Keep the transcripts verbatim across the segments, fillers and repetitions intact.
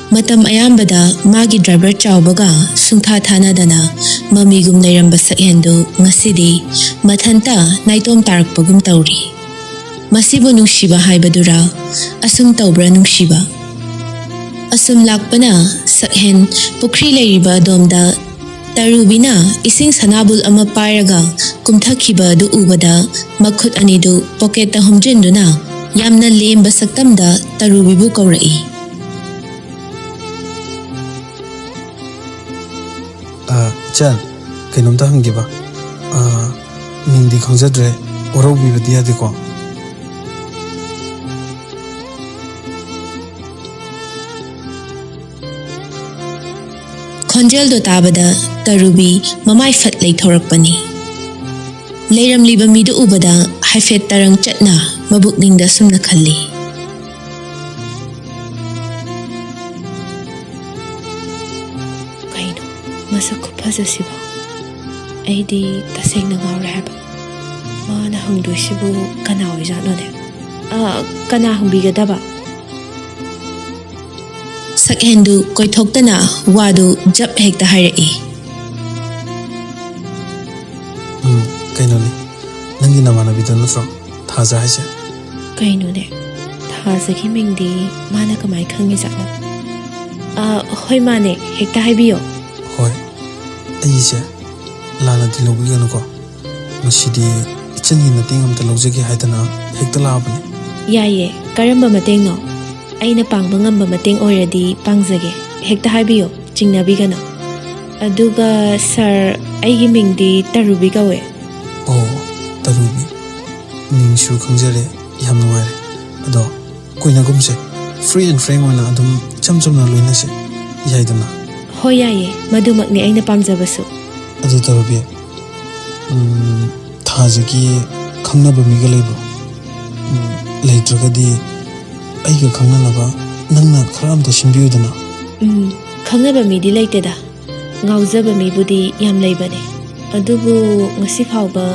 ꯃꯇꯝ ꯑꯌꯥꯝꯕꯗ ꯃꯥꯒꯤ ꯗ꯭ꯔꯥꯏꯚꯔ ꯆꯥꯎꯕꯒ ꯁꯨꯡꯊꯥ ꯊꯥꯅꯗꯅ ꯃꯃꯤꯒꯨꯝ ꯂꯩꯔꯝꯕ ꯁꯛꯍꯦꯟꯗꯨ ꯉꯁꯤꯗꯤ ꯃꯊꯟꯇ ꯅꯥꯏꯇꯣꯝ ꯇꯥꯔꯛꯄꯒꯨꯝ ꯇꯧꯔꯤ꯫ ꯃꯁꯤꯕꯨ ꯅꯨꯡꯁꯤꯕ ꯍꯥꯏꯕꯗꯨꯔꯥ? ꯑꯁꯨꯝ ꯇꯧꯕ꯭ꯔꯥ ꯅꯨꯡꯁꯤꯕ? ꯑꯁꯨꯝ ꯂꯥꯛꯄꯅ ꯁꯛꯍꯦꯟ ꯄꯨꯈ꯭ꯔꯤ ꯂꯩꯔꯤꯕ ꯑꯗꯣꯝꯗ ꯇꯔꯨꯕꯤꯅ ꯏꯁꯤꯡ ꯁꯅꯥꯕꯨꯜ ꯑꯃ ꯄꯥꯏꯔꯒ ꯀꯨꯝꯊꯈꯤꯕ ꯑꯗꯨ ꯎꯕꯗ ꯃꯈꯨꯠ ꯑꯅꯤꯗꯨ ꯄꯣꯀꯦꯠꯇ ꯍꯨꯝꯖꯤꯟꯗꯨꯅ ꯌꯥꯝꯅ ꯂꯦꯝꯕ ꯁꯛꯇꯝꯗ ꯇꯔꯨꯕꯤꯕꯨ ꯀꯧꯔꯛꯏ꯫ ꯑ, ꯏꯆꯟ, ꯀꯩꯅꯣꯝꯇ ꯍꯪꯒꯦꯕ꯫ ꯑ, ꯃꯤꯡꯗꯤ ꯈꯪꯖꯗ꯭ꯔꯦ, ꯋꯥꯔꯧꯕꯤꯕꯗꯤ ꯌꯥꯗꯦꯀꯣ? ꯈꯣꯟꯖꯦꯜꯗꯣ ꯇꯥꯕꯗ ꯇꯔꯨꯕꯤ ꯃꯃꯥꯏ ꯐꯠ ꯂꯩꯊꯣꯔꯛꯄꯅꯤ꯫ ꯂꯩꯔꯝꯂꯤꯕ ꯃꯤꯗꯨ ꯎꯕꯗ ꯍꯥꯏꯐꯦꯠ ꯇꯔꯪ ꯆꯠꯅ ꯃꯕꯨꯛꯅꯤꯡꯗ ꯁꯨꯝꯅ ꯈꯜꯂꯤ꯫ ꯀꯩꯅꯣ ꯃꯁꯛ ꯈꯨꯐꯖꯁꯤꯕꯣ? ꯑꯩꯗꯤ ꯇꯁꯦꯡꯅ ꯉꯥꯎꯔꯦ ꯍꯥꯏꯕ꯫ ꯃꯥꯅ ꯍꯪꯗꯣꯏꯁꯤꯕꯨ ꯀꯅꯥ ꯑꯣꯏꯖꯥꯠꯅꯣꯅꯦ? ꯑ, ꯀꯅꯥ ꯍꯪꯕꯤꯒꯗꯕ? ꯁꯛꯍꯦꯟꯗꯨ ꯀꯣꯏꯊꯣꯛꯇꯅ ꯋꯥꯗꯨ ꯖꯞ ꯍꯦꯛꯇ ꯍꯥꯏꯔꯛꯏ꯫ ꯎꯝ, ꯀꯩꯅꯣꯅꯦ, ꯅꯪꯒꯤ ꯅꯃꯥꯟꯅꯕꯤꯗꯣ ꯅꯠꯇ꯭ꯔꯣ ꯊꯥꯖ ꯍꯥꯏꯁꯦ? ꯀꯩꯅꯣꯅꯦ, ꯊꯥꯖꯒꯤ ꯃꯤꯡꯗꯤ ꯃꯥꯅ ꯀꯃꯥꯏ ꯈꯪꯉꯤꯖꯥꯠꯅꯣ? ꯑ, ꯍꯣꯏ, ꯃꯥꯅꯦ, ꯍꯦꯛꯇ ꯍꯥꯏꯕꯤꯌꯣ꯫ ꯍꯣꯏ, ꯑꯩꯁꯦ ꯂꯥꯟꯅꯗꯤ ꯂꯧꯕꯤꯒꯅꯨꯀꯣ꯫ ꯉꯁꯤꯗꯤ ꯏꯆꯟꯒꯤ ꯃꯇꯦꯡ ꯑꯝꯇ ꯂꯧꯖꯒꯦ ꯍꯥꯏꯗꯅ ꯍꯦꯛꯇ ꯂꯥꯛꯑꯕꯅꯦ꯫ ꯌꯥꯏꯌꯦ, ꯀꯔꯝꯕ ꯃꯇꯦꯡꯅꯣ? ꯑꯩꯅ ꯄꯥꯡꯕ ꯉꯝꯕ ꯃꯇꯦꯡ ꯑꯣꯏꯔꯗꯤ ꯄꯥꯡꯖꯒꯦ꯫ ꯍꯦꯛꯇ ꯍꯥꯏꯕꯤꯌꯨ, ꯆꯤꯡꯅꯕꯤꯒꯅꯨ꯫ ꯑꯗꯨꯒ ꯁꯥꯔ, ꯑꯩꯒꯤ ꯃꯤꯡꯗꯤ ꯇꯔꯨꯕꯤ ꯀꯧꯋꯦ꯫ ꯑꯣ, ꯇꯔꯨꯕꯤ꯫ ꯃꯤꯡꯁꯨ ꯈꯪꯖꯔꯦ, ꯌꯥꯝ ꯅꯨꯡꯉꯥꯏꯔꯦ꯫ ꯑꯗꯣ ꯀꯣꯏꯅꯒꯨꯝꯁꯦ, free and frank ꯑꯣꯏꯅ ꯑꯗꯨꯝ ꯏꯆꯝ ꯆꯝꯅ ꯂꯣꯏꯅꯁꯦ, ꯌꯥꯏꯗꯅ? ꯍꯣꯏ, ꯌꯥꯏꯌꯦ, ꯃꯗꯨꯃꯛꯅꯤ ꯑꯩꯅ ꯄꯥꯝꯖꯕꯁꯨ꯫ ꯑꯗꯨ ꯇꯔꯨꯕꯤ, ꯎꯝ, ꯊꯥꯖꯒꯤ ꯈꯪꯅꯕ ꯃꯤꯒ ꯂꯩꯕ꯭ꯔꯣ? ꯎꯝ, ꯂꯩꯇ꯭ꯔꯒꯗꯤ ꯑꯩꯒ ꯈꯪꯅꯅꯕ ꯅꯪꯅ ꯈꯔ ꯑꯝꯇ ꯁꯤꯟꯕꯤꯌꯨꯗꯅ꯫ ꯎꯝ, ꯈꯪꯅꯕ ꯃꯤꯗꯤ ꯂꯩꯇꯦꯗ꯫ ꯉꯥꯎꯖꯕ ꯃꯤꯕꯨꯗꯤ ꯌꯥꯝ ꯂꯩꯕꯅꯦ꯫ ꯑꯗꯨꯕꯨ ꯉꯁꯤ ꯐꯥꯎꯕ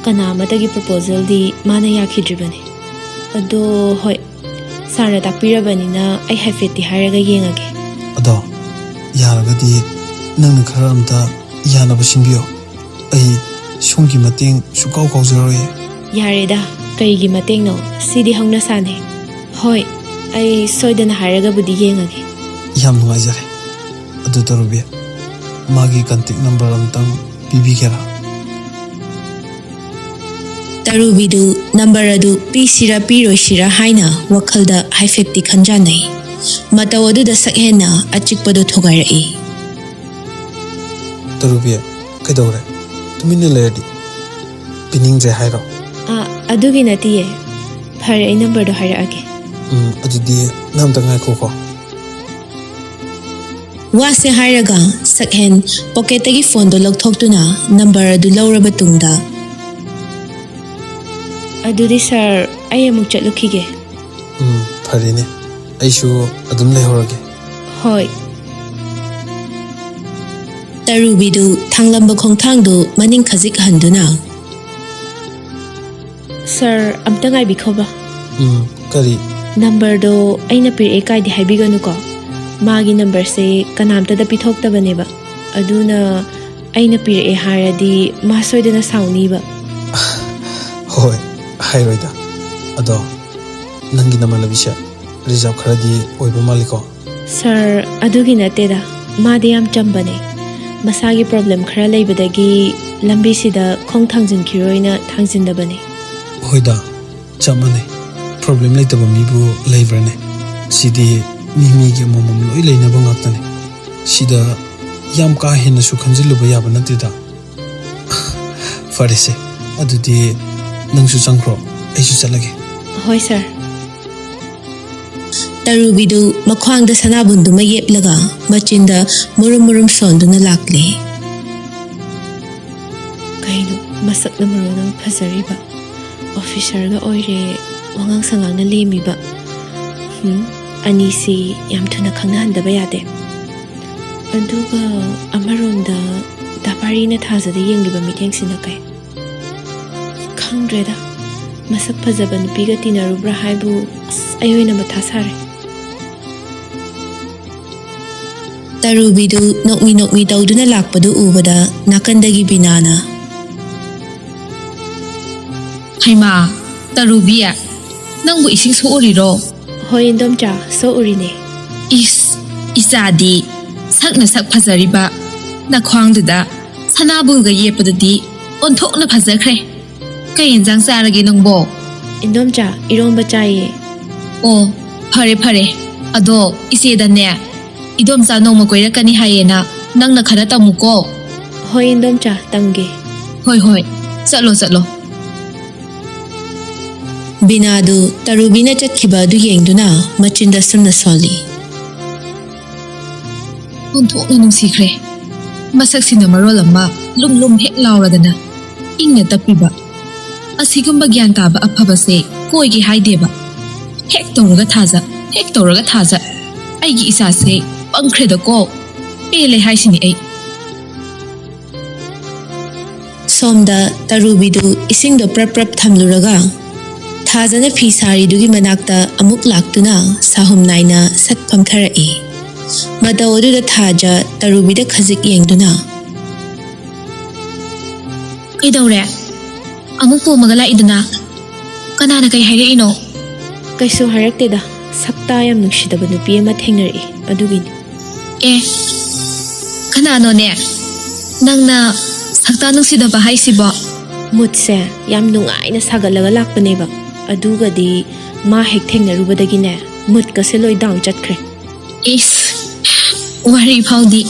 ꯀꯅꯥ ꯑꯃꯠꯇꯒꯤ ꯄ꯭ꯔꯣꯄꯣꯖꯦꯜꯗꯤ ꯃꯥꯅ ꯌꯥꯈꯤꯗ꯭ꯔꯤꯕꯅꯦ꯫ ꯑꯗꯣ ꯍꯣꯏ, ꯁꯥꯔꯅ ꯇꯥꯛꯄꯤꯔꯕꯅꯤꯅ ꯑꯩ ꯍꯥꯏꯐꯦꯠꯇꯤ ꯍꯥꯏꯔꯒ ꯌꯦꯡꯉꯒꯦ꯫ ꯑꯗꯣ ꯌꯥꯔꯒꯗꯤ ꯅꯪꯅ ꯈꯔ ꯑꯝꯇ ꯌꯥꯅꯕ ꯁꯤꯟꯕꯤꯌꯣ꯫ ꯑꯩ ꯁꯣꯝꯒꯤ ꯃꯇꯦꯡ ꯁꯨꯛꯀꯥꯎ ꯀꯥꯎꯖꯔꯣꯏꯌꯦ꯫ ꯌꯥꯔꯦꯗ, ꯀꯔꯤꯒꯤ ꯃꯇꯦꯡꯅꯣ? ꯁꯤꯗꯤ ꯍꯧꯅ ꯁꯥꯅꯦ꯫ ꯍꯣꯏ, ꯑꯩ ꯁꯣꯏꯗꯅ ꯍꯥꯏꯔꯒꯕꯨꯗꯤ ꯌꯦꯡꯉꯒꯦ꯫ ꯌꯥꯝ ꯅꯨꯡꯉꯥꯏꯖꯔꯦ꯫ ꯑꯗꯨ ꯇꯔꯨꯕꯤ, ꯃꯥꯒꯤ ꯀꯟꯇꯦꯛ ꯅꯝꯕꯔ ꯑꯝꯇꯪ ꯄꯤꯕꯤꯒꯦꯔꯥ? ꯇꯔꯨꯕꯤꯗꯨ ꯅꯝꯕꯔ ꯑꯗꯨ ꯄꯤꯁꯤꯔꯥ ꯄꯤꯔꯣꯏꯁꯤꯔꯥ ꯍꯥꯏꯅ ꯋꯥꯈꯜꯗ ꯍꯥꯏꯐꯦꯠꯇꯤ ꯈꯟꯖꯥꯟꯅꯩ꯫ ꯃꯇꯧ ꯑꯗꯨꯗ ꯁꯛꯍꯦꯟꯅ ꯑꯆꯤꯛꯄꯗꯨ ꯊꯨꯒꯥꯏꯔꯛꯏ꯫ ꯇꯔꯨꯕꯤ, ꯀꯩꯗꯧꯔꯦ? ꯇꯨꯃꯤꯟꯅ ꯂꯩꯔꯗꯤ ꯄꯤꯅꯤꯡꯗ꯭ꯔꯦ ꯍꯥꯏꯔꯣ? ꯑ, ꯑꯗꯨꯒꯤ ꯅꯠꯇꯤꯌꯦ꯫ ꯐꯔꯦ, ꯑꯩ ꯅꯝꯕꯔꯗꯣ ꯍꯥꯏꯔꯛꯑꯒꯦ꯫ ꯎꯝ, ꯑꯗꯨꯗꯤ ꯅꯪ ꯑꯝꯇ ꯉꯥꯏꯈꯣꯀꯣ꯫ ꯋꯥꯁꯦ ꯍꯥꯏꯔꯒ ꯁꯛꯍꯦꯟ ꯄꯣꯀꯦꯠꯇꯒꯤ ꯐꯣꯟꯗꯣ ꯂꯧꯊꯣꯛꯇꯨꯅ ꯅꯝꯕꯔ ꯑꯗꯨ ꯂꯧꯔꯕ ꯇꯨꯡꯗ, ꯑꯗꯨꯗꯤ ꯁꯥꯔ, ꯑꯩ ꯑꯃꯨꯛ ꯆꯠꯂꯨꯈꯤꯒꯦ꯫ ꯎꯝ, ꯐꯔꯦꯅꯦ꯫ ꯑꯩꯁꯨ ꯑꯗꯨꯝ ꯂꯩꯍꯧꯔꯒꯦ꯫ ꯍꯣꯏ꯫ ꯇꯔꯨꯕꯤꯗꯨ ꯊꯥꯡꯂꯝꯕ ꯈꯣꯡꯊꯥꯡꯗꯨ ꯃꯅꯤꯡ ꯈꯖꯤꯛ ꯍꯟꯗꯨꯅ, ꯁꯥꯔ, ꯑꯝꯇ ꯉꯥꯏꯕꯤꯈꯣꯕ꯫ ꯎꯝ, ꯀꯔꯤ? ꯅꯝꯕꯔꯗꯣ ꯑꯩꯅ ꯄꯤꯔꯛꯑꯦ ꯀꯥꯏꯗꯤ ꯍꯥꯏꯕꯤꯒꯅꯨꯀꯣ꯫ ꯃꯥꯒꯤ ꯅꯝꯕꯔꯁꯦ ꯀꯅꯥꯝꯇꯗ ꯄꯤꯊꯣꯛꯇꯕꯅꯦꯕ꯫ ꯑꯗꯨꯅ ꯑꯩꯅ ꯄꯤꯔꯛꯑꯦ ꯍꯥꯏꯔꯗꯤ ꯃꯥ ꯁꯣꯏꯗꯅ ꯁꯥꯎꯅꯤꯕ꯫ ꯍꯣꯏ, ꯍꯥꯏꯔꯣꯏꯗ꯫ ꯑꯗꯣ ꯅꯪꯒꯤ ꯅꯃꯥꯟꯅꯕꯤꯁꯦ ꯔꯤꯖꯥꯕ ꯈꯔꯗꯤ ꯑꯣꯏꯕ ꯃꯥꯜꯂꯤꯀꯣ? ꯁꯥꯔ, ꯑꯗꯨꯒꯤ ꯅꯠꯇꯦꯗ꯫ ꯃꯥꯗꯤ ꯌꯥꯝ ꯆꯝꯕꯅꯦ꯫ ꯃꯁꯥꯒꯤ ꯄ꯭ꯔꯣꯕ꯭ꯂꯦꯝ ꯈꯔ ꯂꯩꯕꯗꯒꯤ ꯂꯝꯕꯤꯁꯤꯗ ꯈꯣꯡ ꯊꯥꯡꯖꯤꯟꯈꯤꯔꯣꯏꯅ ꯊꯥꯡꯖꯤꯟꯗꯕꯅꯦ꯫ ꯍꯣꯏꯗ, ꯆꯞ ꯃꯥꯟꯅꯩ꯫ ꯄ꯭ꯔꯣꯕ꯭ꯂꯦꯝ ꯂꯩꯇꯕ ꯃꯤꯕꯨ ꯂꯩꯕ꯭ꯔꯥꯅꯦ? ꯁꯤꯗꯤ ꯃꯤ ꯃꯤꯒꯤ ꯑꯃꯃꯝ ꯂꯣꯏ ꯂꯩꯅꯕ ꯉꯥꯛꯇꯅꯦ꯫ ꯁꯤꯗ ꯌꯥꯝ ꯀꯥ ꯍꯦꯟꯅꯁꯨ ꯈꯟꯖꯤꯜꯂꯨꯕ ꯌꯥꯕ ꯅꯠꯇꯦꯗ꯫ ꯐꯔꯦꯁꯦ, ꯑꯗꯨꯗꯤ ꯅꯪꯁꯨ ꯆꯪꯈ꯭ꯔꯣ, ꯑꯩꯁꯨ ꯆꯠꯂꯒꯦ꯫ ꯍꯣꯏ, ꯁꯥꯔ꯫ ꯇꯔꯨꯕꯤꯗꯨ ꯃꯈ꯭ꯋꯥꯡꯗ ꯁꯅꯥꯕꯨꯟꯗꯨꯃ ꯌꯦꯞꯂꯒ ꯃꯆꯤꯟꯗ ꯃꯨꯔꯨꯝ ꯃꯨꯔꯨꯝ ꯁꯣꯟꯗꯨꯅ ꯂꯥꯛꯂꯦ꯫ ꯀꯩꯅꯣ, ꯃꯁꯛꯅ ꯃꯔꯣꯟ ꯑꯃ ꯐꯖꯔꯤꯕ, ꯑꯣꯐꯤꯁꯔꯒ ꯑꯣꯏꯔꯦ, ꯋꯥꯉꯥꯡ ꯁꯉꯥꯡꯅ ꯂꯦꯝꯃꯤꯕ꯫ ꯎꯝ, ꯑꯅꯤꯁꯤ ꯌꯥꯝ ꯊꯨꯅ ꯈꯪꯅꯍꯟꯗꯕ ꯌꯥꯗꯦ꯫ ꯑꯗꯨꯒ ꯑꯃꯔꯣꯝꯗ ꯗꯥ ꯄꯥꯔꯤꯅ ꯊꯥꯖꯗ ꯌꯦꯡꯂꯤꯕ ꯃꯤꯠꯌꯦꯡꯁꯤꯅ ꯀꯩ? ꯈꯪꯗ꯭ꯔꯦꯗ, ꯃꯁꯛ ꯐꯖꯕ ꯅꯨꯄꯤꯒ ꯇꯤꯟꯅꯔꯨꯕ꯭ꯔꯥ ꯍꯥꯏꯕꯨ, ꯑꯁ, ꯑꯩ ꯑꯣꯏꯅ ꯃꯊꯥ ꯁꯥꯔꯦ꯫ ꯇꯔꯨꯕꯤꯗꯨ ꯅꯣꯛꯃꯤ ꯅꯣꯛꯃꯤ ꯇꯧꯗꯨꯅ ꯂꯥꯛꯄꯗꯨ ꯎꯕꯗ ꯅꯥꯀꯟꯗꯒꯤ ꯕꯤꯅꯥꯅ, "ꯍꯩꯃꯥ, ꯇꯔꯨꯕꯤ, ꯅꯪꯕꯨ ꯏꯁꯤꯡ ꯁꯣꯛꯎꯔꯤꯔꯣ?" "ꯍꯣꯏ ꯏꯟꯗꯣꯝꯆꯥ, ꯁꯣꯛꯎꯔꯤꯅꯦ꯫" "ꯏꯁ, ꯏꯆꯥꯗꯤ ꯁꯛꯅ ꯁꯛ ꯐꯖꯔꯤꯕ, ꯅꯈ꯭ꯋꯥꯡꯗꯨꯗ ꯁꯅꯥꯕꯨꯜꯒ ꯌꯦꯞꯄꯗꯨꯗꯤ ꯑꯣꯟꯊꯣꯛꯅ ꯐꯖꯈ꯭ꯔꯦ꯫ ꯀꯩ ꯌꯦꯟꯖꯥꯡ ꯆꯥꯔꯒꯦ ꯅꯪꯕꯣ?" "ꯏꯟꯗꯣꯝꯆꯥ, ꯏꯔꯣꯝꯕ ꯆꯥꯏꯌꯦ꯫" "ꯑꯣ, ꯐꯔꯦ ꯐꯔꯦ꯫ ꯑꯗꯣ ꯏꯆꯦꯗꯅꯦ, ꯏꯗꯣꯝꯆꯥ ꯅꯣꯡꯃ ꯀꯣꯏꯔꯛꯀꯅꯤ ꯍꯥꯏꯌꯦꯅ ꯅꯪꯅ ꯈꯔ ꯇꯝꯃꯨꯀꯣ꯫" "ꯍꯣꯏ ꯏꯟꯗꯣꯝꯆꯥ, ꯇꯝꯒꯦ꯫" "ꯍꯣꯏ ꯍꯣꯏ, ꯆꯠꯂꯣ ꯆꯠꯂꯣ꯫" ꯕꯤꯅꯥꯗꯨ ꯇꯔꯨꯕꯤꯅ ꯆꯠꯈꯤꯕ ꯑꯗꯨ ꯌꯦꯡꯗꯨꯅ ꯃꯆꯤꯟꯗ ꯁꯨꯝꯅ ꯁꯣꯜꯂꯤ꯫ ꯑꯣꯟꯊꯣꯛꯅ ꯅꯨꯡꯁꯤꯈ꯭ꯔꯦ꯫ ꯃꯁꯛꯁꯤꯅ ꯃꯔꯣꯜ ꯑꯃ ꯂꯨꯝ ꯂꯨꯝ ꯍꯦꯛ ꯂꯥꯎꯔꯗꯅ ꯏꯪꯅ ꯇꯞꯄꯤꯕ꯫ ꯑꯁꯤꯒꯨꯝꯕ ꯒ꯭ꯌꯥꯟ ꯇꯥꯕ ꯑꯐꯕꯁꯦ ꯀꯣꯏꯒꯦ ꯍꯥꯏꯗꯦꯕ꯫ ꯍꯦꯛ ꯇꯧꯔꯒ ꯊꯥꯖ, ꯍꯦꯛ ꯇꯧꯔꯒ ꯊꯥꯖ꯫ ꯑꯩꯒꯤ ꯏꯆꯥꯁꯦ ꯄꯪꯈ꯭ꯔꯦꯗꯀꯣ꯫ ꯄꯦꯜꯂꯦ ꯍꯥꯏꯁꯤꯅꯤ ꯑꯩ꯫ ꯁꯣꯝꯗ ꯇꯔꯨꯕꯤꯗꯨ ꯏꯁꯤꯡꯗꯣ ꯄ꯭ꯔꯞ ꯄ꯭ꯔꯞ ꯊꯝꯂꯨꯔꯒ ꯊꯥꯖꯅ ꯐꯤ ꯁꯥꯔꯤꯗꯨꯒꯤ ꯃꯅꯥꯛꯇ ꯑꯃꯨꯛ ꯂꯥꯛꯇꯨꯅ ꯁꯥꯍꯨꯝ ꯅꯥꯏꯅ ꯁꯠ ꯐꯝꯊꯔꯛꯏ꯫ ꯃꯇꯧ ꯑꯗꯨꯗ ꯊꯥꯖ ꯇꯔꯨꯕꯤꯗ ꯈꯖꯤꯛ ꯌꯦꯡꯗꯨꯅ, "ꯀꯩꯗꯧꯔꯦ? ꯑꯃꯨꯛ ꯄꯣꯝꯃꯒ ꯂꯥꯛꯏꯗꯨꯅ? ꯀꯅꯥꯅ ꯀꯩ ꯍꯥꯏꯔꯛꯏꯅꯣ?" "ꯀꯩꯁꯨ ꯍꯥꯏꯔꯛꯇꯦꯗ, ꯁꯛꯇꯥ ꯌꯥꯝ ꯅꯨꯡꯁꯤꯗꯕ ꯅꯨꯄꯤ ꯑꯃ ꯊꯦꯡꯅꯔꯛꯏ, ꯑꯗꯨꯒꯤꯅꯤ꯫" "ꯑꯦ, ꯀꯅꯥꯅꯣꯅꯦ ꯅꯪꯅ ꯁꯛꯇꯥ ꯅꯨꯡꯁꯤꯗꯕ ꯍꯥꯏꯁꯤꯕꯣ?" "ꯃꯨꯠꯁꯦ ꯌꯥꯝ ꯅꯨꯡꯉꯥꯏꯅ ꯁꯥꯒꯠꯂꯒ ꯂꯥꯛꯄꯅꯦꯕ, ꯑꯗꯨꯒꯗꯤ ꯃꯥ ꯍꯦꯛ ꯊꯦꯡꯅꯔꯨꯕꯗꯒꯤꯅꯦ, ꯃꯨꯠꯀꯁꯦ ꯂꯣꯏ ꯗꯥꯎꯟ ꯆꯠꯈ꯭ꯔꯦ꯫" "ꯏꯁ, ꯋꯥꯔꯤ ꯐꯥꯎꯗꯤ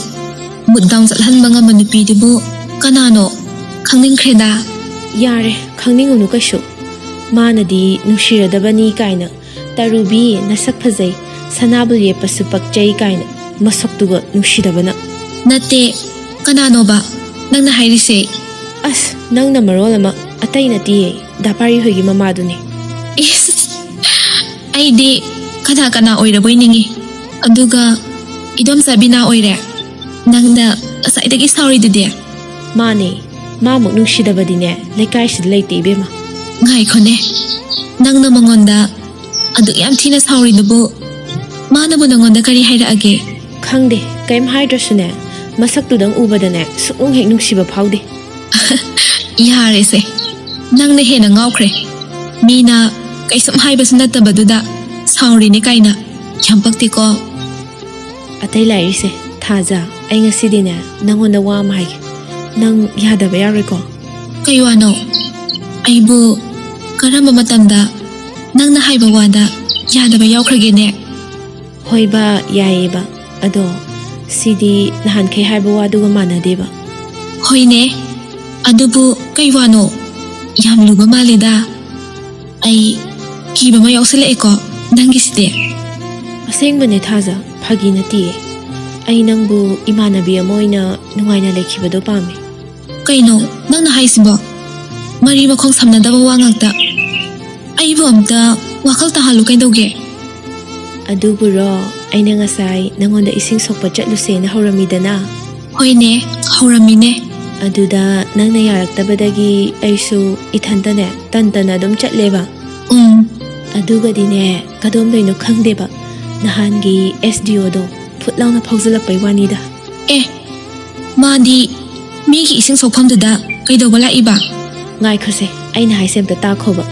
ꯃꯨꯠ ꯗꯥꯎꯟ ꯆꯠꯍꯟꯕ ꯉꯝꯕ ꯅꯨꯄꯤꯗꯨꯕꯨ ꯀꯅꯥꯅꯣ? ꯈꯪꯅꯤꯡꯈ꯭ꯔꯦꯗ꯫" "ꯌꯥꯔꯦ, ꯈꯪꯅꯤꯡꯉꯨꯅꯨ ꯀꯩꯁꯨ꯫ ꯃꯥꯅꯗꯤ ꯅꯨꯡꯁꯤꯔꯗꯕꯅꯤ ꯀꯥꯏꯅ, 'ꯇꯔꯨꯕꯤ, ꯅꯁꯛ ꯐꯖꯩ, ꯁꯅꯥꯕꯨ ꯌꯦꯞꯄꯁꯨ ꯄꯛꯆꯩ' ꯀꯥꯏꯅ, ꯃꯁꯛꯇꯨꯒ ꯅꯨꯡꯁꯤꯗꯕꯅ꯫" "ꯅꯠꯇꯦ, ꯀꯅꯥꯅꯣꯕ ꯅꯪꯅ ꯍꯥꯏꯔꯤꯁꯦ?" ꯑꯁ, ꯅꯪꯅ ꯃꯔꯣꯜ ꯑꯃ, ꯑꯇꯩ ꯅꯠꯇꯤꯌꯦ, ꯗꯥ ꯄꯥꯔꯤ ꯍꯣꯏꯒꯤ ꯃꯃꯥꯗꯨꯅꯦ꯫ ꯏꯁ, ꯑꯩꯗꯤ ꯀꯅꯥ ꯀꯅꯥ ꯑꯣꯏꯔꯕꯣꯏ ꯅꯤꯡꯉꯤ꯫ ꯑꯗꯨꯒ ꯏꯗꯣꯝꯆꯥ ꯕꯤꯅꯥ ꯑꯣꯏꯔꯦ꯫ ꯅꯪꯅ ꯉꯁꯥꯏꯗꯒꯤ ꯁꯥꯎꯔꯤꯗꯨꯗꯤ? ꯃꯥꯅꯦ, ꯃꯥꯃꯨꯛ ꯅꯨꯡꯁꯤꯗꯕꯗꯤꯅꯦ ꯂꯩꯀꯥꯏꯁꯤꯗ ꯂꯩꯇꯦ ꯏꯕꯦꯝꯃ꯫ ꯉꯥꯏꯈꯣꯅꯦ, ꯅꯪꯅ ꯃꯉꯣꯟꯗ ꯑꯗꯨꯛ ꯌꯥꯝ ꯊꯤꯅ ꯁꯥꯎꯔꯤꯗꯨꯕꯨ ꯃꯥꯅꯕꯨ ꯅꯪꯉꯣꯟꯗ ꯀꯔꯤ ꯍꯥꯏꯔꯛꯑꯒꯦ? ꯈꯪꯗꯦ, ꯀꯩꯝ ꯍꯥꯏꯗ꯭ꯔꯁꯨꯅꯦ, ꯃꯁꯛꯇꯨꯗꯪ ꯎꯕꯗꯅꯦ ꯁꯨꯛꯅꯨꯡ ꯍꯦꯛ ꯅꯨꯡꯁꯤꯕ ꯐꯥꯎꯗꯦ꯫ ꯌꯥꯔꯦꯁꯦ, ꯅꯪꯅ ꯍꯦꯟꯅ ꯉꯥꯎꯈ꯭ꯔꯦ꯫ ꯃꯤꯅ ꯀꯩꯁꯨꯝ ꯍꯥꯏꯕꯁꯨ ꯅꯠꯇꯕꯗꯨꯗ ꯁꯥꯎꯔꯤꯅꯦ ꯀꯥꯏꯅ꯫ ꯌꯥꯝ ꯄꯛꯇꯦꯀꯣ꯫ ꯑꯇꯩ ꯂꯥꯏꯔꯤꯁꯦ, ꯊꯥꯖ, ꯑꯩ ꯉꯁꯤꯗꯤꯅꯦ ꯅꯪꯉꯣꯟꯗ ꯋꯥ ꯑꯃ ꯍꯥꯏꯒꯦ꯫ ꯅꯪ ꯌꯥꯗꯕ ꯌꯥꯔꯣꯏꯀꯣ? ꯀꯩ ꯋꯥꯅꯣ? ꯑꯩꯕꯨ ꯀꯔꯝꯕ ꯃꯇꯝꯗ ꯅꯪꯅ ꯍꯥꯏꯕ ꯋꯥꯗ ꯌꯥꯗꯕ ꯌꯥꯎꯈ꯭ꯔꯒꯦꯅꯦ? ꯍꯣꯏꯕ, ꯌꯥꯏꯌꯦꯕ꯫ ꯑꯗꯣ ꯁꯤꯗꯤ ꯅꯍꯥꯟꯈꯩ ꯍꯥꯏꯕ ꯋꯥꯗꯨꯒ ꯃꯥꯟꯅꯗꯦꯕ꯫ ꯍꯣꯏꯅꯦ, ꯑꯗꯨꯕꯨ ꯀꯩ ꯋꯥꯅꯣ? ꯌꯥꯝ ꯂꯨꯕ ꯃꯥꯜꯂꯦꯗ꯫ ꯑꯩ ꯀꯤꯕ ꯑꯃ ꯌꯥꯎꯁꯜꯂꯛꯑꯦꯀꯣ ꯅꯪꯒꯤꯁꯤꯗꯤ꯫ ꯑꯁꯦꯡꯕꯅꯦ ꯊꯥꯖ, ꯐꯥꯒꯤ ꯅꯠꯇꯤꯌꯦ꯫ ꯑꯩ ꯅꯪꯕꯨ ꯏꯃꯥꯟꯅꯕꯤ ꯑꯃ ꯑꯣꯏꯅ ꯅꯨꯡꯉꯥꯏꯅ ꯂꯩꯈꯤꯕꯗꯣ ꯄꯥꯝꯃꯦ꯫ ꯀꯩꯅꯣ ꯅꯪꯅ ꯍꯥꯏꯁꯤꯕꯣ? ꯃꯔꯤ ꯃꯈꯣꯡ ꯁꯝꯅꯗꯕ ꯋꯥ ꯉꯥꯛꯇ꯫ ꯑꯩꯕꯨ ꯑꯝꯇ ꯋꯥꯈꯜ ꯇꯥꯍꯜꯂꯨ ꯀꯩꯗꯧꯒꯦ? ꯑꯗꯨꯕꯨꯔꯣ, ꯑꯩꯅ ꯉꯁꯥꯏ ꯅꯪꯉꯣꯟꯗ ꯏꯁꯤꯡ ꯁꯣꯛꯄ ꯆꯠꯂꯨꯁꯦꯅ ꯍꯧꯔꯝꯃꯤꯗꯅ? ꯍꯣꯏꯅꯦ, ꯍꯧꯔꯝꯃꯤꯅꯦ꯫ ꯑꯗꯨꯗ ꯅꯪꯅ ꯌꯥꯔꯛꯇꯕꯗꯒꯤ ꯑꯩꯁꯨ ꯏꯊꯟꯇꯅꯦ ꯇꯟ ꯇꯟꯅ ꯑꯗꯨꯝ ꯆꯠꯂꯦꯕ꯫ ꯎꯝ꯫ ꯑꯗꯨꯒꯗꯤꯅꯦ, ꯀꯗꯣꯝꯗꯩꯅꯣ ꯈꯪꯗꯦꯕ, ꯅꯍꯥꯟꯒꯤ ꯑꯦꯁ ꯗꯤ ꯑꯣꯗꯣ ꯐꯨꯠ ꯂꯥꯎꯅ ꯐꯥꯎꯖꯜꯂꯛꯄꯩ ꯋꯥꯅꯤꯗ꯫ ꯑꯦ, ꯃꯥꯗꯤ ꯃꯤꯒꯤ ꯏꯁꯤꯡ ꯁꯣꯛꯐꯝꯗꯨꯗ ꯀꯩꯗꯧꯕ ꯂꯥꯛꯏꯕ? ꯉꯥꯏꯈꯣꯁꯦ, ꯑꯩꯅ ꯍꯥꯏꯁꯦ ꯑꯝꯇ ꯇꯥꯈꯣꯕ꯫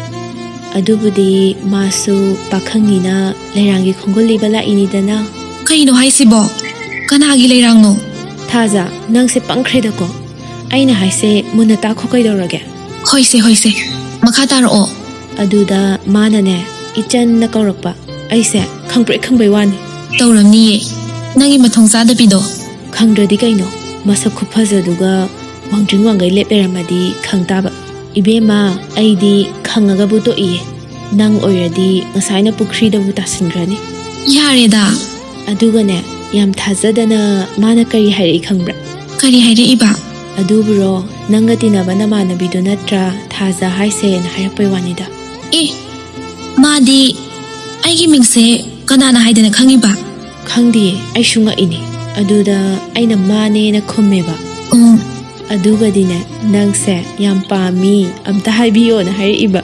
ꯑꯗꯨꯕꯨꯗꯤ ꯃꯥꯁꯨ ꯄꯥꯈꯪꯅꯤꯅ ꯂꯩꯔꯥꯡꯒꯤ ꯈꯣꯡꯒꯨꯜ ꯂꯤꯕ ꯂꯥꯛꯏꯅꯤꯗꯅ꯫ ꯀꯩꯅꯣ ꯍꯥꯏꯁꯤꯕꯣ? ꯀꯅꯥꯒꯤ ꯂꯩꯔꯥꯡꯅꯣ? ꯊꯥꯖ, ꯅꯪꯁꯦ ꯄꯪꯈ꯭ꯔꯦꯗꯀꯣ꯫ ꯑꯩꯅ ꯍꯥꯏꯁꯦ ꯃꯨꯟꯅ ꯇꯥꯈꯣ ꯀꯩꯗꯧꯔꯒꯦ? ꯍꯣꯏꯁꯦ, ꯍꯣꯏꯁꯦ꯫ ꯃꯈꯥ ꯇꯥꯔꯛꯑꯣ꯫ ꯑꯗꯨꯗ ꯃꯥꯅꯅꯦ, ꯏꯆꯟꯅ ꯀꯧꯔꯛꯄ꯫ ꯑꯩꯁꯦ ꯈꯪꯄ꯭ꯔꯦꯛ ꯈꯪꯕꯩ ꯋꯥꯅꯤ꯫ ꯇꯧꯔꯝꯅꯤꯌꯦ꯫ ꯅꯪꯒꯤ ꯃꯊꯣꯡ ꯆꯥꯗꯕꯤꯗꯣ꯫ ꯈꯪꯗ꯭ꯔꯗꯤ ꯀꯩꯅꯣ? ꯃꯁꯛ ꯈꯨꯐꯖꯗꯨꯒ ꯋꯥꯡꯗ꯭ꯔꯤꯡ ꯋꯥꯡꯒꯩ ꯂꯦꯞ ꯂꯩꯔꯝꯃꯗꯤ ꯈꯪ ꯇꯥꯕ꯫ ꯏꯕꯦꯝꯃ, ꯑꯩꯗꯤ ꯈꯪꯉꯒꯕꯨ ꯇꯣꯛꯏꯌꯦ꯫ ꯅꯪ ꯑꯣꯏꯔꯗꯤ ꯉꯁꯥꯏꯅ ꯄꯨꯈ꯭ꯔꯤꯗꯕꯨ ꯇꯥꯁꯤꯟꯈ꯭ꯔꯅꯤ꯫ ꯌꯥꯔꯦꯗ꯫ ꯑꯗꯨꯒꯅꯦ, ꯌꯥꯝ ꯊꯥꯖꯗꯅ ꯃꯥꯅ ꯀꯔꯤ ꯍꯥꯏꯔꯛꯏ ꯈꯪꯕ꯭ꯔꯥ? ꯀꯔꯤ ꯍꯥꯏꯔꯛꯏꯕ? ꯑꯗꯨꯕꯨꯔꯣ, ꯅꯪꯒ ꯇꯤꯟꯅꯕ ꯅꯃꯥꯟꯅꯕꯤꯗꯨ ꯅꯠꯇ꯭ꯔꯥ ꯊꯥꯖ ꯍꯥꯏꯁꯦꯅ ꯍꯥꯏꯔꯛꯄꯩ ꯋꯥꯅꯤꯗ꯫ ꯑꯦ, ꯃꯥꯗꯤ ꯑꯩꯒꯤ ꯃꯤꯡꯁꯦ ꯀꯅꯥꯅ ꯍꯥꯏꯗꯅ ꯈꯪꯉꯤꯕ? ꯈꯪꯗꯤꯌꯦ, ꯑꯩꯁꯨ ꯉꯛꯏꯅꯦ꯫ ꯑꯗꯨꯗ ꯑꯩꯅ ꯃꯥꯅꯦꯅ ꯈꯨꯝꯃꯦꯕ꯫ ꯑꯣ, ꯑꯗꯨꯒꯗꯤꯅꯦ, ꯅꯪꯁꯦ ꯌꯥꯝ ꯄꯥꯝꯃꯤ, ꯑꯝꯇ ꯍꯥꯏꯕꯤꯌꯣꯅ ꯍꯥꯏꯔꯛꯏꯕ꯫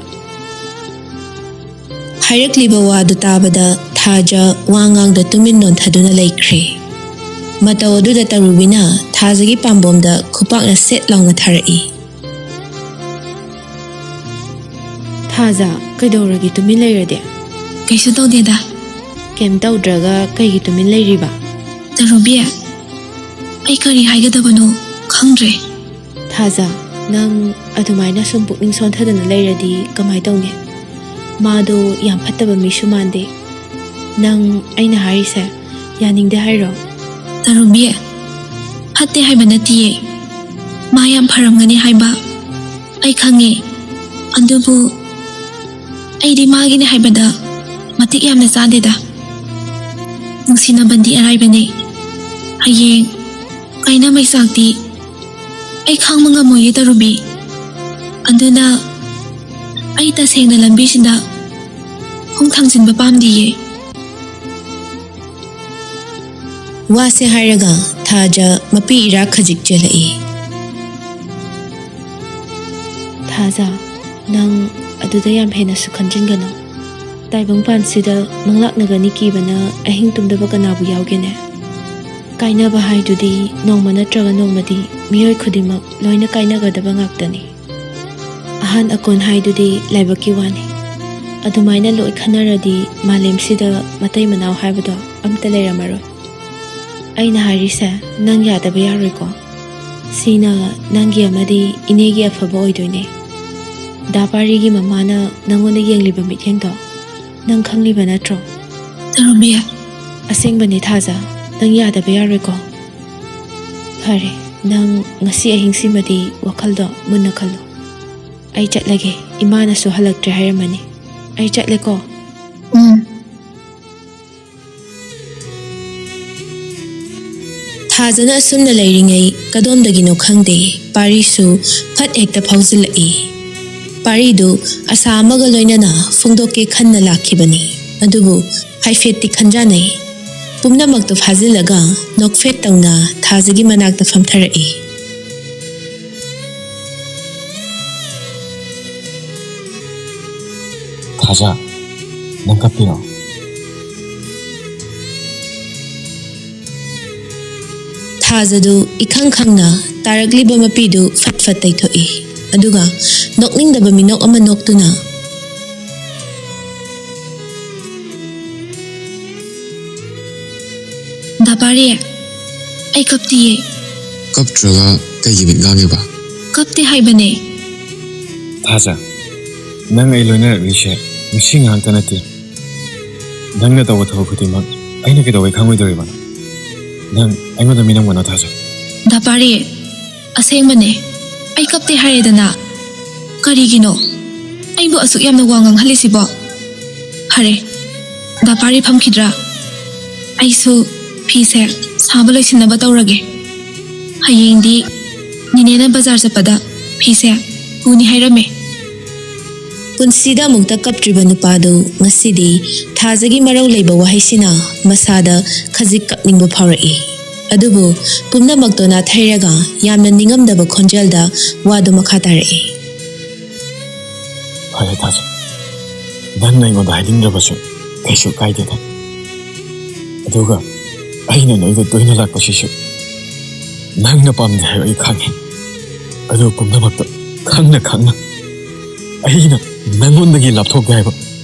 ꯍꯥꯏꯔꯛꯂꯤꯕ ꯋꯥꯗꯨ ꯇꯥꯕꯗ ꯊꯥꯖ ꯋꯥ ꯉꯥꯡꯗ ꯇꯨꯃꯤꯟ ꯅꯣꯟꯊꯗꯨꯅ ꯂꯩꯈ꯭ꯔꯦ꯫ ꯃꯇꯧ ꯑꯗꯨꯗ ꯇꯔꯨꯕꯤꯅ ꯊꯥꯖꯒꯤ ꯄꯥꯝꯕꯣꯝꯗ ꯈꯨꯄꯥꯛꯅ ꯁꯦꯠ ꯂꯥꯎꯅ ꯊꯥꯔꯛꯏ꯫ ꯊꯥꯖ, ꯀꯩꯗꯧꯔꯒꯦ ꯇꯨꯃꯤꯟ ꯂꯩꯔꯗꯤ? ꯀꯩꯁꯨ ꯇꯧꯗꯦꯗ꯫ ꯀꯩꯝ ꯇꯧꯗ꯭ꯔꯒ ꯀꯩꯒꯤ ꯇꯨꯃꯤꯟ ꯂꯩꯔꯤꯕ? ꯇꯔꯨꯕꯤ, ꯑꯩ ꯀꯔꯤ ꯍꯥꯏꯒꯗꯕꯅꯣ ꯈꯪꯗ꯭ꯔꯦ꯫ ꯊꯥꯖ, ꯅꯪ ꯑꯗꯨꯃꯥꯏꯅ ꯁꯨꯝ ꯄꯨꯛꯅꯤꯡ ꯁꯣꯟꯊꯗꯅ ꯂꯩꯔꯗꯤ ꯀꯃꯥꯏ ꯇꯧꯅꯤ? ꯃꯥꯗꯣ ꯌꯥꯝ ꯐꯠꯇꯕ ꯃꯤꯁꯨ ꯃꯥꯟꯗꯦ꯫ ꯅꯪ ꯑꯩꯅ ꯍꯥꯏꯔꯤꯁꯦ ꯌꯥꯅꯤꯡꯗꯦ ꯍꯥꯏꯔꯣ? ꯇꯔꯨꯕꯤ, ꯐꯠꯇꯦ ꯍꯥꯏꯕ ꯅꯠꯇꯤꯌꯦ꯫ ꯃꯥ ꯌꯥꯝ ꯐꯔꯝꯒꯅꯤ ꯍꯥꯏꯕ ꯑꯩ ꯈꯪꯉꯦ꯫ ꯑꯗꯨꯕꯨ ꯑꯩꯗꯤ ꯃꯥꯒꯤꯅꯦ ꯍꯥꯏꯕꯗ ꯃꯇꯤꯛ ꯌꯥꯝꯅ ꯆꯥꯗꯦꯗ꯫ ꯅꯨꯡꯁꯤꯅꯕꯗꯤ ꯑꯔꯥꯏꯕꯅꯦ꯫ ꯍꯌꯦꯡ ꯀꯥꯏꯅ ꯃꯩꯆꯥꯛꯇꯤ ꯑꯩ ꯈꯥꯡꯕ ꯉꯝꯃꯣꯏꯌꯦ ꯇꯔꯨꯕꯤ꯫ ꯑꯗꯨꯅ ꯑꯩ ꯇꯁꯦꯡꯅ ꯂꯝꯕꯤꯁꯤꯗ ꯈꯣꯡ ꯊꯥꯡꯖꯤꯟꯕ ꯄꯥꯝꯗꯤꯌꯦ꯫ ꯋꯥꯁꯦ ꯍꯥꯏꯔꯒ ꯊꯥꯖ ꯃꯄꯤ ꯏꯔꯥ ꯈꯖꯤꯛ ꯆꯦꯜꯂꯛꯏ꯫ ꯊꯥꯖ, ꯅꯪ ꯑꯗꯨꯗ ꯌꯥꯝ ꯍꯦꯟꯅꯁꯨ ꯈꯟꯖꯤꯟꯒꯅꯨ꯫ ꯇꯥꯏꯕꯪꯄꯥꯟꯁꯤꯗ ꯃꯪꯂꯥꯛꯅꯒꯅꯤ ꯀꯤꯕꯅ ꯑꯍꯤꯡ ꯇꯨꯝꯗꯕ ꯀꯅꯥꯕꯨ ꯌꯥꯎꯒꯦꯅꯦ? ꯀꯥꯏꯅꯕ ꯍꯥꯏꯗꯨꯗꯤ ꯅꯣꯡꯃ ꯅꯠꯇ꯭ꯔꯒ ꯅꯣꯡꯃꯗꯤ ꯃꯤꯑꯣꯏ ꯈꯨꯗꯤꯡꯃꯛ ꯂꯣꯏꯅ ꯀꯥꯏꯅꯒꯗꯕ ꯉꯥꯛꯇꯅꯤ꯫ ꯑꯍꯥꯟ ꯑꯀꯣꯟ ꯍꯥꯏꯗꯨꯗꯤ ꯂꯥꯏꯕꯛꯀꯤ ꯋꯥꯅꯤ꯫ ꯑꯗꯨꯃꯥꯏꯅ ꯂꯣꯏ ꯈꯟꯅꯔꯗꯤ ꯃꯥꯂꯦꯝꯁꯤꯗ ꯃꯇꯩ ꯃꯅꯥꯎ ꯍꯥꯏꯕꯗꯣ ꯑꯝꯇ ꯂꯩꯔꯝꯃꯔꯣꯏ꯫ ꯑꯩꯅ ꯍꯥꯏꯔꯤꯁꯦ ꯅꯪ ꯌꯥꯗꯕ ꯌꯥꯔꯣꯏꯀꯣ꯫ ꯁꯤꯅ ꯅꯪꯒꯤ ꯑꯃꯗꯤ ꯏꯅꯦꯒꯤ ꯑꯐꯕ ꯑꯣꯏꯗꯣꯏꯅꯦ꯫ ꯗꯥ ꯄꯥꯔꯤꯒꯤ ꯃꯃꯥꯅ ꯅꯪꯉꯣꯟꯗ ꯌꯦꯡꯂꯤꯕ ꯃꯤꯠꯌꯦꯡꯗꯣ ꯅꯪ ꯈꯪꯂꯤꯕ ꯅꯠꯇ꯭ꯔꯣ? ꯇꯔꯨꯕꯤ, ꯑꯁꯦꯡꯕꯅꯦ ꯊꯥꯖ, ꯅꯪ ꯌꯥꯗꯕ ꯌꯥꯔꯣꯏꯀꯣ꯫ ꯐꯔꯦ, ꯅꯪ ꯉꯁꯤ ꯑꯍꯤꯡꯁꯤꯃꯗꯤ ꯋꯥꯈꯜꯗꯣ ꯃꯨꯟꯅ ꯈꯜꯂꯣ꯫ ꯑꯩ ꯆꯠꯂꯒꯦ, ꯏꯃꯥꯅꯁꯨ ꯍꯜꯂꯛꯇ꯭ꯔꯦ ꯍꯥꯏꯔꯝꯃꯅꯤ꯫ ꯑꯩ ꯆꯠꯂꯦꯀꯣ꯫ ꯎꯝ꯫ ꯊꯥꯖꯅ ꯑꯁꯨꯝꯅ ꯂꯩꯔꯤꯉꯩ ꯀꯗꯣꯝꯗꯒꯤꯅꯣ ꯈꯪꯗꯦ, ꯄꯥꯔꯤꯁꯨ ꯐꯠ ꯍꯦꯛꯇ ꯐꯥꯎꯖꯤꯜꯂꯛꯏ꯫ ꯄꯥꯔꯤꯗꯨ ꯑꯁꯥ ꯑꯃꯒ ꯂꯣꯏꯅꯅ ꯐꯣꯡꯗꯣꯛꯀꯦ ꯈꯟꯅ ꯂꯥꯛꯈꯤꯕꯅꯤ꯫ ꯑꯗꯨꯕꯨ ꯍꯥꯏꯐꯦꯠꯇꯤ ꯈꯟꯖꯥꯅꯩ꯫ ꯄꯨꯝꯅꯃꯛꯇꯨ ꯐꯥꯖꯤꯜꯂꯒ ꯅꯣꯛꯐꯦꯠ ꯇꯧꯅ ꯊꯥꯖꯒꯤ ꯃꯅꯥꯛꯇ ꯐꯝꯊꯔꯛꯏ꯫ ꯊꯥꯖ, ꯅꯪ ꯀꯞꯄꯤꯔꯣ? ꯊꯥꯖꯗꯨ ꯏꯈꯪ ꯈꯪꯅ ꯇꯥꯔꯛꯂꯤꯕ ꯃꯄꯤꯗꯨ ꯐꯠ ꯐꯠ ꯇꯩꯊꯣꯛꯏ꯫ ꯑꯗꯨꯒ ꯅꯣꯛꯅꯤꯡꯗꯕ ꯃꯤꯅꯣꯛ ꯑꯃ ꯅꯣꯛꯇꯨꯅ, "ꯗꯥ ꯄꯥꯔꯤ, ꯑꯩ ꯀꯞꯇꯤꯌꯦ꯫" "ꯀꯞꯇ꯭ꯔꯒ ꯀꯩꯒꯤ ꯃꯤꯠ ꯉꯥꯡꯉꯤꯕ?" "ꯀꯞꯇꯦ ꯍꯥꯏꯕꯅꯦ꯫" "ꯊꯥꯖ, ꯅꯪ ꯑꯩ ꯂꯣꯏꯅꯔꯛꯂꯤꯁꯦ ꯉꯁꯤ ꯉꯥꯏꯍꯥꯛꯇ ꯅꯠꯇꯦ꯫ ꯅꯪꯅ ꯇꯧꯕ ꯊꯕꯛ ꯈꯨꯗꯤꯡꯃꯛ ꯑꯩꯅ ꯀꯩꯗꯧꯕꯩ ꯈꯪꯉꯣꯏꯗꯧꯔꯤꯕ? ꯅꯪ ꯑꯩꯉꯣꯟꯗ ꯃꯤꯅꯝꯒꯅꯣ, ꯊꯥꯖ꯫" "ꯗꯥ ꯄꯥꯔꯤ, ꯑꯁꯦꯡꯕꯅꯦ, ꯑꯩ ꯀꯞꯇꯦ ꯍꯥꯏꯔꯦꯗꯅ꯫ ꯀꯔꯤꯒꯤꯅꯣ ꯑꯩꯕꯨ ꯑꯁꯨꯛ ꯌꯥꯝꯅ ꯋꯥ ꯉꯥꯡꯍꯜꯂꯤꯁꯤꯕꯣ? ꯐꯔꯦ, ꯗꯥ ꯄꯥꯔꯤ ꯐꯝꯈꯤꯗ꯭ꯔꯥ? ꯑꯩꯁꯨ ꯐꯤꯁꯦ ꯁꯥꯕ ꯂꯣꯏꯁꯤꯟꯅꯕ ꯇꯧꯔꯒꯦ꯫ ꯍꯌꯦꯡꯗꯤ ꯅꯤꯅꯦꯅ ꯕꯖꯥꯔ ꯆꯠꯄꯗ ꯐꯤꯁꯦ ꯄꯨꯅꯤ ꯍꯥꯏꯔꯝꯃꯦ꯫" ꯄꯨꯟꯁꯤꯗ ꯑꯃꯨꯛꯇ ꯀꯞꯇ꯭ꯔꯤꯕ ꯅꯨꯄꯥꯗꯨ ꯉꯁꯤꯗꯤ ꯊꯥꯖꯒꯤ ꯃꯔꯧ ꯂꯩꯕ ꯋꯥꯍꯩꯁꯤꯅ ꯃꯁꯥꯗ ꯈꯖꯤꯛ ꯀꯞꯅꯤꯡꯕ ꯐꯥꯎꯔꯛꯏ꯫ ꯑꯗꯨꯕꯨ ꯄꯨꯝꯅꯃꯛꯇꯣ ꯅꯥꯊꯩꯔꯒ ꯌꯥꯝꯅ ꯅꯤꯡꯉꯝꯗꯕ ꯈꯣꯟꯖꯦꯜꯗ ꯋꯥꯗꯨ ꯃꯈꯥ ꯇꯥꯔꯛꯏ꯫ "ꯐꯔꯦ ꯊꯥꯖ, ꯅꯪꯅ ꯑꯩꯉꯣꯟꯗ ꯍꯥꯏꯅꯤꯡꯗ꯭ꯔꯕꯁꯨ ꯀꯩꯁꯨ ꯀꯥꯏꯗꯦꯗ꯫ ꯑꯗꯨꯒ ꯑꯩꯅ ꯅꯣꯏꯗ ꯇꯣꯏꯅ ꯂꯥꯛꯄꯁꯤꯁꯨ ꯅꯪꯅ ꯄꯥꯝꯗꯦ ꯍꯥꯏꯕ ꯑꯩ ꯈꯪꯉꯤ꯫ ꯑꯗꯨ ꯄꯨꯝꯅꯃꯛꯇ ꯈꯪꯅ ꯈꯪꯅ ꯑꯩꯅ ꯅꯪꯉꯣꯟꯗꯒꯤ ꯂꯥꯞꯊꯣꯛꯀꯦ ꯍꯥꯏꯕ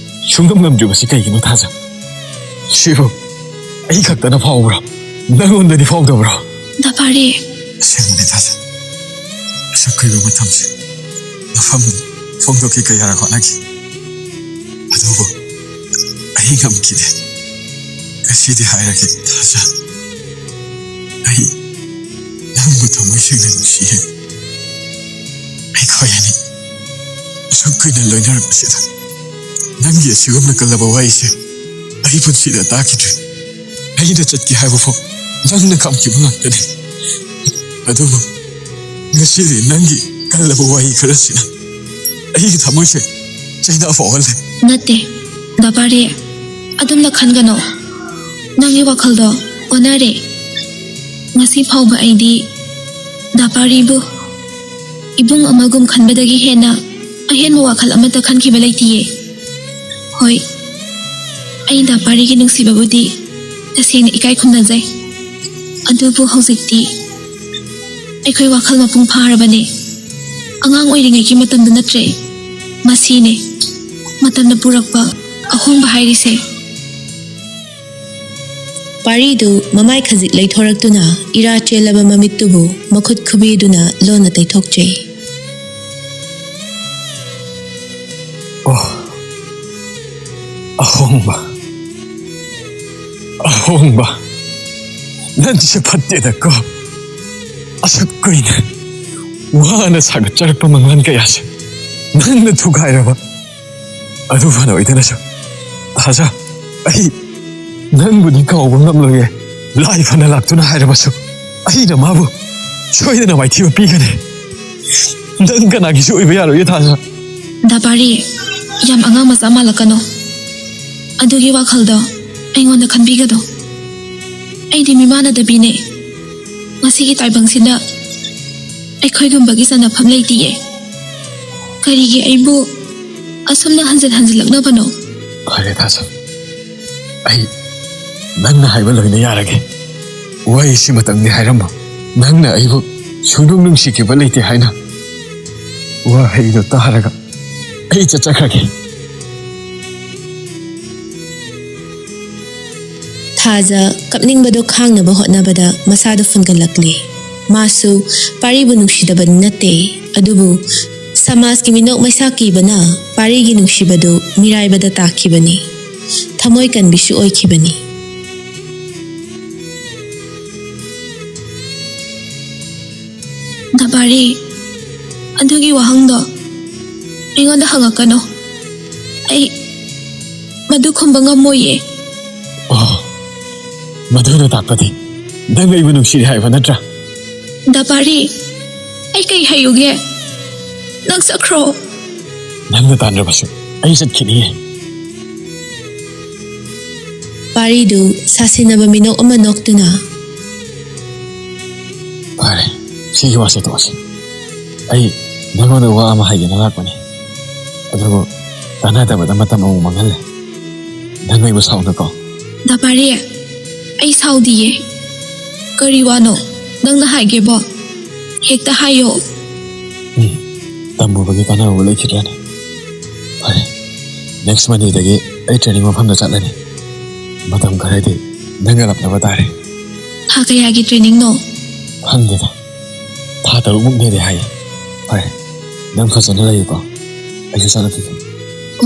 ꯁꯨꯡꯉꯝ ꯉꯝꯗ꯭ꯔꯤꯕꯁꯤ ꯀꯩꯒꯤꯅꯣ, ꯊꯥꯖ? ꯁꯤꯕꯨ ꯑꯩ ꯈꯛꯇꯅ ꯐꯥꯎꯕ꯭ꯔꯣ? ꯅꯪꯉꯣꯟꯗꯗꯤ ꯐꯥꯎꯗꯕ꯭ꯔꯣ?" "ꯗꯥ ꯄꯥꯔꯤ꯫" "ꯑꯁꯦꯡꯕꯅꯤ ꯊꯥꯖ, ꯑꯁꯨꯛ ꯀꯨꯏꯕ ꯃꯇꯝꯁꯦ ꯃꯐꯝ ꯐꯣꯡꯗꯣꯛꯀꯦ ꯀꯌꯥꯔꯛ ꯍꯣꯠꯅꯈꯤ, ꯑꯗꯨꯕꯨ ꯑꯩ ꯉꯝꯈꯤꯗꯦ꯫ ꯉꯁꯤꯗꯤ ꯍꯥꯏꯔꯒꯦ ꯊꯥꯖ, ꯑꯩ ꯅꯪꯕꯨ ꯊꯃꯣꯏ ꯁꯦꯡꯅ ꯅꯨꯡꯁꯤꯌꯦ꯫ ꯑꯩꯈꯣꯏ ꯑꯅꯤ ꯑꯁꯨꯛ ꯀꯨꯏꯅ ꯂꯣꯏꯅꯔꯛꯄꯁꯤꯗ ꯅꯪꯒꯤ ꯑꯁꯤꯒꯨꯝꯅ ꯀꯜꯂꯕ ꯋꯥꯍꯩꯁꯦ ꯑꯩ ꯄꯨꯟꯁꯤꯗ ꯇꯥꯈꯤꯗ꯭ꯔꯤ꯫ ꯑꯩꯅ ꯆꯠꯀꯦ ꯍꯥꯏꯕ ꯐꯥꯎ ꯅꯪꯅ ꯈꯪꯈꯤꯕ ꯉꯥꯛꯇꯅꯤ꯫ ꯑꯗꯨꯕꯨ ꯉꯁꯤꯗꯤ ꯅꯪꯒꯤ ꯀꯜꯂꯕ ꯋꯥꯍꯩ ꯈꯔꯁꯤꯅ ꯑꯩꯒꯤ ꯊꯃꯣꯏꯁꯦ ꯆꯩꯅꯥ ꯐꯥꯎꯍꯜꯂꯦ꯫ ꯅꯠꯇꯦ, ꯗꯥ ꯄꯥꯔꯤ, ꯑꯗꯨꯝꯅ ꯈꯟꯒꯅꯣ꯫ ꯅꯪꯒꯤ ꯋꯥꯈꯜꯗꯣ ꯑꯣꯟꯅꯔꯦ꯫ ꯉꯁꯤ ꯐꯥꯎꯕ ꯑꯩꯗꯤ ꯗꯥ ꯄꯥꯔꯤꯕꯨ ꯏꯕꯨꯡ ꯑꯃꯒꯨꯝ ꯈꯟꯕꯗꯒꯤ ꯍꯦꯟꯅ ꯑꯍꯦꯟꯕ ꯋꯥꯈꯜ ꯑꯃꯠꯇ ꯈꯟꯈꯤꯕ ꯂꯩꯇꯤꯌꯦ꯫ ꯍꯣꯏ, ꯑꯩ ꯗꯥ ꯄꯥꯔꯤꯒꯤ ꯅꯨꯡꯁꯤꯕꯕꯨꯗꯤ ꯇꯁꯦꯡꯅ ꯏꯀꯥꯏ ꯈꯨꯝꯅꯖꯩ꯫ ꯑꯗꯨꯕꯨ ꯍꯧꯖꯤꯛꯇꯤ ꯑꯩꯈꯣꯏ ꯋꯥꯈꯜ ꯃꯄꯨꯡ ꯐꯥꯔꯕꯅꯦ꯫ ꯑꯉꯥꯡ ꯑꯣꯏꯔꯤꯉꯩꯒꯤ ꯃꯇꯝꯗꯨ ꯅꯠꯇ꯭ꯔꯦ꯫ ꯃꯁꯤꯅꯦ ꯃꯇꯝꯅ ꯄꯨꯔꯛꯄ ꯑꯍꯣꯡꯕ ꯍꯥꯏꯔꯤꯁꯦ꯫ ꯄꯥꯔꯤꯗꯨ ꯃꯃꯥꯏ ꯈꯖꯤꯛ ꯂꯩꯊꯣꯔꯛꯇꯨꯅ ꯏꯔꯥ ꯆꯦꯜꯂꯕ ꯃꯃꯤꯠꯇꯨꯕꯨ ꯃꯈꯨꯠ ꯈꯨꯕꯤꯗꯨꯅ ꯂꯣꯟꯅ ꯇꯩꯊꯣꯛꯆꯩ꯫ ꯑꯣ, ꯑꯍꯣꯡꯕ, ꯑꯍꯣꯡꯕ꯫ ꯅꯪꯁꯦ ꯐꯠꯇꯦꯗꯀꯣ꯫ ꯑꯁꯨꯛ ꯀꯨꯏꯅ ꯋꯥꯅ ꯁꯥꯒꯠꯆꯔꯛꯄ ꯃꯪꯂꯥꯟ ꯀꯌꯥꯁꯦ ꯅꯪꯅ ꯊꯨꯒꯥꯏꯔꯕ꯫ ꯑꯗꯨ ꯐꯅꯕꯒꯤꯗꯃꯛꯁꯨ, ꯊꯥꯖ, ꯑꯩ ꯅꯪꯕꯨꯗꯤ ꯀꯥꯎꯕ ꯉꯝꯂꯣꯏꯌꯦ꯫ ꯂꯥꯏ ꯐꯅ ꯂꯥꯛꯇꯨꯅ ꯍꯥꯏꯔꯕꯁꯨ ꯑꯩꯅ ꯃꯥꯕꯨ ꯁꯣꯏꯗꯅ ꯃꯥꯏꯊꯤꯕ ꯄꯤꯒꯅꯤ꯫ ꯅꯪ ꯀꯅꯥꯒꯤꯁꯨ ꯑꯣꯏꯕ ꯌꯥꯔꯣꯏꯌꯦ, ꯊꯥꯖ꯫ ꯗꯥ ꯄꯥꯔꯤ, ꯌꯥꯝ ꯑꯉꯥꯡ ꯃꯆꯥ ꯃꯥꯜꯂꯛꯀꯅꯣ꯫ ꯑꯗꯨꯒꯤ ꯋꯥꯈꯜꯗꯣ ꯑꯩꯉꯣꯟꯗ ꯈꯟꯕꯤꯒꯗꯣ꯫ ꯑꯩꯗꯤ ꯃꯤꯃꯥꯟꯅꯗꯕꯤꯅꯦ꯫ ꯃꯁꯤꯒꯤ ꯇꯥꯏꯕꯪꯁꯤꯗ ꯑꯩꯈꯣꯏꯒꯨꯝꯕꯒꯤ ꯆꯟꯅꯐꯝ ꯂꯩꯇꯤꯌꯦ꯫ ꯀꯔꯤꯒꯤ ꯑꯩꯕꯨ ꯑꯁꯨꯝꯅ ꯍꯟꯖꯤꯟ ꯍꯟꯖꯤꯜꯂꯛꯅꯕꯅꯣ? ꯐꯔꯦ ꯊꯥꯖ, ꯑꯩ ꯅꯪꯅ ꯍꯥꯏꯕ ꯂꯣꯏꯅ ꯌꯥꯔꯒꯦ꯫ ꯋꯥꯍꯩꯁꯤꯃꯇꯪꯗꯤ ꯍꯥꯏꯔꯝꯃꯣ, ꯅꯪꯅ ꯑꯩꯕꯨ ꯁꯨꯡꯅꯨꯡ ꯅꯨꯡꯁꯤꯈꯤꯕ ꯂꯩꯇꯦ ꯍꯥꯏꯅ꯫ ꯋꯥꯍꯩꯗꯣ ꯇꯥꯔꯒ ꯑꯩ ꯆꯠꯆꯈ꯭ꯔꯒꯦ꯫ ꯊꯥꯖ ꯀꯞꯅꯤꯡꯕꯗꯣ ꯈꯥꯡꯅꯕ ꯍꯣꯠꯅꯕꯗ ꯃꯁꯥꯗꯣ ꯐꯨꯟꯒꯠꯂꯛꯂꯦ꯫ ꯃꯥꯁꯨ ꯄꯥꯔꯤꯕꯨ ꯅꯨꯡꯁꯤꯗꯕꯗꯤ ꯅꯠꯇꯦ, ꯑꯗꯨꯕꯨ ꯁꯃꯥꯖꯀꯤ ꯃꯤꯅꯣꯛ ꯃꯩꯁꯥ ꯀꯤꯕꯅ ꯄꯥꯔꯤꯒꯤ ꯅꯨꯡꯁꯤꯕꯗꯨ ꯃꯤꯔꯥꯏꯕꯗ ꯇꯥꯈꯤꯕꯅꯤ꯫ ꯊꯃꯣꯏ ꯀꯟꯕꯤꯁꯨ ꯑꯣꯏꯈꯤꯕꯅꯤ꯫ ꯗꯥ ꯄꯥꯔꯤ, ꯑꯗꯨꯒꯤ ꯋꯥꯍꯪꯗꯣ ꯑꯩꯉꯣꯟꯗ ꯍꯪꯉꯛꯀꯅꯣ꯫ ꯑꯩ ꯃꯗꯨ ꯈꯨꯝꯕ ꯉꯝꯃꯣꯏꯌꯦ꯫ ꯑꯣ, ꯃꯗꯨꯅ ꯇꯥꯛꯄꯗꯤ ꯅꯪ ꯑꯩꯕꯨ ꯅꯨꯡꯁꯤꯔꯦ ꯍꯥꯏꯕ ꯅꯠꯇ꯭ꯔꯥ? ꯗꯥ ꯄꯥꯔꯤ, ꯑꯩ ꯀꯩ ꯍꯥꯏꯌꯨꯒꯦ? ꯅꯪ ꯆꯠꯈ꯭ꯔꯣ꯫ ꯅꯪꯅ ꯇꯥꯟꯅꯕꯁꯦ ꯑꯩ ꯆꯠꯈꯤꯅꯤꯌꯦ꯫ ꯄꯥꯔꯤꯗꯨ ꯁꯥꯁꯤꯟꯅꯕ ꯃꯤꯅꯣꯛ ꯑꯃ ꯅꯣꯛꯇꯨꯅ, ꯐꯔꯦ, ꯁꯤꯒꯤ ꯋꯥꯁꯦ ꯇꯣꯛꯑꯁꯤ꯫ ꯑꯩ ꯅꯉꯣꯟꯗ ꯋꯥ ꯑꯃ ꯍꯥꯏꯒꯦꯅ ꯂꯥꯛꯄꯅꯤ, ꯑꯗꯨꯕꯨ ꯀꯥꯟꯅꯗꯕꯗ ꯃꯇꯝ ꯑꯃꯨꯛ ꯃꯥꯡꯍꯜꯂꯦ꯫ ꯅꯪ ꯑꯩꯕꯨ ꯁꯥꯎꯅꯨꯀꯣ꯫ ꯗꯥ ꯄꯥꯔꯤ, ꯑꯩ ꯁꯥꯎꯗꯤꯌꯦ꯫ ꯀꯔꯤ ꯋꯥꯅꯣ ꯅꯪꯅ ꯍꯥꯏꯒꯦꯕꯣ? ꯍꯦꯛꯇ ꯍꯥꯏꯌꯣ꯫ ꯎꯝ, ꯇꯝꯃꯨꯕꯒꯤ ꯀꯥꯟꯅꯕꯕꯨ ꯂꯩꯈꯤꯗ꯭ꯔꯅꯦ? ꯐꯔꯦ, next Mondayꯗꯒꯤ ꯑꯩ training ꯃꯐꯝꯗ ꯆꯠꯂꯅꯤ꯫ ꯃꯇꯝ ꯈꯔꯗꯤ ꯅꯪꯒ ꯂꯥꯞꯅꯕ ꯇꯥꯔꯦ꯫ ꯊꯥ ꯀꯌꯥꯒꯤ trainingꯅꯣ? ꯈꯪꯗꯦꯗ꯫ ꯊꯥ ꯇꯔꯨꯛꯃꯨꯛꯅꯦꯗꯤ ꯍꯥꯏꯌꯦ꯫ ꯐꯔꯦ, ꯅꯪ ꯐꯖꯅ ꯂꯩꯌꯨꯀꯣ꯫ ꯑꯩꯁꯨ ꯆꯠꯂꯒꯦ꯫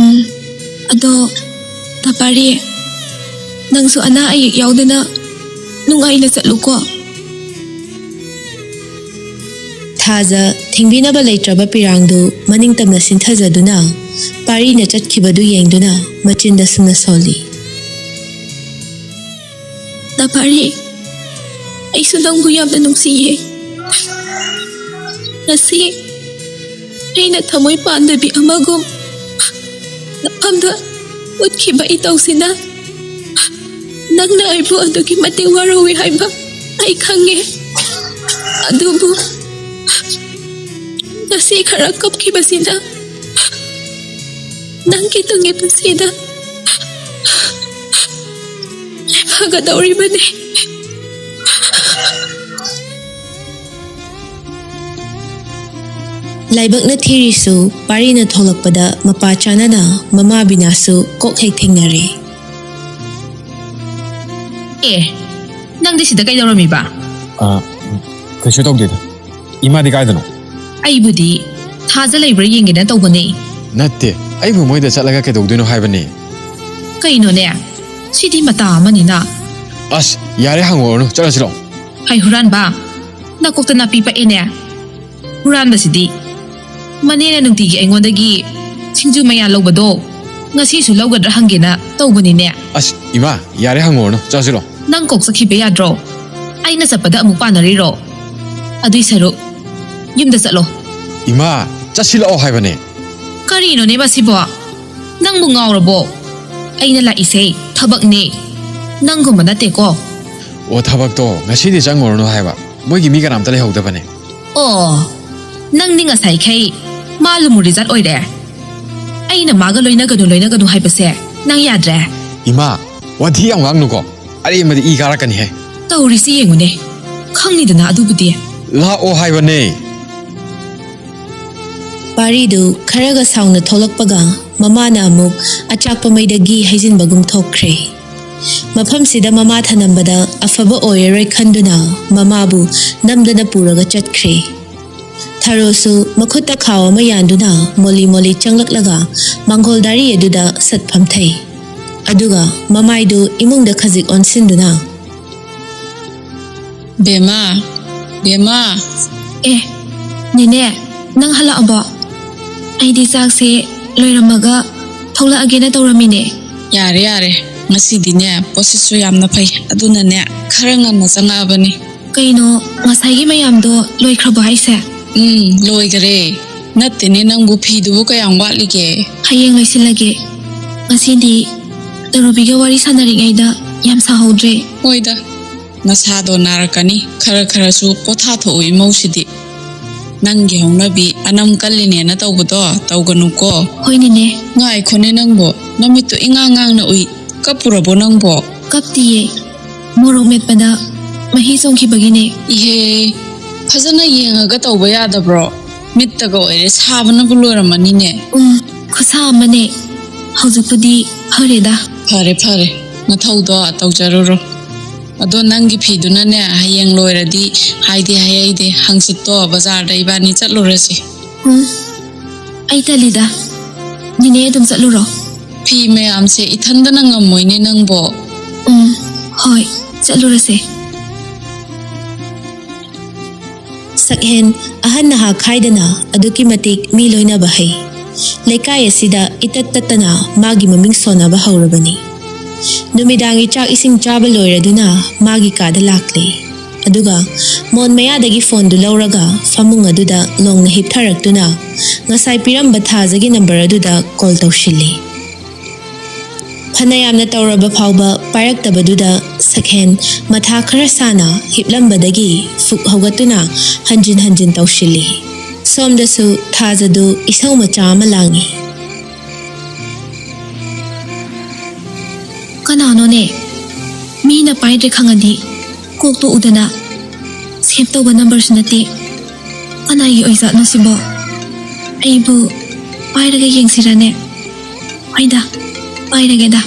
ꯎꯝ, ꯑꯗꯣ ꯗꯥ ꯄꯥꯔꯤ, ꯅꯪꯁꯨ ꯑꯅꯥ ꯑꯌꯦꯛ ꯌꯥꯎꯗꯅ ꯅꯨꯡꯉꯥꯏꯅ ꯆꯠꯂꯨꯀꯣ꯫ ꯊꯥꯖ ꯊꯤꯡꯕꯤꯅꯕ ꯂꯩꯇ꯭ꯔꯕ ꯄꯤꯔꯥꯡꯗꯨ ꯃꯅꯤꯡ ꯇꯝꯅ ꯁꯤꯟꯊꯖꯗꯨꯅ ꯄꯥꯔꯤꯅ ꯆꯠꯈꯤꯕꯗꯨ ꯌꯦꯡꯗꯨꯅ ꯃꯆꯤꯟꯗ ꯁꯨꯝꯅ ꯁꯣꯜꯂꯤ꯫ ꯗꯥ ꯄꯥꯔꯤ, ꯑꯩꯁꯨ ꯅꯪꯕꯨ ꯌꯥꯝꯅ ꯅꯨꯡꯁꯤꯌꯦ꯫ ꯉꯁꯤ ꯑꯩꯅ ꯊꯃꯣꯏ ꯄꯥꯟꯗꯕꯤ ꯑꯃꯒꯨꯝ ꯅꯐꯝꯗ ꯎꯠꯈꯤꯕ ꯏꯇꯧꯁꯤꯅ ꯅꯪꯅ ꯑꯩꯕꯨ ꯑꯗꯨꯛꯀꯤ ꯃꯇꯤꯛ ꯋꯥꯔꯧꯏ ꯍꯥꯏꯕ ꯑꯩ ꯈꯪꯉꯦ꯫ ꯑꯗꯨꯕꯨ ꯉꯁꯤ ꯈꯔ ꯀꯞꯈꯤꯕꯁꯤꯅ ꯅꯪꯒꯤ ꯇꯨꯡꯒꯤ ꯄꯨꯟꯁꯤꯗ ꯐꯒꯗꯧꯔꯤꯕꯅꯤ꯫ ꯂꯥꯏꯕꯛꯅ ꯊꯤꯔꯤꯁꯨ ꯄꯥꯔꯤꯅ ꯊꯣꯛꯂꯛꯄꯗ ꯃꯄꯥ ꯆꯥꯅꯅ ꯃꯃꯥ ꯕꯤꯅꯥꯁꯨ ꯀꯣꯛ ꯍꯦꯛ ꯊꯦꯡꯅꯔꯦ꯫ ꯑꯦ, ꯅꯪꯗꯤ ꯁꯤꯗ ꯀꯩꯗꯧꯔꯝꯃꯤꯕ? ꯑ, ꯀꯩꯁꯨ ꯇꯧꯗꯦꯗ꯫ ꯏꯃꯥꯗꯤ ꯀꯥꯏꯗꯅꯣ? ꯑꯩꯕꯨꯗꯤ ꯊꯥꯖ ꯂꯩꯕ꯭ꯔꯥ ꯌꯦꯡꯒꯦꯅ ꯇꯧꯕꯅꯦ꯫ ꯅꯠꯇꯦ, ꯑꯩꯕꯨ ꯃꯣꯏꯗ ꯆꯠꯂꯒ ꯀꯩꯗꯧꯗꯣꯏꯅꯣ ꯍꯥꯏꯕꯅꯦ꯫ ꯀꯩꯅꯣꯅꯦ, ꯁꯤꯗꯤ ꯃꯇꯥ ꯑꯃꯅꯤꯅ꯫ ꯑꯁ, ꯌꯥꯔꯦ, ꯍꯪꯉꯨꯔꯅꯨ, ꯆꯠꯂꯁꯤ ꯂꯥꯛꯑꯣ꯫ ꯍꯩ ꯍꯨꯔꯥꯟꯕ, ꯅꯀꯣꯛꯇ ꯅꯥꯄꯤ ꯄꯛꯑꯦꯅꯦ꯫ ꯍꯨꯔꯥꯟꯕꯁꯤꯗꯤ ꯃꯅꯦꯅ ꯅꯨꯡꯇꯤꯒꯤ ꯑꯩꯉꯣꯟꯗꯒꯤ ꯁꯤꯡꯖꯨ ꯃꯌꯥ ꯂꯧꯕꯗꯣ ꯉꯁꯤꯁꯨ ꯂꯧꯒꯗ꯭ꯔꯥ ꯍꯪꯒꯦꯅ ꯇꯧꯕꯅꯤꯅꯦ꯫ ꯑꯁ, ꯏꯃꯥ, ꯌꯥꯔꯦ, ꯍꯪꯉꯨꯔꯅꯨ, ꯆꯠꯂꯁꯤ ꯂꯥꯛꯑꯣ꯫ ꯅꯪ ꯀꯣꯛ ꯆꯠꯈꯤꯕ ꯌꯥꯗ꯭ꯔꯣ? ꯑꯩꯅ ꯆꯠꯄꯗ ꯑꯃꯨꯛ ꯄꯥꯟꯅꯔꯤꯔꯣ? ꯑꯗꯨꯏ ꯁꯔꯨꯛ ꯌꯨꯝꯗ ꯆꯠꯂꯣ꯫ ꯏꯃꯥ, ꯆꯠꯁꯤꯜꯂꯛꯑꯣ ꯍꯥꯏꯕꯅꯦ꯫ ꯀꯔꯤꯅꯣꯅꯦ ꯃꯁꯤꯕꯣ? ꯅꯪꯕꯨ ꯉꯥꯎꯔꯕꯣ? ꯑꯩꯅ ꯂꯥꯛꯏꯁꯦ ꯊꯕꯛꯅꯦ, ꯅꯪꯒꯨꯝꯕ ꯅꯠꯇꯦꯀꯣ꯫ ꯑꯣ, ꯊꯕꯛꯇꯣ ꯉꯁꯤꯗꯤ ꯆꯪꯉꯨꯔꯅꯨ ꯍꯥꯏꯕ, ꯃꯣꯏꯒꯤ ꯃꯤ ꯀꯅꯥꯝꯇ ꯂꯩꯍꯧꯗꯕꯅꯦ꯫ ꯑꯣ, ꯅꯪꯗꯤ ꯉꯁꯥꯏꯈꯩ ꯃꯥ ꯂꯨꯃꯨꯔꯤꯖꯥꯠ ꯑꯣꯏꯔꯦ꯫ ꯑꯩꯅ ꯃꯥꯒ ꯂꯣꯏꯅꯒꯅꯨ, ꯂꯣꯏꯅꯒꯅꯨ ꯍꯥꯏꯕꯁꯦ ꯅꯪ ꯌꯥꯗ꯭ꯔꯦ꯫ ꯏꯃꯥ, ꯋꯥꯊꯤ ꯌꯥꯝ ꯉꯥꯡꯅꯨꯀꯣ, ꯑꯔꯦꯝꯕꯗ ꯏ ꯀꯥꯔꯛꯀꯅꯤꯍꯦ꯫ ꯇꯧꯔꯤꯁꯤ ꯌꯦꯡꯉꯨꯅꯦ, ꯈꯪꯉꯤꯗꯅ ꯑꯗꯨꯕꯨꯗꯤ꯫ ꯂꯥꯛꯑꯣ ꯍꯥꯏꯕꯅꯦ꯫ ꯄꯥꯔꯤꯗꯨ ꯈꯔꯒ ꯁꯥꯎꯅ ꯊꯣꯛꯂꯛꯄꯒ ꯃꯃꯥꯅ ꯑꯃꯨꯛ ꯑꯆꯥꯛꯄ ꯃꯩꯗ ꯘꯤ ꯍꯩꯖꯤꯟꯕꯒꯨꯝ ꯊꯣꯛꯈ꯭ꯔꯦ꯫ ꯃꯐꯝꯁꯤꯗ ꯃꯃꯥ ꯊꯅꯝꯕꯗ ꯑꯐꯕ ꯑꯣꯏꯔꯔꯣꯏ ꯈꯟꯗꯨꯅ ꯃꯃꯥꯕꯨ ꯅꯝꯗꯅ ꯄꯨꯔꯒ ꯆꯠꯈ꯭ꯔꯦ꯫ ꯊꯔꯣꯁꯨ ꯃꯈꯨꯠꯇ ꯈꯥꯎ ꯑꯃ ꯌꯥꯟꯗꯨꯅ ꯃꯣꯂꯤ ꯃꯣꯂꯤ ꯆꯪꯂꯛꯂꯒ ꯃꯥꯡꯒꯣꯜ ꯗꯥꯔꯤ ꯑꯗꯨꯗ ꯁꯠ ꯐꯝꯊꯩ꯫ ꯑꯗꯨꯒ ꯃꯃꯥꯏꯗꯨ ꯏꯃꯨꯡꯗ ꯈꯖꯤꯛ ꯑꯣꯟꯁꯤꯟꯗꯨꯅ, "ꯕꯦꯝꯃ, ꯕꯦꯝꯃ!" "ꯑꯦ, ꯅꯦꯅꯦ, ꯅꯪ ꯍꯜꯂꯛꯑꯕꯣ? ꯑꯩꯗꯤ ꯆꯥꯛꯁꯦ ꯂꯣꯏꯔꯝꯃꯒ ꯊꯣꯛꯂꯛꯑꯒꯦꯅ ꯇꯧꯔꯝꯃꯤꯅꯦ꯫" "ꯌꯥꯔꯦ, ꯌꯥꯔꯦ, ꯉꯁꯤꯗꯤꯅꯦ ꯄꯣꯠꯁꯤꯠꯁꯨ ꯌꯥꯝꯅ ꯐꯩ, ꯑꯗꯨꯅꯅꯦ ꯈꯔ ꯉꯟꯅ ꯆꯪꯉꯛꯑꯕꯅꯤ꯫" "ꯀꯩꯅꯣ, ꯉꯁꯥꯏꯒꯤ ꯃꯌꯥꯝꯗꯣ ꯂꯣꯏꯈ꯭ꯔꯕꯣ ꯍꯥꯏꯁꯦ?" "ꯎꯝ, ꯂꯣꯏꯈꯔꯦ꯫ ꯅꯠꯇꯦꯅꯦ, ꯅꯪꯕꯨ ꯐꯤꯗꯨꯕꯨ ꯀꯌꯥꯝ ꯋꯥꯠꯂꯤꯒꯦ?" "ꯍꯌꯦꯡ ꯂꯣꯏꯁꯤꯜꯂꯒꯦ꯫ ꯉꯁꯤꯗꯤ ꯇꯔꯨꯕꯤꯒ ꯋꯥꯔꯤ ꯁꯥꯟꯅꯔꯤꯉꯩꯗ ꯌꯥꯝ ꯁꯥꯍꯧꯗ꯭ꯔꯦ꯫" "ꯍꯣꯏꯗ, ꯅꯁꯥꯗꯣ ꯅꯥꯔꯛꯀꯅꯤ꯫ ꯈꯔ ꯈꯔꯁꯨ ꯄꯣꯊꯥꯊꯣꯛꯎ ꯏꯃꯧꯁꯤꯗꯤ꯫ ꯅꯪꯒꯤ ꯍꯧꯅꯕꯤ ꯑꯅꯝ ꯀꯜꯂꯤꯅꯦꯅ ꯇꯧꯕꯗꯣ ꯇꯧꯒꯅꯨꯀꯣ꯫" "ꯍꯣꯏ, ꯅꯦꯅꯦ꯫" "ꯉꯥꯏꯈꯣꯅꯦ ꯅꯪꯕꯨ, ꯅꯃꯤꯠꯇꯣ ꯏꯉꯥꯡ ꯉꯥꯡꯅ ꯎꯏ꯫ ꯀꯞꯄꯨꯔꯕꯣ ꯅꯪꯕꯣ?" "ꯀꯞꯇꯤꯌꯦ꯫ ꯃꯣꯔꯣꯛ ꯃꯦꯠꯄꯗ ꯃꯍꯤ ꯆꯣꯡꯈꯤꯕꯒꯤꯅꯦ꯫" "ꯏꯍꯦ, ꯐꯖꯅ ꯌꯦꯡꯉꯒ ꯇꯧꯕ ꯌꯥꯗꯕ꯭ꯔꯣ? ꯃꯤꯠꯇꯒ ꯑꯣꯏꯔꯦ, ꯁꯥꯕꯅꯕꯨ ꯂꯣꯏꯔꯝꯃꯅꯤꯅꯦ꯫" "ꯎꯝ, ꯈꯨꯠꯁꯥ ꯑꯃꯅꯦ꯫ ꯍꯧꯖꯤꯛꯄꯨꯗꯤ ꯐꯔꯦꯗ꯫" "ꯐꯔꯦ, ꯐꯔꯦ, ꯅꯊꯧꯗꯣ ꯇꯧꯖꯔꯨꯔꯣ꯫ ꯑꯗꯣ ꯅꯪꯒꯤ ꯐꯤꯗꯨꯅꯅꯦ, ꯍꯌꯦꯡ ꯂꯣꯏꯔꯗꯤ ꯍꯥꯏꯗꯤ ꯍꯥꯏꯍꯩꯗꯦ, ꯍꯪꯆꯤꯠꯇꯣ ꯕꯖꯥꯔꯗ ꯏꯕꯥꯅꯤ ꯆꯠꯂꯨꯔꯁꯤ꯫" "ꯎꯝ, ꯑꯩ ꯇꯜꯂꯤꯗ꯫ ꯅꯦꯅꯦ ꯑꯗꯨꯝ ꯆꯠꯂꯨꯔꯣ꯫" "ꯐꯤ ꯃꯌꯥꯝꯁꯦ ꯏꯊꯟꯗꯅ ꯉꯝꯃꯣꯏꯅꯦ ꯅꯪꯕꯣ꯫" "ꯎꯝ, ꯍꯣꯏ, ꯆꯠꯂꯨꯔꯁꯦ꯫" ꯁꯛꯍꯦꯟ ꯑꯍꯟ ꯅꯍꯥ ꯈꯥꯏꯗꯅ ꯑꯗꯨꯛꯀꯤ ꯃꯇꯤꯛ ꯃꯤ ꯂꯣꯏꯅꯕ ꯍꯩ꯫ ꯂꯩꯀꯥꯏ ꯑꯁꯤꯗ ꯏꯇꯠ ꯇꯠꯇꯅ ꯃꯥꯒꯤ ꯃꯃꯤꯡ ꯁꯣꯟꯅꯕ ꯍꯧꯔꯕꯅꯤ꯫ ꯅꯨꯃꯤꯗꯥꯡꯒꯤ ꯆꯥꯛ ꯏꯁꯤꯡ ꯆꯥꯕ ꯂꯣꯏꯔꯗꯨꯅ ꯃꯥꯒꯤ ꯀꯥꯗ ꯂꯥꯛꯂꯦ꯫ ꯑꯗꯨꯒ ꯃꯣꯟ ꯃꯌꯥꯗꯒꯤ ꯐꯣꯟꯗꯨ ꯂꯧꯔꯒ ꯐꯃꯨꯡ ꯑꯗꯨꯗ ꯂꯣꯡꯅ ꯍꯤꯞꯊꯔꯛꯇꯨꯅ ꯉꯁꯥꯏ ꯄꯤꯔꯝꯕ ꯊꯥꯖꯒꯤ ꯅꯝꯕꯔ ꯑꯗꯨꯗ ꯀꯣꯜ ꯇꯧꯁꯤꯜꯂꯤ꯫ ꯐꯅꯌꯥꯝꯅ ꯇꯧꯔꯕ ꯐꯥꯎꯕ ꯄꯥꯏꯔꯛꯇꯕꯗꯨꯗ ꯁꯛꯍꯦꯟ ꯃꯊꯥ ꯈꯔ ꯁꯥꯅ ꯍꯤꯞꯂꯝꯕꯗꯒꯤ ꯐꯨꯛ ꯍꯧꯒꯠꯇꯨꯅ ꯍꯟꯖꯤꯟ ꯍꯟꯖꯤꯟ ꯇꯧꯁꯤꯜꯂꯤ꯫ ꯁꯣꯝꯗꯁꯨ ꯊꯥꯖꯗꯨ ꯏꯁꯧ ꯃꯆꯥ ꯑꯃ ꯂꯥꯡꯏ꯫ "ꯀꯅꯥꯅꯣꯅꯦ? ꯃꯤꯅ ꯄꯥꯏꯗ꯭ꯔꯦ ꯈꯪꯉꯗꯤ ꯀꯣꯛꯇꯣ ꯎꯗꯅ ꯁꯦꯚ ꯇꯧꯕ ꯅꯝꯕꯔꯁꯨ ꯅꯠꯇꯦ꯫ ꯀꯅꯥꯒꯤ ꯑꯣꯏꯖꯥꯠꯅꯣ ꯁꯤꯕꯣ? ꯑꯩꯕꯨ ꯄꯥꯏꯔꯒ ꯌꯦꯡꯁꯤꯔꯅꯦ? ꯍꯣꯏꯗ, ꯄꯥꯏꯔꯒꯦꯗ꯫"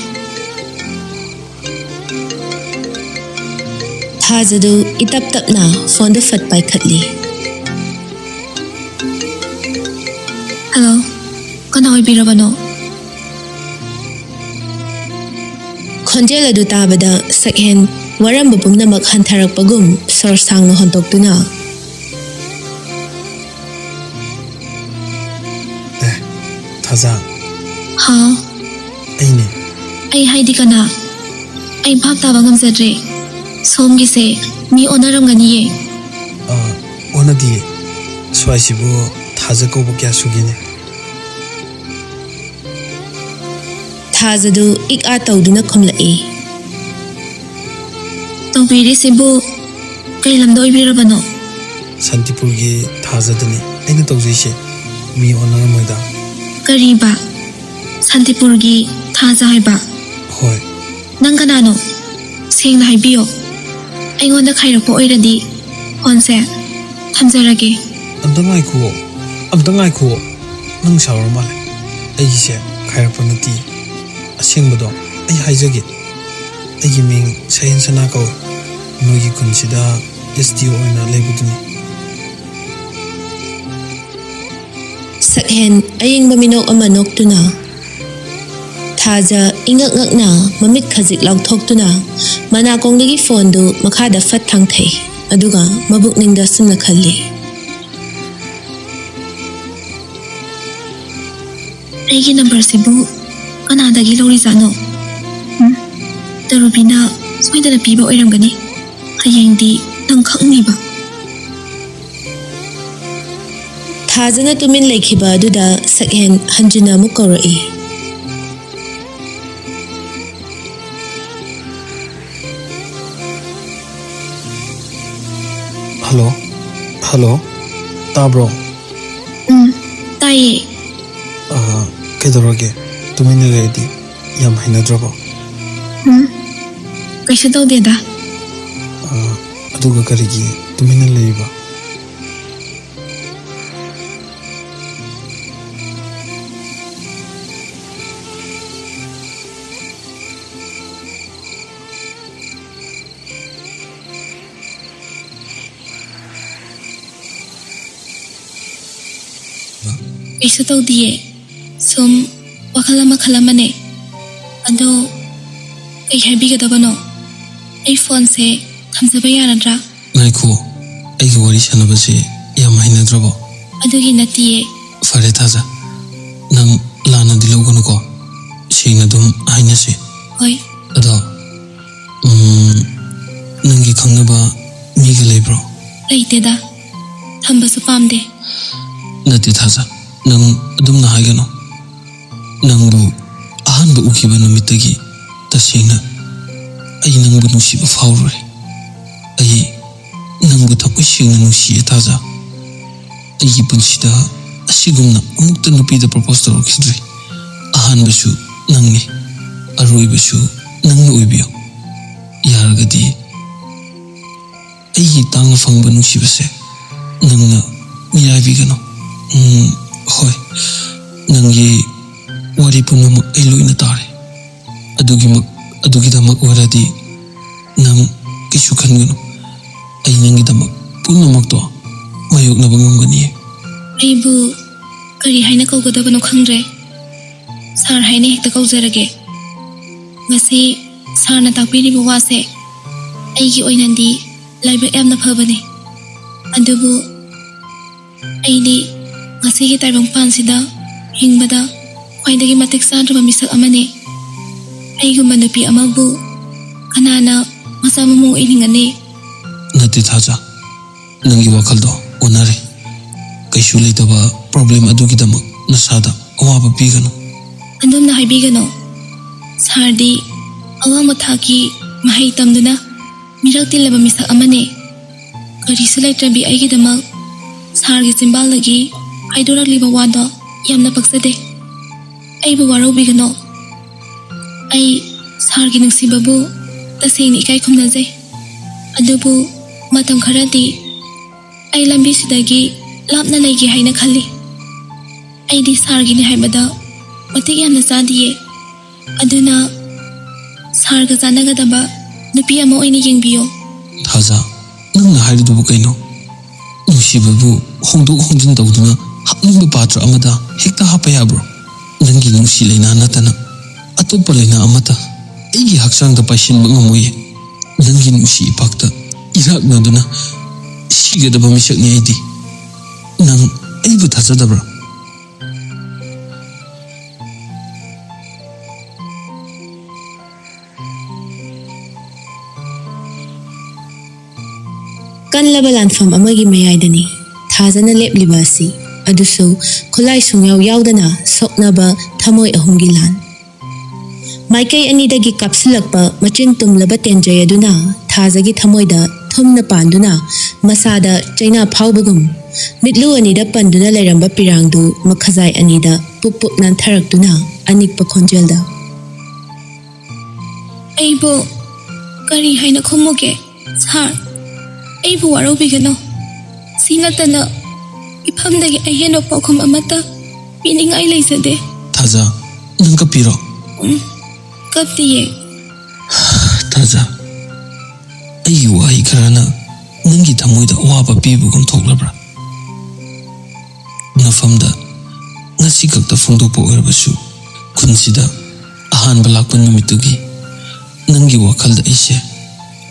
ꯊꯥꯖꯗꯨ ꯏꯇꯞ ꯇꯞꯅ ꯐꯣꯟꯗꯨ ꯐꯠ ꯄꯥꯏꯈꯠꯂꯤ꯫ "ꯍꯜꯂꯣ, ꯀꯅꯥ ꯑꯣꯏꯕꯤꯔꯕꯅꯣ?" ꯈꯣꯟꯖꯦꯜ ꯑꯗꯨ ꯇꯥꯕꯗ ꯁꯛꯍꯦꯟ ꯋꯥꯔꯝꯕ ꯄꯨꯝꯅꯃꯛ ꯍꯟꯊꯔꯛꯄꯒꯨꯝ ꯁꯣꯔ ꯁꯥꯡꯅ ꯍꯣꯟꯇꯣꯛꯇꯨꯅ, ꯑꯦ, ꯊꯥꯖ꯫ ꯍꯥꯎ꯫ ꯑꯩꯅꯦ꯫ ꯑꯩ ꯍꯥꯏꯗꯤ ꯀꯅꯥ? ꯑꯩ ꯚꯥꯞ ꯇꯥꯕ ꯉꯝꯖꯗ꯭ꯔꯦ꯫ ꯁꯣꯝꯒꯤꯁꯦ ꯃꯤ ꯑꯣꯟꯅꯔꯝꯒꯅꯤꯌꯦ꯫ ꯑ, ꯑꯣꯟꯅꯗꯤꯌꯦ꯫ ꯁ꯭ꯋꯥꯏꯁꯤꯕꯨ ꯊꯥꯖ ꯀꯧꯕ ꯀꯌꯥ ꯁꯨꯒꯦꯅꯦ? ꯊꯥꯖꯗꯨ ꯏꯛ ꯑꯥ ꯇꯧꯗꯨꯅ ꯈꯨꯝꯂꯛꯏ꯫ ꯇꯧꯕꯤꯔꯤꯁꯤꯕꯨ ꯀꯩ ꯂꯝꯗ ꯑꯣꯏꯕꯤꯔꯕꯅꯣ? ꯁꯥꯟꯇꯤꯄꯨꯔꯒꯤ ꯊꯥꯖꯗꯅꯤ ꯑꯩꯅ ꯇꯧꯖꯩꯁꯦ꯫ ꯃꯤ ꯑꯣꯟꯅꯔꯝꯃꯣꯏꯗ꯫ ꯀꯔꯤꯕ? ꯁꯥꯟꯇꯤꯄꯨꯔꯒꯤ ꯊꯥꯖ ꯍꯥꯏꯕ? ꯍꯣꯏ꯫ ꯅꯪ ꯀꯅꯥꯅꯣ? ꯁꯦꯡꯅ ꯍꯥꯏꯕꯤꯌꯣ꯫ ꯑꯩꯉꯣꯟꯗ ꯈꯥꯏꯔꯛꯄ ꯑꯣꯏꯔꯗꯤ ꯐꯣꯟꯁꯦ ꯊꯝꯖꯔꯒꯦ꯫ ꯑꯝꯇ ꯉꯥꯏꯈꯨꯑꯣ, ꯑꯝꯇ ꯉꯥꯏꯈꯨꯑꯣ꯫ ꯅꯪ ꯁꯥꯎꯔ ꯃꯥꯜꯂꯦ꯫ ꯑꯩꯒꯤꯁꯦ ꯈꯥꯏꯔꯛꯄ ꯅꯠꯇꯦ꯫ ꯑꯁꯦꯡꯕꯗꯣ ꯑꯩ ꯍꯥꯏꯖꯒꯦ꯫ ꯑꯩꯒꯤ ꯃꯤꯡ ꯁꯍꯦꯟ ꯁꯅꯥ ꯀꯧꯏ꯫ ꯅꯣꯏꯒꯤ ꯈꯨꯟꯁꯤꯗ ꯑꯦꯁ ꯗꯤ ꯑꯣ ꯑꯣꯏꯅ ꯂꯩꯕꯗꯨꯅꯤ꯫ ꯁꯛꯍꯦꯟ ꯑꯌꯤꯡꯕ ꯃꯤꯅꯣꯛ ꯑꯃ ꯅꯣꯛꯇꯨꯅ, ꯊꯥꯖ ꯏꯉꯛ ꯉꯛꯅ ꯃꯃꯤꯠ ꯈꯖꯤꯛ ꯂꯥꯎꯊꯣꯛꯇꯨꯅ ꯃꯅꯥꯀꯣꯡꯗꯒꯤ ꯐꯣꯟꯗꯨ ꯃꯈꯥꯗ ꯐꯠ ꯊꯥꯡꯊꯩ, ꯑꯗꯨꯒ ꯃꯕꯨꯛꯅꯤꯡꯗ ꯑꯁꯨꯝꯅ ꯈꯜꯂꯤ꯫ ꯑꯩꯒꯤ ꯅꯝꯕꯔꯁꯤꯕꯨ ꯀꯅꯥꯗꯒꯤ ꯂꯧꯔꯤꯖꯥꯠꯅꯣ? ꯎꯝ, ꯇꯔꯨꯕꯤꯅ ꯁꯣꯏꯗꯅ ꯄꯤꯕ ꯑꯣꯏꯔꯝꯒꯅꯤ꯫ ꯍꯌꯦꯡꯗꯤ ꯅꯪ ꯈꯪꯅꯤꯕ꯫ ꯊꯥꯖꯅ ꯇꯨꯃꯤꯟ ꯂꯩꯈꯤꯕ ꯑꯗꯨꯗ ꯁꯛꯍꯦꯟ ꯍꯟꯖꯤꯟꯅ ꯑꯃꯨꯛ ꯀꯧꯔꯛꯏ꯫ ꯍꯜꯂꯣ? ꯍꯜꯂꯣ? ꯇꯥꯕ꯭ꯔꯣ? ꯎꯝ, ꯇꯥꯏꯌꯦ꯫ ꯑ, ꯀꯩꯗꯧꯔꯒꯦ? ꯇꯨꯃꯤꯟꯅ ꯂꯩꯔꯗꯤ ꯌꯥꯝ ꯍꯩꯅꯗ꯭ꯔꯕꯣ? ꯎꯝ, ꯀꯩꯁꯨ ꯇꯧꯗꯦꯗ꯫ ꯑ, ꯑꯗꯨꯒ ꯀꯔꯤꯒꯤ ꯇꯨꯃꯤꯟꯅ ꯂꯩꯔꯤꯕ? ꯀꯩꯁꯨ ꯇꯧꯗꯤꯌꯦ꯫ ꯁꯨꯝ ꯋꯥꯈꯜ ꯑꯃ ꯈꯜꯂꯝꯕꯅꯦ꯫ ꯑꯗꯣ ꯀꯩ ꯍꯥꯏꯕꯤꯒꯗꯕꯅꯣ? ꯑꯩ ꯐꯣꯟꯁꯦ ꯊꯝꯖꯕ ꯌꯥꯔꯗ꯭ꯔꯥ? ꯉꯥꯏꯈꯣ, ꯑꯩꯒ ꯋꯥꯔꯤ ꯁꯥꯟꯅꯕꯁꯦ ꯌꯥꯝ ꯍꯩꯅꯗ꯭ꯔꯕꯣ? ꯑꯗꯨꯒꯤ ꯅꯠꯇꯤꯌꯦ꯫ ꯐꯔꯦ ꯊꯥꯖ, ꯅꯪ ꯂꯥꯟꯅꯗꯤ ꯂꯧꯒꯅꯨꯀꯣ꯫ ꯁꯦꯡꯅ ꯑꯗꯨꯝ ꯍꯥꯏꯅꯁꯦ꯫ ꯍꯣꯏ꯫ ꯑꯗꯣ, ꯎꯝ, ꯅꯪꯒꯤ ꯈꯪꯅꯕ ꯃꯤꯒ ꯂꯩꯕ꯭ꯔꯣ? ꯂꯩꯇꯦꯗ꯫ ꯊꯝꯕꯁꯨ ꯄꯥꯝꯗꯦ꯫ ꯅꯠꯇꯦ ꯊꯥꯖ, ꯅꯪ ꯑꯗꯨꯝꯅ ꯍꯥꯏꯒꯅꯨ꯫ ꯅꯪꯕꯨ ꯑꯍꯥꯟꯕ ꯎꯈꯤꯕ ꯅꯨꯃꯤꯠꯇꯒꯤ ꯇꯁꯦꯡꯅ ꯑꯩ ꯅꯪꯕꯨ ꯅꯨꯡꯁꯤꯕ ꯐꯥꯎꯔꯨꯔꯦ꯫ ꯑꯩ ꯅꯪꯕꯨ ꯊꯃꯣꯏ ꯁꯦꯡꯅ ꯅꯨꯡꯁꯤꯌꯦ ꯊꯥꯖ꯫ ꯑꯩꯒꯤ ꯄꯨꯟꯁꯤꯗ ꯑꯁꯤꯒꯨꯝꯅ ꯑꯃꯨꯛꯇ ꯅꯨꯄꯤꯗ propose ꯇꯧꯔꯛꯈꯤꯗ꯭ꯔꯤ꯫ ꯑꯍꯥꯟꯕꯁꯨ ꯅꯪꯅꯤ, ꯑꯔꯣꯏꯕꯁꯨ ꯅꯪꯅ ꯑꯣꯏꯕꯤꯌꯨ꯫ ꯌꯥꯔꯒꯗꯤ ꯑꯩꯒꯤ ꯇꯥꯡꯅ ꯐꯪꯕ ꯅꯨꯡꯁꯤꯕꯁꯦ ꯅꯪꯅ ꯃꯤꯔꯥꯏꯕꯤꯒꯅꯨ꯫ ꯎꯝ, ꯍꯣꯏ, ꯅꯪꯒꯤ ꯋꯥꯔꯤ ꯄꯨꯝꯅꯃꯛ ꯑꯩ ꯂꯣꯏꯅ ꯇꯥꯔꯦ꯫ ꯑꯗꯨꯒꯤꯃꯛ, ꯑꯗꯨꯒꯤꯗꯃꯛ ꯑꯣꯏꯔꯗꯤ ꯅꯪ ꯀꯩꯁꯨ ꯈꯟꯒꯅꯨ꯫ ꯑꯩ ꯅꯪꯒꯤꯗꯃꯛ ꯄꯨꯝꯅꯃꯛꯇꯣ ꯃꯥꯌꯣꯛꯅꯕ ꯉꯝꯒꯅꯤ꯫ ꯑꯩꯕꯨ ꯀꯔꯤ ꯍꯥꯏꯅ ꯀꯧꯒꯗꯕꯅꯣ ꯈꯪꯗ꯭ꯔꯦ꯫ ꯁꯥꯔ ꯍꯥꯏꯅ ꯍꯦꯛꯇ ꯀꯧꯖꯔꯒꯦ꯫ ꯉꯁꯤ ꯁꯥꯔꯅ ꯇꯥꯛꯄꯤꯔꯤꯕ ꯋꯥꯁꯦ ꯑꯩꯒꯤ ꯑꯣꯏꯅꯗꯤ ꯂꯥꯏꯕꯛ ꯌꯥꯝꯅ ꯐꯕꯅꯤ꯫ ꯑꯗꯨꯕꯨ ꯑꯩꯗꯤ ꯉꯁꯤꯒꯤ ꯇꯥꯏꯕꯪꯄꯥꯟꯁꯤꯗ ꯍꯤꯡꯕꯗ ꯈ꯭ꯋꯥꯏꯗꯒꯤ ꯃꯇꯤꯛ ꯆꯥꯗ꯭ꯔꯕ ꯃꯤꯁꯛ ꯑꯃꯅꯤ꯫ ꯑꯩꯒꯨꯝꯕ ꯅꯨꯄꯤ ꯑꯃꯕꯨ ꯀꯅꯥꯅ ꯃꯆꯥ ꯃꯃꯧ ꯑꯣꯏꯅꯤꯡꯒꯅꯤ? ꯅꯠꯇꯦ ꯊꯥꯖ, ꯅꯪꯒꯤ ꯋꯥꯈꯜꯗꯣ ꯑꯣꯟꯅꯔꯦ꯫ ꯀꯩꯁꯨ ꯂꯩꯇꯕ ꯄ꯭ꯔꯣꯕ꯭ꯂꯦꯝ ꯑꯗꯨꯒꯤꯗꯃꯛ ꯅꯁꯥꯗ ꯑꯋꯥꯕ ꯄꯤꯒꯅꯨ꯫ ꯑꯗꯣꯝꯅ ꯍꯥꯏꯕꯤꯒꯅꯨ꯫ ꯁꯥꯔꯗꯤ ꯑꯋꯥꯡꯕ ꯊꯥꯛꯀꯤ ꯃꯍꯩ ꯇꯝꯗꯨꯅ ꯃꯤꯔꯛ ꯇꯤꯜꯂꯕ ꯃꯤꯁꯛ ꯑꯃꯅꯤ꯫ ꯀꯔꯤꯁꯨ ꯂꯩꯇ꯭ꯔꯕꯤ ꯑꯩꯒꯤꯗꯃꯛ ꯁꯥꯔꯒꯤ ꯆꯤꯝꯕꯥꯜꯗꯒꯤ ꯍꯥꯏꯗꯣꯔꯛꯂꯤꯕ ꯋꯥꯗꯣ ꯌꯥꯝꯅ ꯄꯛꯆꯗꯦ꯫ ꯑꯩꯕꯨ ꯋꯥꯔꯧꯕꯤꯒꯅꯨ꯫ ꯑꯩ ꯁꯥꯔꯒꯤ ꯅꯨꯡꯁꯤꯕꯕꯨ ꯇꯁꯦꯡꯅ ꯏꯀꯥꯏ ꯈꯨꯝꯅꯖꯩ꯫ ꯑꯗꯨꯕꯨ ꯃꯇꯝ ꯈꯔꯗꯤ ꯑꯩ ꯂꯝꯕꯤꯁꯤꯗꯒꯤ ꯂꯥꯞꯅ ꯂꯩꯒꯦ ꯍꯥꯏꯅ ꯈꯜꯂꯤ꯫ ꯑꯩꯗꯤ ꯁꯥꯔꯒꯤꯅꯤ ꯍꯥꯏꯕꯗ ꯃꯇꯤꯛ ꯌꯥꯝꯅ ꯆꯥꯗꯤꯌꯦ꯫ ꯑꯗꯨꯅ ꯁꯥꯔꯒ ꯆꯥꯟꯅꯒꯗꯕ ꯅꯨꯄꯤ ꯑꯃ ꯑꯣꯏꯅ ꯌꯦꯡꯕꯤꯌꯣ꯫ ꯊꯥꯖ, ꯅꯪꯅ ꯍꯥꯏꯔꯤꯗꯨꯕꯨ ꯀꯩꯅꯣ? ꯅꯨꯡꯁꯤꯕꯕꯨ ꯍꯣꯡꯗꯣꯛ ꯍꯣꯡꯖꯤꯟ ꯇꯧꯗꯨꯅ ꯍꯥꯞꯅꯤꯡꯕ ꯄꯥꯇ꯭ꯔ ꯑꯃꯗ ꯍꯦꯛꯇ ꯍꯥꯞꯄ ꯌꯥꯕ꯭ꯔꯣ? ꯅꯪꯒꯤ ꯅꯨꯡꯁꯤ ꯂꯩꯅꯥ ꯅꯠꯇꯅ ꯑꯇꯣꯞꯄ ꯂꯩꯅꯥ ꯑꯃꯠꯇ ꯑꯩꯒꯤ ꯍꯛꯆꯥꯡꯗ ꯄꯥꯏꯁꯤꯟꯕ ꯉꯝꯃꯣꯏꯌꯦ꯫ ꯅꯪꯒꯤ ꯅꯨꯡꯁꯤ ꯏꯄꯥꯛꯇ ꯏꯔꯥꯛꯅꯗꯨꯅ ꯁꯤꯒꯗꯕ ꯃꯤꯁꯛꯅꯤ ꯑꯩꯗꯤ꯫ ꯅꯪ ꯑꯩꯕꯨ ꯊꯥꯖꯗꯕ꯭ꯔꯥ? ꯀꯜꯂꯕ ꯂꯥꯟꯐꯝ ꯑꯃꯒꯤ ꯃꯌꯥꯏꯗꯅꯤ ꯊꯥꯖꯅ ꯂꯦꯞꯂꯤꯕ ꯑꯁꯤ, ꯑꯗꯨꯁꯨ ꯈꯨꯠꯂꯥꯏ ꯁꯨꯡꯌꯥꯎ ꯌꯥꯎꯗꯅ ꯁꯣꯛꯅꯕ ꯊꯃꯣꯏ ꯑꯍꯨꯝꯒꯤ ꯂꯥꯟ꯫ ꯃꯥꯏꯀꯩ ꯑꯅꯤꯗꯒꯤ ꯀꯥꯞꯁꯤꯜꯂꯛꯄ ꯃꯆꯤꯟ ꯇꯨꯝꯂꯕ ꯇꯦꯟꯖꯩ ꯑꯗꯨꯅ ꯊꯥꯖꯒꯤ ꯊꯃꯣꯏꯗ ꯊꯨꯝꯅ ꯄꯥꯟꯗꯨꯅ ꯃꯁꯥꯗ ꯆꯩꯅꯥ ꯐꯥꯎꯕꯒꯨꯝ ꯃꯤꯠꯂꯨ ꯑꯅꯤꯗ ꯄꯟꯗꯨꯅ ꯂꯩꯔꯝꯕ ꯄꯤꯔꯥꯡꯗꯨ ꯃꯈꯖꯥꯏ ꯑꯅꯤꯗ ꯄꯨꯞ ꯄꯨꯞ ꯅꯥꯟꯊꯔꯛꯇꯨꯅ ꯑꯅꯤꯛꯄ ꯈꯣꯟꯖꯦꯜꯗ, "ꯑꯩꯕꯨ ꯀꯔꯤ ꯍꯥꯏꯅ ꯈꯨꯝꯃꯨꯒꯦ? ꯁꯥꯔ, ꯑꯩꯕꯨ ꯋꯥꯔꯧꯕꯤꯒꯅꯨ꯫ ꯁꯤ ꯅꯠꯇꯅ ꯏꯐꯝꯗꯒꯤ ꯑꯍꯦꯟꯕ ꯄꯥꯎꯈꯨꯝ ꯑꯃꯠꯇ ꯄꯤꯅꯤꯡꯉꯥꯏ ꯂꯩꯖꯗꯦ꯫" ꯊꯥꯖ, ꯅꯪ ꯀꯞꯄꯤꯔꯣ? ꯎꯝ, ꯀꯞꯇꯤꯌꯦ꯫ ꯊꯥꯖ, ꯑꯩꯒꯤ ꯋꯥꯍꯩ ꯈꯔꯅ ꯅꯪꯒꯤ ꯊꯃꯣꯏꯗ ꯑꯋꯥꯕ ꯄꯤꯕꯒꯨꯝ ꯊꯣꯛꯂꯕ꯭ꯔꯥ? ꯃꯐꯝꯗ ꯉꯁꯤ ꯈꯛꯇ ꯐꯣꯡꯗꯣꯛꯄ ꯑꯣꯏꯔꯕꯁꯨ, ꯈꯨꯟꯁꯤꯗ ꯑꯍꯥꯟꯕ ꯂꯥꯛꯄ ꯅꯨꯃꯤꯠꯇꯨꯒꯤ ꯅꯪꯒꯤ ꯋꯥꯈꯜꯗ ꯑꯩꯁꯦ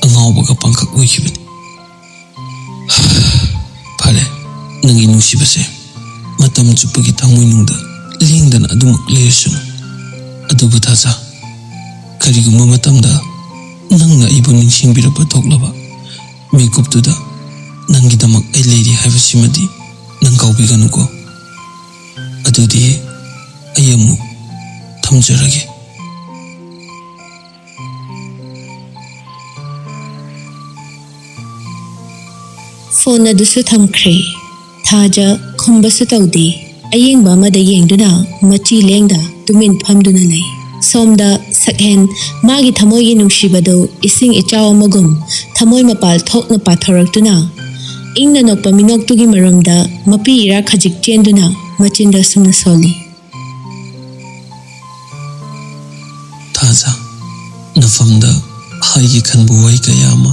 ꯑꯉꯥꯎꯕꯒ ꯄꯥꯡꯈꯛ ꯑꯣꯏꯈꯤꯕꯅꯤ꯫ ꯐꯔꯦ, ꯅꯪꯒꯤ ꯅꯨꯡꯁꯤꯕꯁꯦ ꯃꯇꯝ ꯆꯨꯞꯄꯒꯤ ꯊꯃꯣꯏꯅꯨꯡꯗ ꯂꯦꯡꯗꯅ ꯑꯗꯨꯃꯛ ꯂꯩꯔꯁꯅꯨ꯫ ꯑꯗꯨꯕꯨ ꯊꯥꯖ, ꯀꯔꯤꯒꯨꯝꯕ ꯃꯇꯝꯗ ꯅꯪꯅ ꯑꯩꯕꯨ ꯅꯤꯡꯁꯤꯡꯕꯤꯔꯛꯄ ꯊꯣꯛꯂꯕ, ꯃꯤꯀꯨꯞꯇꯨꯗ ꯅꯪꯒꯤꯗꯃꯛ ꯑꯩ ꯂꯩꯔꯤ ꯍꯥꯏꯕꯁꯤꯃꯗꯤ ꯅꯪ ꯀꯥꯎꯕꯤꯒꯅꯨꯀꯣ꯫ ꯑꯗꯨꯗꯤ ꯑꯩ ꯑꯃꯨꯛ ꯊꯝꯖꯔꯒꯦ꯫ ꯐꯣꯟ ꯑꯗꯨꯁꯨ ꯊꯝꯈ꯭ꯔꯦ꯫ ꯊꯥꯖ ꯈꯨꯝꯕꯁꯨ ꯇꯧꯗꯦ꯫ ꯑꯌꯦꯡꯕ ꯑꯃꯗ ꯌꯦꯡꯗꯨꯅ ꯃꯆꯤ ꯂꯦꯡꯗ ꯇꯨꯃꯤꯟ ꯐꯝꯗꯨꯅ ꯂꯩ꯫ ꯁꯣꯝꯗ ꯁꯛꯍꯦꯟ ꯃꯥꯒꯤ ꯊꯃꯣꯏꯒꯤ ꯅꯨꯡꯁꯤꯕꯗꯨ ꯏꯁꯤꯡ ꯏꯆꯥꯎ ꯑꯃꯒꯨꯝ ꯊꯃꯣꯏ ꯃꯄꯥꯜ ꯊꯣꯛꯅ ꯄꯥꯊꯣꯔꯛꯇꯨꯅ ꯏꯪꯅ ꯅꯣꯛꯄ ꯃꯤꯅꯣꯛꯇꯨꯒꯤ ꯃꯔꯨꯝꯗ ꯃꯄꯤ ꯏꯔꯥ ꯈꯖꯤꯛ ꯆꯦꯟꯗꯨꯅ ꯃꯆꯤꯟꯗ ꯁꯨꯝꯅ ꯁꯣꯜꯂꯤ꯫ ꯊꯥꯖ, ꯅꯐꯝꯗ ꯍꯥꯏꯒꯦ ꯈꯟꯕ ꯋꯥꯍꯩ ꯀꯌꯥ ꯑꯃ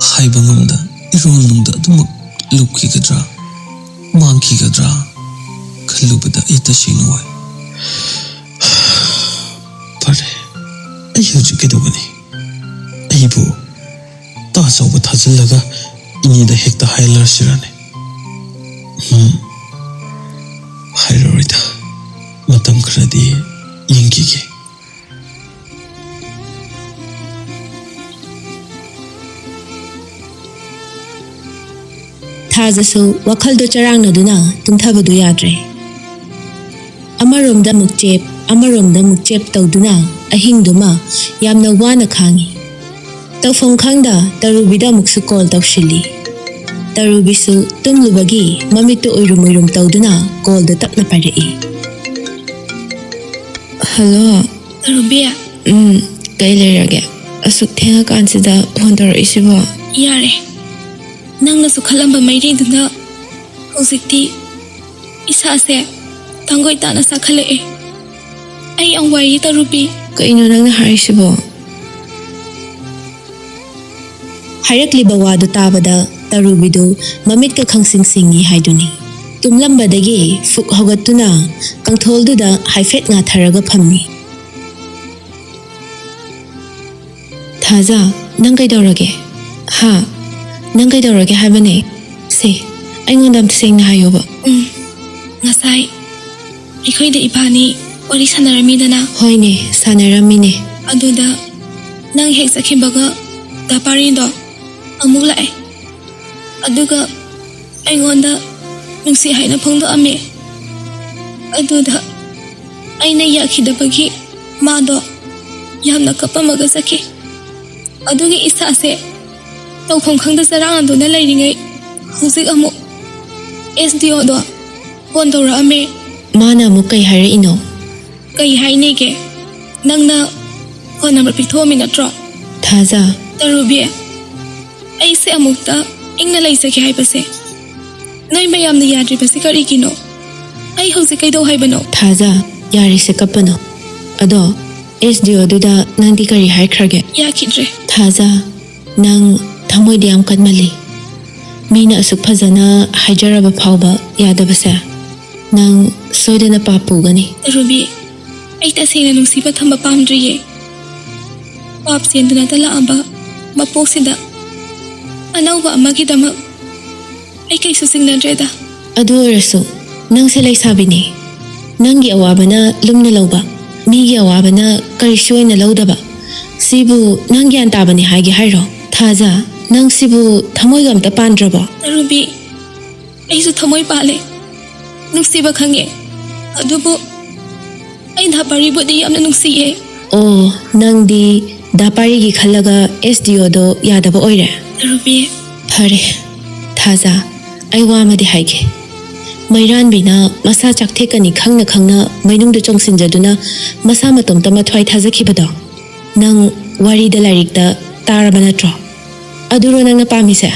ꯍꯥꯏꯕ ꯉꯝꯗ ꯏꯔꯣꯜ ꯅꯨꯡꯗ ꯑꯗꯨꯃꯛ ꯂꯨꯞꯈꯤꯒꯗ꯭ꯔꯥ, ꯃꯥꯡꯈꯤꯒꯗ꯭ꯔꯥ ꯈꯜꯂꯨꯕꯗ ꯑꯩ ꯇꯁꯦꯡꯅ ꯋꯥꯏ꯫ ꯐꯔꯦ, ꯑꯩ ꯍꯧꯖꯤꯛ ꯀꯩꯗꯧꯒꯅꯤ? ꯑꯩꯕꯨ ꯇꯥ ꯆꯥꯎꯕ ꯊꯥꯖꯤꯜꯂꯒ ꯏꯅꯦꯗ ꯍꯦꯛꯇ ꯍꯥꯏꯍꯜꯂꯁꯤꯔꯅꯦ? ꯎꯝ, ꯍꯥꯏꯔꯔꯣꯏꯗ꯫ ꯃꯇꯝ ꯈꯔꯗꯤ ꯌꯦꯡꯈꯤꯒꯦ꯫ ꯊꯥꯖꯁꯨ ꯋꯥꯈꯜꯗꯣ ꯆꯔꯥꯡꯅꯗꯨꯅ ꯇꯨꯝꯊꯕꯗꯨ ꯌꯥꯗ꯭ꯔꯦ꯫ ꯑꯃꯔꯣꯝꯗ ꯑꯃꯨꯛ ꯆꯦꯞ, ꯑꯃꯔꯣꯝꯗ ꯑꯃꯨꯛ ꯆꯦꯞ ꯇꯧꯗꯨꯅ ꯑꯍꯤꯡꯗꯨꯃ ꯌꯥꯝꯅ ꯋꯥꯅ ꯈꯥꯡꯉꯤ꯫ ꯇꯧꯐꯝ ꯈꯪꯗ ꯇꯔꯨꯕꯤꯗ ꯑꯃꯨꯛꯁꯨ ꯀꯣꯜ ꯇꯧꯁꯤꯜꯂꯤ꯫ ꯇꯔꯨꯕꯤꯁꯨ ꯇꯨꯝꯂꯨꯕꯒꯤ ꯃꯃꯤꯠꯇꯨ ꯎꯏꯔꯨꯝ ꯎꯏꯔꯨꯝ ꯇꯧꯗꯨꯅ ꯀꯣꯜꯗꯨ ꯇꯞꯅ ꯄꯥꯏꯔꯛꯏ꯫ ꯍꯜꯂꯣ꯫ ꯇꯔꯨꯕꯤ꯫ ꯎꯝ, ꯀꯩ ꯂꯩꯔꯒꯦ? ꯑꯁꯨꯛ ꯊꯦꯡꯉꯀꯥꯟꯁꯤꯗ ꯐꯣꯟ ꯇꯧꯔꯛꯏꯁꯤꯕꯣ? ꯌꯥꯔꯦ, ꯅꯪꯅꯁꯨ ꯈꯜꯂꯝꯕ ꯃꯩꯔꯤꯗꯨꯅ ꯍꯧꯖꯤꯛꯇꯤ ꯏꯁꯥꯁꯦ ꯇꯥꯡꯒꯣꯏ ꯇꯥꯅ ꯆꯥꯈꯠꯂꯛꯑꯦ꯫ ꯑꯩ ꯌꯥꯝ ꯋꯥꯏꯌꯦ ꯇꯔꯨꯕꯤ꯫ ꯀꯩꯅꯣ ꯅꯪꯅ ꯍꯥꯏꯔꯤꯁꯤꯕꯣ? ꯍꯥꯏꯔꯛꯂꯤꯕ ꯋꯥꯗꯨ ꯇꯥꯕꯗ ꯇꯔꯨꯕꯤꯗꯨ ꯃꯃꯤꯠꯀ ꯈꯪꯁꯤꯡ ꯁꯤꯡꯉꯤ ꯍꯥꯏꯗꯨꯅꯤ꯫ ꯇꯨꯝꯂꯝꯕꯗꯒꯤ ꯐꯨꯛ ꯍꯧꯒꯠꯇꯨꯅ ꯀꯪꯊꯣꯜꯗꯨꯗ ꯍꯥꯏꯐꯦꯠ ꯉꯥꯊꯔꯒ ꯐꯝꯃꯤ꯫ ꯊꯥꯖ, ꯅꯪ ꯀꯩꯗꯧꯔꯒꯦ? ꯍꯥ? ꯅꯪ ꯀꯩꯗꯧꯔꯒꯦ ꯍꯥꯏꯕꯅꯦ? ꯁꯦ, ꯑꯩꯉꯣꯟꯗ ꯑꯝꯇ ꯁꯦꯡꯅ ꯍꯥꯏꯌꯣꯕ꯫ ꯎꯝ, ꯉꯁꯥꯏ ꯑꯩꯈꯣꯏꯗ ꯏꯕꯥꯅꯤ ꯋꯥꯔꯤ ꯁꯥꯟꯅꯔꯝꯃꯤꯗꯅ? ꯍꯣꯏꯅꯦ, ꯁꯥꯟꯅꯔꯝꯃꯤꯅꯦ꯫ ꯑꯗꯨꯗ ꯅꯪ ꯍꯦꯛ ꯆꯠꯈꯤꯕꯒ ꯗꯥ ꯄꯥꯔꯤꯗꯣ ꯑꯃꯨꯛ ꯂꯥꯛꯑꯦ꯫ ꯑꯗꯨꯒ ꯑꯩꯉꯣꯟꯗ ꯅꯨꯡꯁꯤ ꯍꯥꯏꯅ ꯐꯣꯡꯗꯣꯛꯑꯝꯃꯦ꯫ ꯑꯗꯨꯗ ꯑꯩꯅ ꯌꯥꯈꯤꯗꯕꯒꯤ ꯃꯥꯗꯣ ꯌꯥꯝꯅ ꯀꯞꯄꯝꯃꯒ ꯆꯠꯈꯤ꯫ ꯑꯗꯨꯒꯤ ꯏꯁꯥꯁꯦ ꯇꯧꯐꯝ ꯈꯪꯗ ꯆꯔꯥꯡꯅꯗꯨꯅ ꯂꯩꯔꯤꯉꯩ, ꯍꯧꯖꯤꯛ ꯑꯃꯨꯛ ꯑꯦꯁ ꯗꯤ ꯑꯣꯗꯣ ꯐꯣꯟ ꯇꯧꯔꯛꯑꯝꯃꯦ꯫ ꯃꯥꯅ ꯑꯃꯨꯛ ꯀꯩ ꯍꯥꯏꯔꯛꯏꯅꯣ? ꯀꯩ ꯍꯥꯏꯅꯤꯒꯦ? ꯅꯪꯅ ꯐꯣꯟ ꯅꯝꯕꯔ ꯄꯤꯊꯣꯛꯑꯝꯃꯤ ꯅꯠꯇ꯭ꯔꯣ? ꯊꯥꯖ꯫ ꯇꯔꯨꯕꯤ, ꯑꯩꯁꯦ ꯑꯃꯨꯛꯇ ꯏꯪꯅ ꯂꯩꯖꯒꯦ ꯍꯥꯏꯕꯁꯦ ꯅꯣꯏ ꯃꯌꯥꯝꯅ ꯌꯥꯗ꯭ꯔꯤꯕꯁꯤ ꯀꯔꯤꯒꯤꯅꯣ? ꯑꯩ ꯍꯧꯖꯤꯛ ꯀꯩꯗꯧ ꯍꯥꯏꯕꯅꯣ? ꯊꯥꯖ, ꯌꯥꯔꯦꯁꯦ, ꯀꯞꯄꯅꯣ꯫ ꯑꯗꯣ ꯑꯦꯁ ꯗꯤ ꯑꯣꯗꯨꯗ ꯅꯪꯗꯤ ꯀꯔꯤ ꯍꯥꯏꯈ꯭ꯔꯒꯦ? ꯌꯥꯈꯤꯗ꯭ꯔꯦ꯫ ꯊꯥꯖ, ꯅꯪ ꯊꯃꯣꯏꯗꯤ ꯌꯥꯝ ꯀꯟꯃꯜꯂꯤ꯫ ꯃꯤꯅ ꯑꯁꯨꯛ ꯐꯖꯅ ꯍꯥꯏꯖꯔꯕ ꯐꯥꯎꯕ ꯌꯥꯗꯕꯁꯦ, ꯅꯪ ꯁꯣꯏꯗꯅ ꯄꯥꯞ ꯄꯨꯒꯅꯤ꯫ ꯔꯨꯕꯤ, ꯑꯩ ꯇꯁꯦꯡꯅ ꯅꯨꯡꯁꯤꯕ ꯊꯝꯕ ꯄꯥꯝꯗ꯭ꯔꯤꯌꯦ꯫ ꯄꯥꯞ ꯆꯦꯟꯗꯨꯅꯇ ꯂꯥꯛꯑꯕ ꯃꯄꯣꯛꯁꯤꯗ ꯑꯅꯧꯕ ꯑꯃꯒꯤꯗꯃꯛ ꯑꯩ ꯀꯩꯁꯨ ꯆꯤꯡꯅꯗ꯭ꯔꯦꯗ꯫ ꯑꯗꯨ ꯑꯣꯏꯔꯁꯨ ꯅꯪꯁꯦ ꯂꯩꯁꯥꯕꯤꯅꯤ꯫ ꯅꯪꯒꯤ ꯑꯋꯥꯕꯅ ꯂꯨꯝꯅ ꯂꯧꯕ, ꯃꯤꯒꯤ ꯑꯋꯥꯕꯅ ꯀꯔꯤꯁꯨ ꯑꯣꯏꯅ ꯂꯧꯗꯕ, ꯁꯤꯕꯨ ꯅꯪ ꯒ꯭ꯌꯥꯟ ꯇꯥꯕꯅꯤ ꯍꯥꯏꯒꯦ ꯍꯥꯏꯔꯣ? ꯊꯥꯖ, ꯅꯪ ꯁꯤꯕꯨ ꯊꯃꯣꯏꯒ ꯑꯝꯇ ꯄꯥꯟꯗ꯭ꯔꯕꯣ? ꯔꯨꯕꯤ, ꯑꯩꯁꯨ ꯊꯃꯣꯏ ꯄꯥꯜꯂꯦ꯫ ꯅꯨꯡꯁꯤꯕ ꯈꯪꯉꯦ꯫ ꯑꯗꯨꯕꯨ ꯑꯩ ꯙꯥꯄꯥꯔꯤꯕꯨꯗꯤ ꯌꯥꯝꯅ ꯅꯨꯡꯁꯤꯌꯦ꯫ ꯑꯣ, ꯅꯪꯗꯤ ꯙꯥꯄꯥꯔꯤꯒꯤ ꯈꯜꯂꯒ ꯑꯦꯁ ꯗꯤ ꯑꯣꯗꯣ ꯌꯥꯗꯕ ꯑꯣꯏꯔꯦ? ꯔꯨꯕꯤ꯫ ꯐꯔꯦ, ꯊꯥꯖ, ꯑꯩ ꯋꯥ ꯑꯃꯗꯤ ꯍꯥꯏꯒꯦ꯫ ꯃꯩꯔꯥꯟꯕꯤꯅ ꯃꯁꯥ ꯆꯥꯛꯊꯦꯛꯀꯅꯤ ꯈꯪꯅ ꯈꯪꯅ ꯃꯩꯅꯨꯡꯗ ꯆꯣꯡꯁꯤꯟꯖꯗꯨꯅ ꯃꯁꯥ ꯃꯇꯣꯝꯇ ꯃꯊ꯭ꯋꯥꯏ ꯊꯥꯖꯈꯤꯕꯗꯣ ꯅꯪ ꯋꯥꯔꯤꯗ ꯂꯥꯏꯔꯤꯛꯇ ꯇꯥꯔꯕ ꯅꯠꯇ꯭ꯔꯣ? ꯑꯗꯨꯔꯣ ꯅꯪꯅ ꯄꯥꯝꯃꯤꯁꯦ?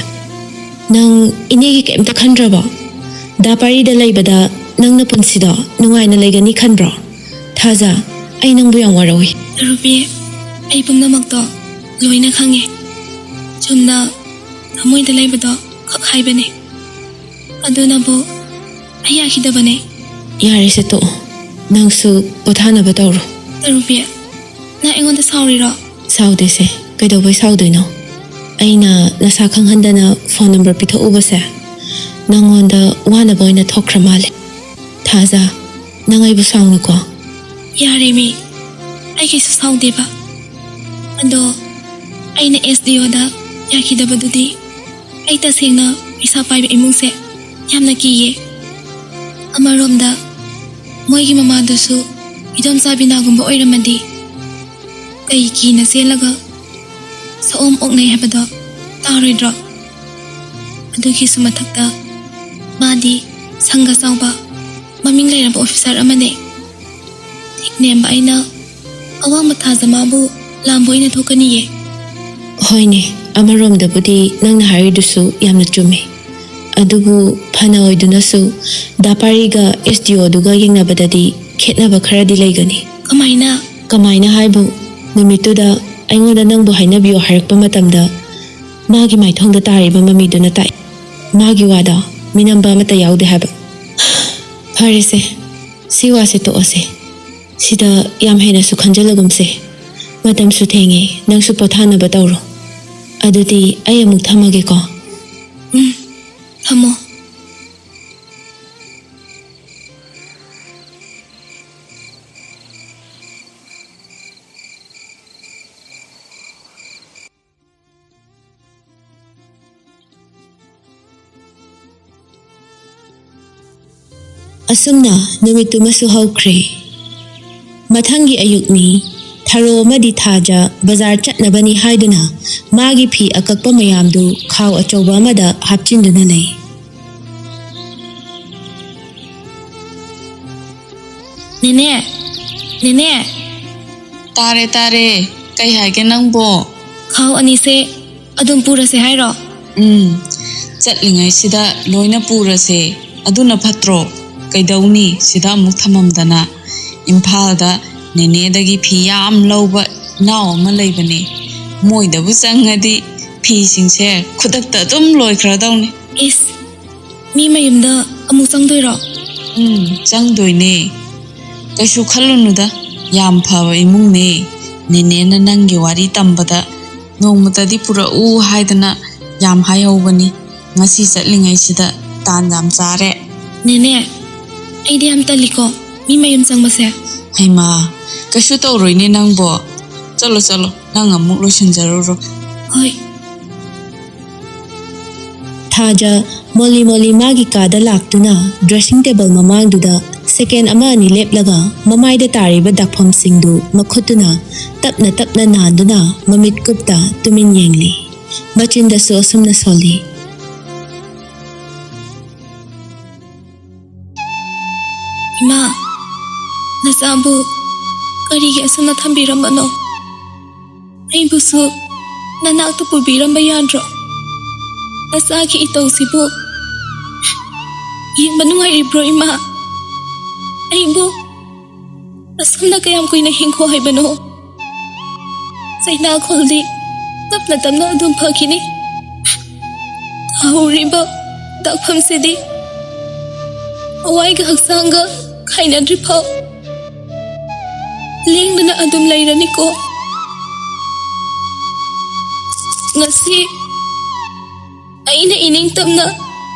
ꯅꯪ ꯏꯅꯦꯒꯤ ꯀꯩꯝꯇ ꯈꯟꯗ꯭ꯔꯕꯣ? ꯙꯥꯄꯥꯔꯤꯗ ꯂꯩꯕꯗ ꯅꯪ ꯅꯄꯨꯟꯁꯤꯗꯣ ꯅꯨꯡꯉꯥꯏꯅ ꯂꯩꯒꯅꯤ ꯈꯟꯕ꯭ꯔꯣ? ꯊꯥꯖ, ꯑꯩ ꯅꯪꯕꯨ ꯌꯥꯝ ꯋꯥꯔꯧꯏ꯫ ꯔꯨꯕꯤ, ꯑꯩ ꯄꯨꯝꯅꯃꯛꯇꯣ ꯂꯣꯏꯅ ꯈꯪꯉꯦ꯫ ꯆꯨꯝꯅ ꯊꯃꯣꯏꯗ ꯂꯩꯕꯗꯣ ꯈꯛ ꯍꯥꯏꯕꯅꯦ꯫ ꯑꯗꯨꯅꯕꯨ ꯑꯩ ꯌꯥꯈꯤꯗꯕꯅꯦ꯫ ꯌꯥꯔꯦꯁꯦ, ꯇꯣꯛꯑꯣ꯫ ꯅꯪꯁꯨ ꯄꯣꯊꯥꯅꯕ ꯇꯧꯔꯣ꯫ ꯔꯨꯕꯤ, ꯅꯪ ꯑꯩꯉꯣꯟꯗ ꯁꯥꯎꯔꯤꯔꯣ? ꯁꯥꯎꯗꯦꯁꯦ, ꯀꯩꯗꯧꯕꯩ ꯁꯥꯎꯗꯣꯏꯅꯣ? ꯑꯩꯅ ꯅꯁꯥ ꯈꯪꯍꯟꯗꯅ ꯐꯣꯟ ꯅꯝꯕꯔ ꯄꯤꯊꯣꯛꯎꯕꯁꯦ ꯅꯪꯉꯣꯟꯗ ꯋꯥꯅꯕ ꯑꯣꯏꯅ ꯊꯣꯛꯈ꯭ꯔ ꯃꯥꯜꯂꯦ꯫ ꯊꯥꯖ, ꯅꯪ ꯑꯩꯕꯨ ꯁꯥꯎꯅꯨꯀꯣ꯫ ꯌꯥꯔꯦꯃꯤ, ꯑꯩ ꯀꯩꯁꯨ ꯁꯥꯎꯗꯦꯕ꯫ ꯑꯗꯣ ꯑꯩꯅ ꯑꯦꯁ ꯗꯤ ꯑꯣꯗ ꯌꯥꯈꯤꯗꯕꯗꯨꯗꯤ ꯑꯩ ꯇꯁꯦꯡꯅ ꯄꯩꯁꯥ ꯄꯥꯏꯕ ꯏꯃꯨꯡꯁꯦ ꯌꯥꯝꯅ ꯀꯤꯌꯦ꯫ ꯑꯃꯔꯣꯝꯗ ꯃꯣꯏꯒꯤ ꯃꯃꯥꯗꯨꯁꯨ ꯏꯗꯣꯝꯆꯥ ꯕꯤꯅꯥꯒꯨꯝꯕ ꯑꯣꯏꯔꯝꯃꯗꯤ ꯀꯩ ꯀꯤꯅ ꯆꯦꯜꯂꯒ ꯁꯑꯣꯝ ꯑꯣꯛꯅꯩ ꯍꯥꯏꯕꯗꯣ ꯇꯥꯔꯣꯏꯗ꯭ꯔꯣ? ꯑꯗꯨꯒꯤꯁꯨ ꯃꯊꯛꯇ ꯃꯥꯗꯤ ꯁꯪꯒ ꯆꯥꯎꯕ ꯃꯃꯤꯡ ꯂꯩꯔꯕ ꯑꯣꯐꯤꯁꯥꯔ ꯑꯃꯅꯦ꯫ ꯊꯤꯛ ꯅꯦꯝꯕ ꯑꯩꯅ ꯑꯋꯥꯡꯕ ꯊꯥꯖ ꯃꯥꯕꯨ ꯂꯥꯝꯕ ꯑꯣꯏꯅ ꯊꯣꯛꯀꯅꯤꯌꯦ꯫ ꯍꯣꯏꯅꯦ, ꯑꯃꯔꯣꯝꯗꯕꯨꯗꯤ ꯅꯪꯅ ꯍꯥꯏꯔꯤꯗꯨꯁꯨ ꯌꯥꯝꯅ ꯆꯨꯝꯃꯦ꯫ ꯑꯗꯨꯕꯨ ꯐꯅ ꯑꯣꯏꯗꯨꯅꯁꯨ ꯗꯥ ꯄꯥꯔꯤꯒ ꯑꯦꯁ ꯗꯤ ꯑꯣꯗꯨꯒ ꯌꯦꯡꯅꯕꯗꯗꯤ ꯈꯦꯠꯅꯕ ꯈꯔꯗꯤ ꯂꯩꯒꯅꯤ꯫ ꯀꯃꯥꯏꯅ? ꯀꯃꯥꯏꯅ ꯍꯥꯏꯕꯨ, ꯅꯨꯃꯤꯠꯇꯨꯗ ꯑꯩꯉꯣꯟꯗ ꯅꯪꯕꯨ ꯍꯥꯏꯅꯕꯤꯌꯣ ꯍꯥꯏꯔꯛꯄ ꯃꯇꯝꯗ ꯃꯥꯒꯤ ꯃꯥꯏꯊꯣꯡꯗ ꯇꯥꯔꯤꯕ ꯃꯃꯤꯗꯨꯅ ꯇꯥꯛꯏ꯫ ꯃꯥꯒꯤ ꯋꯥꯗ ꯃꯤꯅꯝꯕ ꯑꯃꯠꯇ ꯌꯥꯎꯗꯦ ꯍꯥꯏꯕ꯫ ꯐꯔꯦꯁꯦ, ꯁꯤ ꯋꯥꯁꯦ ꯇꯣꯛꯑꯁꯦ꯫ ꯁꯤꯗ ꯌꯥꯝ ꯍꯦꯟꯅꯁꯨ ꯈꯟꯖꯤꯜꯂꯒꯨꯝꯁꯦ꯫ ꯃꯇꯝꯁꯨ ꯊꯦꯡꯉꯦ, ꯅꯪꯁꯨ ꯄꯣꯊꯥꯅꯕ ꯇꯧꯔꯣ꯫ ꯑꯗꯨꯗꯤ ꯑꯩ ꯑꯃꯨꯛ ꯊꯝꯃꯒꯦꯀꯣ꯫ ꯎꯝ, ꯊꯝꯃꯣ꯫ ꯑꯁꯨꯝꯅ ꯅꯨꯃꯤꯠꯇꯨꯃꯁꯨ ꯍꯧꯈ꯭ꯔꯦ꯫ ꯃꯊꯪꯒꯤ ꯑꯌꯨꯛꯅꯤ꯫ ꯊꯔꯣ ꯑꯃꯗꯤ ꯊꯥꯖ ꯕꯖꯥꯔ ꯆꯠꯅꯕꯅꯤ ꯍꯥꯏꯗꯨꯅ ꯃꯥꯒꯤ ꯐꯤ ꯑꯀꯛꯄ ꯃꯌꯥꯝꯗꯨ ꯈꯥꯎ ꯑꯆꯧꯕ ꯑꯃꯗ ꯍꯥꯞꯆꯤꯟꯗꯨꯅ ꯂꯩ꯫ ꯅꯦꯅꯦ, ꯅꯦꯅꯦ꯫ ꯇꯥꯔꯦ, ꯇꯥꯔꯦ꯫ ꯀꯩ ꯍꯥꯏꯒꯦ ꯅꯪꯕꯣ? ꯈꯥꯎ ꯑꯅꯤꯁꯦ ꯑꯗꯨꯝ ꯄꯨꯔꯁꯦ ꯍꯥꯏꯔꯣ? ꯎꯝ, ꯆꯠꯂꯤꯉꯩꯁꯤꯗ ꯂꯣꯏꯅ ꯄꯨꯔꯁꯦ꯫ ꯑꯗꯨꯅ ꯐꯠꯇ꯭ꯔꯣ? ꯀꯩꯗꯧꯅꯤ ꯁꯤꯗ ꯑꯃꯨꯛ ꯊꯝꯃꯝꯗꯅ? ꯏꯝꯐꯥꯜꯗ ꯅꯦꯅꯦꯗꯒꯤ ꯐꯤ ꯌꯥꯝ ꯂꯧꯕ ꯏꯅꯥꯎ ꯑꯃ ꯂꯩꯕꯅꯦ꯫ ꯃꯣꯏꯗꯕꯨ ꯆꯪꯉꯗꯤ ꯐꯤꯁꯤꯡꯁꯦ ꯈꯨꯗꯛꯇ ꯑꯗꯨꯝ ꯂꯣꯏꯈ꯭ꯔꯗꯧꯅꯤ꯫ ꯏꯁ, ꯃꯤ ꯃꯌꯨꯝꯗ ꯑꯃꯨꯛ ꯆꯪꯗꯣꯏꯔꯣ? ꯎꯝ, ꯆꯪꯗꯣꯏꯅꯦ꯫ ꯀꯩꯁꯨ ꯈꯜꯂꯨꯅꯨꯗ, ꯌꯥꯝ ꯐꯕ ꯏꯃꯨꯡꯅꯦ꯫ ꯅꯦꯅꯦꯅ ꯅꯪꯒꯤ ꯋꯥꯔꯤ ꯇꯝꯕꯗ ꯅꯣꯡꯃꯇꯗꯤ ꯄꯨꯔꯛꯎ ꯍꯥꯏꯗꯅ ꯌꯥꯝ ꯍꯥꯏꯍꯧꯕꯅꯤ꯫ ꯉꯁꯤ ꯆꯠꯂꯤꯉꯩꯁꯤꯗ ꯇꯥꯟ ꯌꯥꯝ ꯆꯥꯔꯦ꯫ ꯅꯦꯅꯦ, ꯑꯩꯗꯤ ꯌꯥꯝ ꯇꯜꯂꯤꯀꯣ ꯃꯤ ꯃꯌꯨꯝ ꯆꯪꯕꯁꯦ꯫ ꯍꯩꯃꯥ, ꯀꯩꯁꯨ ꯇꯧꯔꯣꯏꯅꯦ ꯅꯪꯕꯣ꯫ ꯆꯠꯂꯣ, ꯆꯠꯂꯣ, ꯅꯪ ꯑꯃꯨꯛ ꯂꯣꯏꯁꯤꯟꯖꯔꯨꯔꯣ꯫ ꯍꯣꯏ꯫ ꯊꯥꯖ ꯃꯣꯂꯤ ꯃꯣꯂꯤ ꯃꯥꯒꯤ ꯀꯥꯗ ꯂꯥꯛꯇꯨꯅ dressing table ꯃꯃꯥꯡꯗꯨꯗ second ꯑꯃ ꯑꯅꯤ ꯂꯦꯞꯂꯒ ꯃꯃꯥꯏꯗ ꯇꯥꯔꯤꯕ ꯗꯥꯛꯐꯝꯁꯤꯡꯗꯨ ꯃꯈꯨꯠꯇꯨꯅ ꯇꯞꯅ ꯇꯞꯅ ꯅꯥꯟꯗꯨꯅ ꯃꯃꯤꯠ ꯀꯨꯞꯇ ꯇꯨꯃꯤꯟ ꯌꯦꯡꯂꯤ꯫ ꯃꯆꯤꯟꯗꯁꯨ ꯑꯁꯨꯝꯅ ꯁꯣꯜꯂꯤ꯫ ꯏꯃꯥ, ꯅꯆꯥꯕꯨ ꯀꯔꯤꯒꯤ ꯑꯁꯨꯝꯅ ꯊꯝꯕꯤꯔꯝꯕꯅꯣ? ꯑꯩꯕꯨꯁꯨ ꯅꯅꯥꯛꯇ ꯄꯨꯕꯤꯔꯝꯕ ꯌꯥꯗ꯭ꯔꯣ? ꯅꯆꯥꯒꯤ ꯏꯇꯧꯁꯤꯕꯨ ꯌꯦꯡꯕ ꯅꯨꯡꯉꯥꯏꯔꯤꯕ꯭ꯔꯣ ꯏꯃꯥ? ꯑꯩꯕꯨ ꯑꯁꯨꯝꯅ ꯀꯌꯥꯝ ꯀꯨꯏꯅ ꯍꯤꯡꯈꯣ ꯍꯥꯏꯕꯅꯣ? ꯆꯩꯅꯥꯈꯣꯜꯗꯤ ꯇꯞꯅ ꯇꯞꯅ ꯑꯗꯨꯝ ꯐꯈꯤꯅꯤ꯫ ꯊꯥꯍꯧꯔꯤꯕ ꯗꯥꯛꯐꯝꯁꯤꯗꯤ ꯊꯋꯥꯏꯒ ꯍꯛꯆꯥꯡꯒ ꯈꯥꯏꯅꯗ꯭ꯔꯤ ꯐꯥꯎ ꯂꯦꯡꯗꯅ ꯑꯗꯨꯝ ꯂꯩꯔꯅꯤꯀꯣ꯫ ꯉꯁꯤ ꯑꯩꯅ ꯏꯅꯤꯡꯇꯝꯅ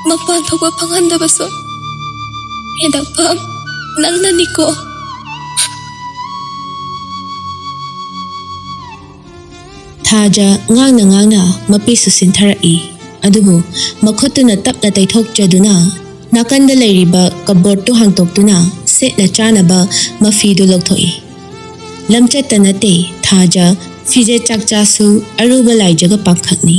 ꯃꯄꯥꯟ ꯊꯣꯛꯄ ꯐꯪꯍꯟꯗꯕꯁꯨ ꯍꯦ ꯗꯥꯛꯐꯝ, ꯅꯪꯅꯅꯤꯀꯣ꯫ ꯊꯥꯖ ꯉꯥꯡꯅ ꯉꯥꯡꯅ ꯃꯄꯤꯁꯨ ꯁꯤꯟꯊꯔꯛꯏ꯫ ꯑꯗꯨꯕꯨ ꯃꯈꯨꯠꯇꯨꯅ ꯇꯞꯅ ꯇꯩꯊꯣꯛꯆꯗꯨꯅ ꯅꯥꯀꯟꯗ ꯂꯩꯔꯤꯕ cupboardꯇꯨ ꯍꯥꯡꯇꯣꯛꯇꯨꯅ ꯁꯦꯠꯅ ꯆꯥꯅꯕ ꯃꯐꯤꯗꯨ ꯂꯧꯊꯣꯛꯏ꯫ ꯂꯝꯆꯠꯇ ꯅꯠꯇꯦ, ꯊꯥꯖ ꯐꯤꯖꯦꯠ ꯆꯥꯛꯆꯥꯁꯨ ꯑꯔꯨꯕ ꯂꯥꯏꯖꯒ ꯄꯥꯡꯈꯛꯅꯤ꯫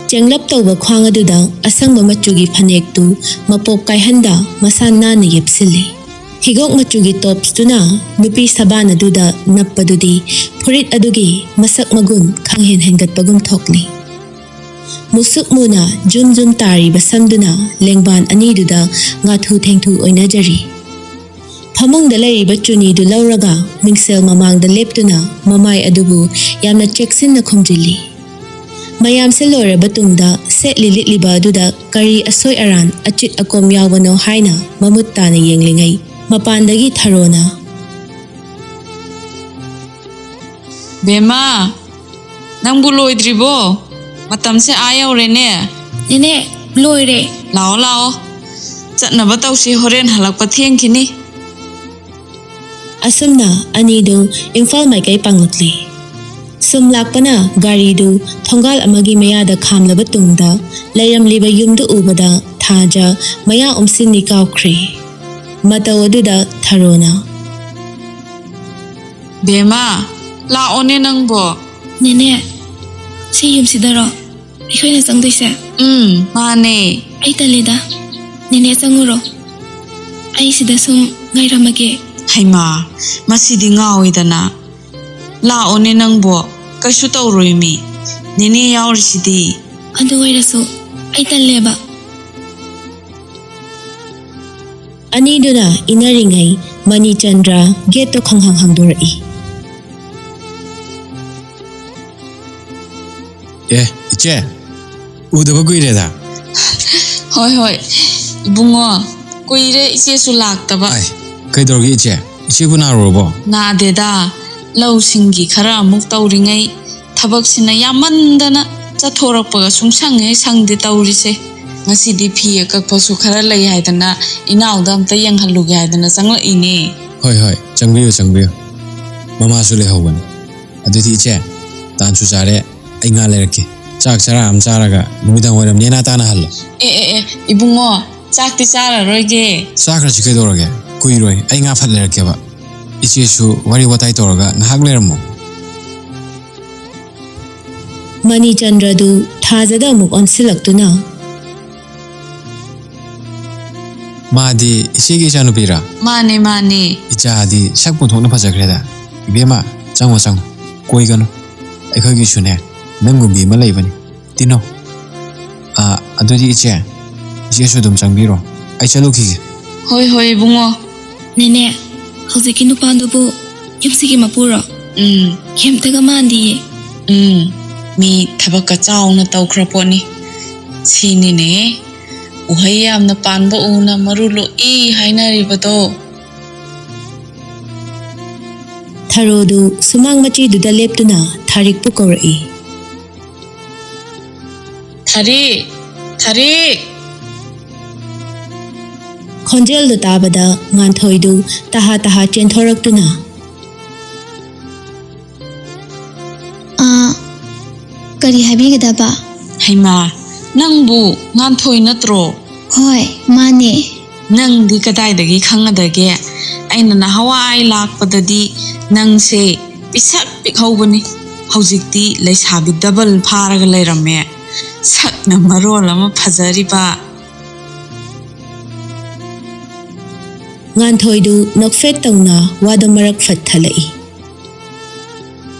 ꯆꯦꯡꯂꯞ ꯇꯧꯕ ꯈ꯭ꯋꯥꯡ ꯑꯗꯨꯗ ꯑꯁꯪꯕ ꯃꯆꯨꯒꯤ ꯐꯅꯦꯛꯇꯨ ꯃꯄꯣꯞ ꯀꯥꯏꯍꯟꯗ ꯃꯁꯥ ꯅꯥꯟꯅ ꯌꯦꯞꯁꯤꯜꯂꯤ꯫ ꯍꯤꯒꯣꯛ ꯃꯆꯨꯒꯤ topsꯇꯨꯅ ꯅꯨꯄꯤ ꯁꯕꯥꯟ ꯑꯗꯨꯗ ꯅꯞꯄꯗꯨꯗꯤ ꯐꯨꯔꯤꯠ ꯑꯗꯨꯒꯤ ꯃꯁꯛ ꯃꯒꯨꯟ ꯈꯪꯍꯦꯟ ꯍꯦꯟꯒꯠꯄꯒꯨꯝ ꯊꯣꯛꯂꯤ꯫ ꯃꯨꯁꯨꯛ ꯃꯨꯅ ꯖꯨꯝ ꯖꯨꯝ ꯇꯥꯔꯤꯕ ꯁꯝꯗꯨꯅ ꯂꯦꯡꯕꯥꯟ ꯑꯅꯤꯗꯨꯗ ꯉꯥꯊꯨ ꯊꯦꯡꯊꯨ ꯑꯣꯏꯅꯖꯔꯤ꯫ ꯐꯃꯨꯡꯗ ꯂꯩꯔꯤꯕ ꯆꯨꯅꯤꯗꯨ ꯂꯧꯔꯒ ꯃꯤꯡꯁꯦꯜ ꯃꯃꯥꯡꯗ ꯂꯦꯞꯇꯨꯅ ꯃꯃꯥꯏ ꯑꯗꯨꯕꯨ ꯌꯥꯝꯅ ꯆꯦꯛꯁꯤꯟꯅ ꯈꯨꯝꯖꯤꯜꯂꯤ꯫ ꯃꯌꯥꯝꯁꯦ ꯂꯣꯏꯔꯕ ꯇꯨꯡꯗ ꯁꯦꯠꯂꯤ ꯂꯤꯠꯂꯤꯕ ꯑꯗꯨꯗ ꯀꯔꯤ ꯑꯁꯣꯏ ꯑꯔꯥꯟ, ꯑꯆꯤꯠ ꯑꯀꯣꯝ ꯌꯥꯎꯕꯅꯣ ꯍꯥꯏꯅ ꯃꯃꯨꯠ ꯇꯥꯅ ꯌꯦꯡꯂꯤꯉꯩ, ꯃꯄꯥꯟꯗꯒꯤ ꯊꯔꯣꯅ, "ꯕꯦꯝꯃ, ꯅꯪꯕꯨ ꯂꯣꯏꯗ꯭ꯔꯤꯕꯣ? ꯃꯇꯝꯁꯦ ꯑꯥ ꯌꯧꯔꯦꯅꯦ꯫" "ꯅꯦꯅꯦ, ꯂꯣꯏꯔꯦ꯫" "ꯂꯥꯛꯑꯣ, ꯂꯥꯛꯑꯣ꯫ ꯆꯠꯅꯕ ꯇꯧꯁꯤ, ꯍꯣꯔꯦꯟ ꯍꯜꯂꯛꯄ ꯊꯦꯡꯈꯤꯅꯤ꯫" ꯑꯁꯨꯝꯅ ꯑꯅꯤꯗꯨ ꯏꯝꯐꯥꯜ ꯃꯥꯏꯀꯩ ꯄꯥꯡꯂꯛꯂꯤ꯫ ꯁꯨꯝ ꯂꯥꯛꯄꯅ ꯒꯥꯔꯤꯗꯨ ꯊꯣꯡꯒꯥꯜ ꯑꯃꯒꯤ ꯃꯌꯥꯗ ꯈꯥꯝꯂꯕ ꯇꯨꯡꯗ, ꯂꯩꯔꯝꯂꯤꯕ ꯌꯨꯝꯗꯨ ꯎꯕꯗ ꯊꯥꯖ ꯃꯌꯥ ꯎꯝꯁꯤꯟꯅꯤ ꯀꯥꯎꯈ꯭ꯔꯦ꯫ ꯃꯇꯧ ꯑꯗꯨꯗ ꯊꯔꯣꯅ, "ꯕꯦꯝꯃ, ꯂꯥꯛꯑꯣꯅꯦ ꯅꯪꯕꯣ꯫ ꯅꯦꯅꯦ, ꯁꯤ ꯌꯨꯝꯁꯤꯗꯔꯣ ꯑꯩꯈꯣꯏꯅ ꯆꯪꯗꯣꯏꯁꯦ?" "ꯎꯝ, ꯃꯥꯅꯦ꯫" "ꯑꯩ ꯇꯜꯂꯦꯗ꯫ ꯅꯦꯅꯦ ꯆꯪꯉꯨꯔꯣ꯫ ꯑꯩ ꯁꯤꯗ ꯁꯨꯝ ꯉꯥꯏꯔꯝꯃꯒꯦ꯫" ꯍꯩꯃꯥ, ꯃꯁꯤꯗꯤ ꯉꯥꯎꯋꯤꯗꯅ꯫ "ꯂꯥꯛꯑꯣꯅꯦ ꯅꯪꯕꯣ, ꯀꯩꯁꯨ ꯇꯧꯔꯣꯏ ꯃꯤ꯫ ꯅꯦꯅꯦ ꯌꯥꯎꯔꯤꯁꯤꯗꯤ꯫" "ꯑꯗꯨ ꯑꯣꯏꯔꯁꯨ ꯑꯩ ꯇꯜꯂꯦꯕ꯫" ꯑꯅꯤꯗꯨꯅ ꯏꯟꯅꯔꯤꯉꯩ ꯃꯅꯤꯆꯟꯗ꯭ꯔ ꯒꯦꯠꯇꯣ ꯈꯪꯍꯥꯡ ꯍꯥꯡꯗꯣꯔꯛꯏ꯫ "ꯑꯦ, ꯏꯆꯦ, ꯎꯗꯕ ꯀꯨꯏꯔꯦꯗ꯫" "ꯍꯣꯏ, ꯍꯣꯏ, ꯏꯕꯨꯡꯉꯣ, ꯀꯨꯏꯔꯦ ꯏꯆꯦꯁꯨ ꯂꯥꯛꯇꯕ꯫" "ꯑꯥꯏ, ꯀꯩꯗꯧꯔꯒꯦ ꯏꯆꯦ? ꯏꯆꯦꯕꯨ ꯅꯥꯔꯨꯔꯕꯣ?" "ꯅꯥꯗꯦꯗ, ꯂꯧꯁꯤꯡꯒꯤ ꯈꯔ ꯑꯃꯨꯛ ꯇꯧꯔꯤꯉꯩ, ꯊꯕꯛꯁꯤꯅ ꯌꯥꯝꯃꯟꯗꯅ ꯆꯠꯊꯣꯔꯛꯄꯒ ꯁꯨꯡꯁꯪ ꯍꯦꯛ ꯁꯪꯗꯦ ꯇꯧꯔꯤꯁꯦ꯫ ꯉꯁꯤꯗꯤ ꯐꯤ ꯑꯀꯛꯄꯁꯨ ꯈꯔ ꯂꯩ ꯍꯥꯏꯗꯅ ꯏꯅꯥꯎꯗ ꯑꯝꯇ ꯌꯦꯡꯍꯜꯂꯨꯒꯦ ꯍꯥꯏꯗꯅ ꯆꯪꯂꯛꯏꯅꯦ꯫" "ꯍꯣꯏ, ꯍꯣꯏ, ꯆꯪꯕꯤꯌꯨ, ꯆꯪꯕꯤꯌꯨ꯫ ꯃꯃꯥꯁꯨ ꯂꯩꯍꯧꯕꯅꯤ꯫ ꯑꯗꯨꯗꯤ ꯏꯆꯦ, ꯇꯥꯟꯁꯨ ꯆꯥꯔꯦ, ꯑꯩ ꯉꯥ ꯂꯩꯔꯛꯀꯦ꯫ ꯆꯥꯛ ꯆꯔꯥ ꯑꯃ ꯆꯥꯔꯒ ꯅꯨꯃꯤꯗꯥꯡ ꯋꯥꯏꯔꯝ ꯅꯦꯅꯥ ꯇꯥꯅ ꯍꯜꯂꯣ꯫" "ꯑꯦ, ꯑꯦ, ꯑꯦ, ꯏꯕꯨꯡꯉꯣ, ꯆꯥꯛꯇꯤ ꯆꯥꯔꯔꯣꯏꯒꯦ꯫" "ꯆꯥꯈ꯭ꯔꯁꯤ ꯀꯩꯗꯧꯔꯒꯦ? ꯀꯨꯏꯔꯣꯏ, ꯑꯩ ꯉꯥ ꯐꯠ ꯂꯩꯔꯛꯀꯦꯕ꯫ ꯏꯆꯦꯁꯨ ꯋꯥꯔꯤ ꯋꯥꯇꯥꯏ ꯇꯧꯔꯒ ꯉꯥꯏꯍꯥꯛ ꯂꯩꯔꯝꯃꯣ꯫" ꯃꯅꯤꯆꯟꯗ꯭ꯔꯗꯨ ꯊꯥꯖꯗ ꯑꯃꯨꯛ ꯑꯣꯟꯁꯤꯜꯂꯛꯇꯨꯅ, "ꯃꯥꯗꯤ ꯏꯆꯦꯒꯤ ꯏꯆꯥꯅꯨꯄꯤꯔꯥ?" "ꯃꯥꯅꯦ, ꯃꯥꯅꯦ꯫" "ꯏꯆꯥꯗꯤ ꯁꯛ ꯄꯨꯊꯣꯛꯅ ꯐꯖꯈ꯭ꯔꯦꯗ꯫ ꯏꯕꯦꯝꯃ, ꯆꯪꯉꯣ, ꯆꯪꯉꯣ, ꯀꯣꯏꯒꯅꯨ꯫ ꯑꯩꯈꯣꯏꯒꯤꯁꯨꯅꯦ, ꯅꯪꯒꯨꯝꯕꯤ ꯑꯃ ꯂꯩꯕꯅꯤ, ꯇꯤꯟꯅꯧ꯫ ꯑꯥ, ꯑꯗꯨꯗꯤ ꯏꯆꯦ, ꯏꯆꯦꯁꯨ ꯑꯗꯨꯝ ꯆꯪꯕꯤꯔꯣ, ꯑꯩ ꯆꯠꯂꯨꯈꯤꯒꯦ꯫" "ꯍꯣꯏ, ꯍꯣꯏ, ꯏꯕꯨꯡꯉꯣ꯫" "ꯅꯦꯅꯦ, ꯍꯧꯖꯤꯛꯀꯤ ꯅꯨꯄꯥꯗꯨꯕꯨ ꯌꯨꯝꯁꯤꯒꯤ ꯃꯄꯨꯔꯣ?" "ꯎꯝ, ꯀꯩꯝꯇꯒ ꯃꯥꯟꯗꯤꯌꯦ꯫" "ꯎꯝ, ꯃꯤ ꯊꯕꯛꯀ ꯆꯥꯎꯅ ꯇꯧꯈ꯭ꯔ ꯄꯣꯠꯅꯤ꯫ ꯁꯤꯅꯤꯅꯦ, ꯎꯍꯩ ꯌꯥꯝꯅ ꯄꯥꯟꯕ ꯎꯅ ꯃꯔꯨ ꯂꯣꯛꯏ ꯍꯥꯏꯅꯔꯤꯕꯗꯣ꯫" ꯊꯔꯣꯗꯨ ꯁꯨꯃꯥꯡ ꯃꯆꯤꯗꯨꯗ ꯂꯦꯞꯇꯨꯅ ꯊꯥꯔꯤꯛꯄꯨ ꯀꯧꯔꯛꯏ꯫ "ꯊꯥꯔꯤꯛ! ꯊꯥꯔꯤꯛ!" ꯈꯣꯟꯖꯦꯜꯗꯨ ꯇꯥꯕꯗ ꯉꯥꯟꯊꯣꯏꯗꯨ ꯇꯍꯥ ꯇꯍꯥ ꯆꯦꯟꯊꯣꯔꯛꯇꯨꯅ, ꯄꯤꯒꯗꯕ꯫ ꯍꯩꯃꯥ, ꯅꯪꯕꯨ ꯉꯥꯟꯊꯣꯏ ꯅꯠꯇ꯭ꯔꯣ? ꯍꯣꯏ, ꯃꯥꯅꯦ꯫ ꯅꯪꯗꯤ ꯀꯗꯥꯏꯗꯒꯤ ꯈꯪꯒꯗꯒꯦ? ꯑꯩꯅ ꯅꯍꯥꯟꯋꯥꯏ ꯂꯥꯛꯄꯗꯗꯤ ꯅꯪꯁꯦ ꯄꯤꯁꯛ ꯄꯤꯛꯍꯧꯕꯅꯤ꯫ ꯍꯧꯖꯤꯛꯇꯤ ꯂꯩꯁꯥꯕꯤ ꯗꯕꯜ ꯐꯥꯔꯒ ꯂꯩꯔꯝꯃꯦ꯫ ꯁꯛꯅ ꯃꯔꯣꯜ ꯑꯃ ꯐꯖꯔꯤꯕ꯫ ꯉꯥꯟꯊꯣꯏꯗꯨ ꯅꯣꯛꯐꯦꯠ ꯇꯧꯅ ꯋꯥꯗꯨ ꯃꯔꯛ ꯐꯠ ꯊꯠꯂꯛꯏ꯫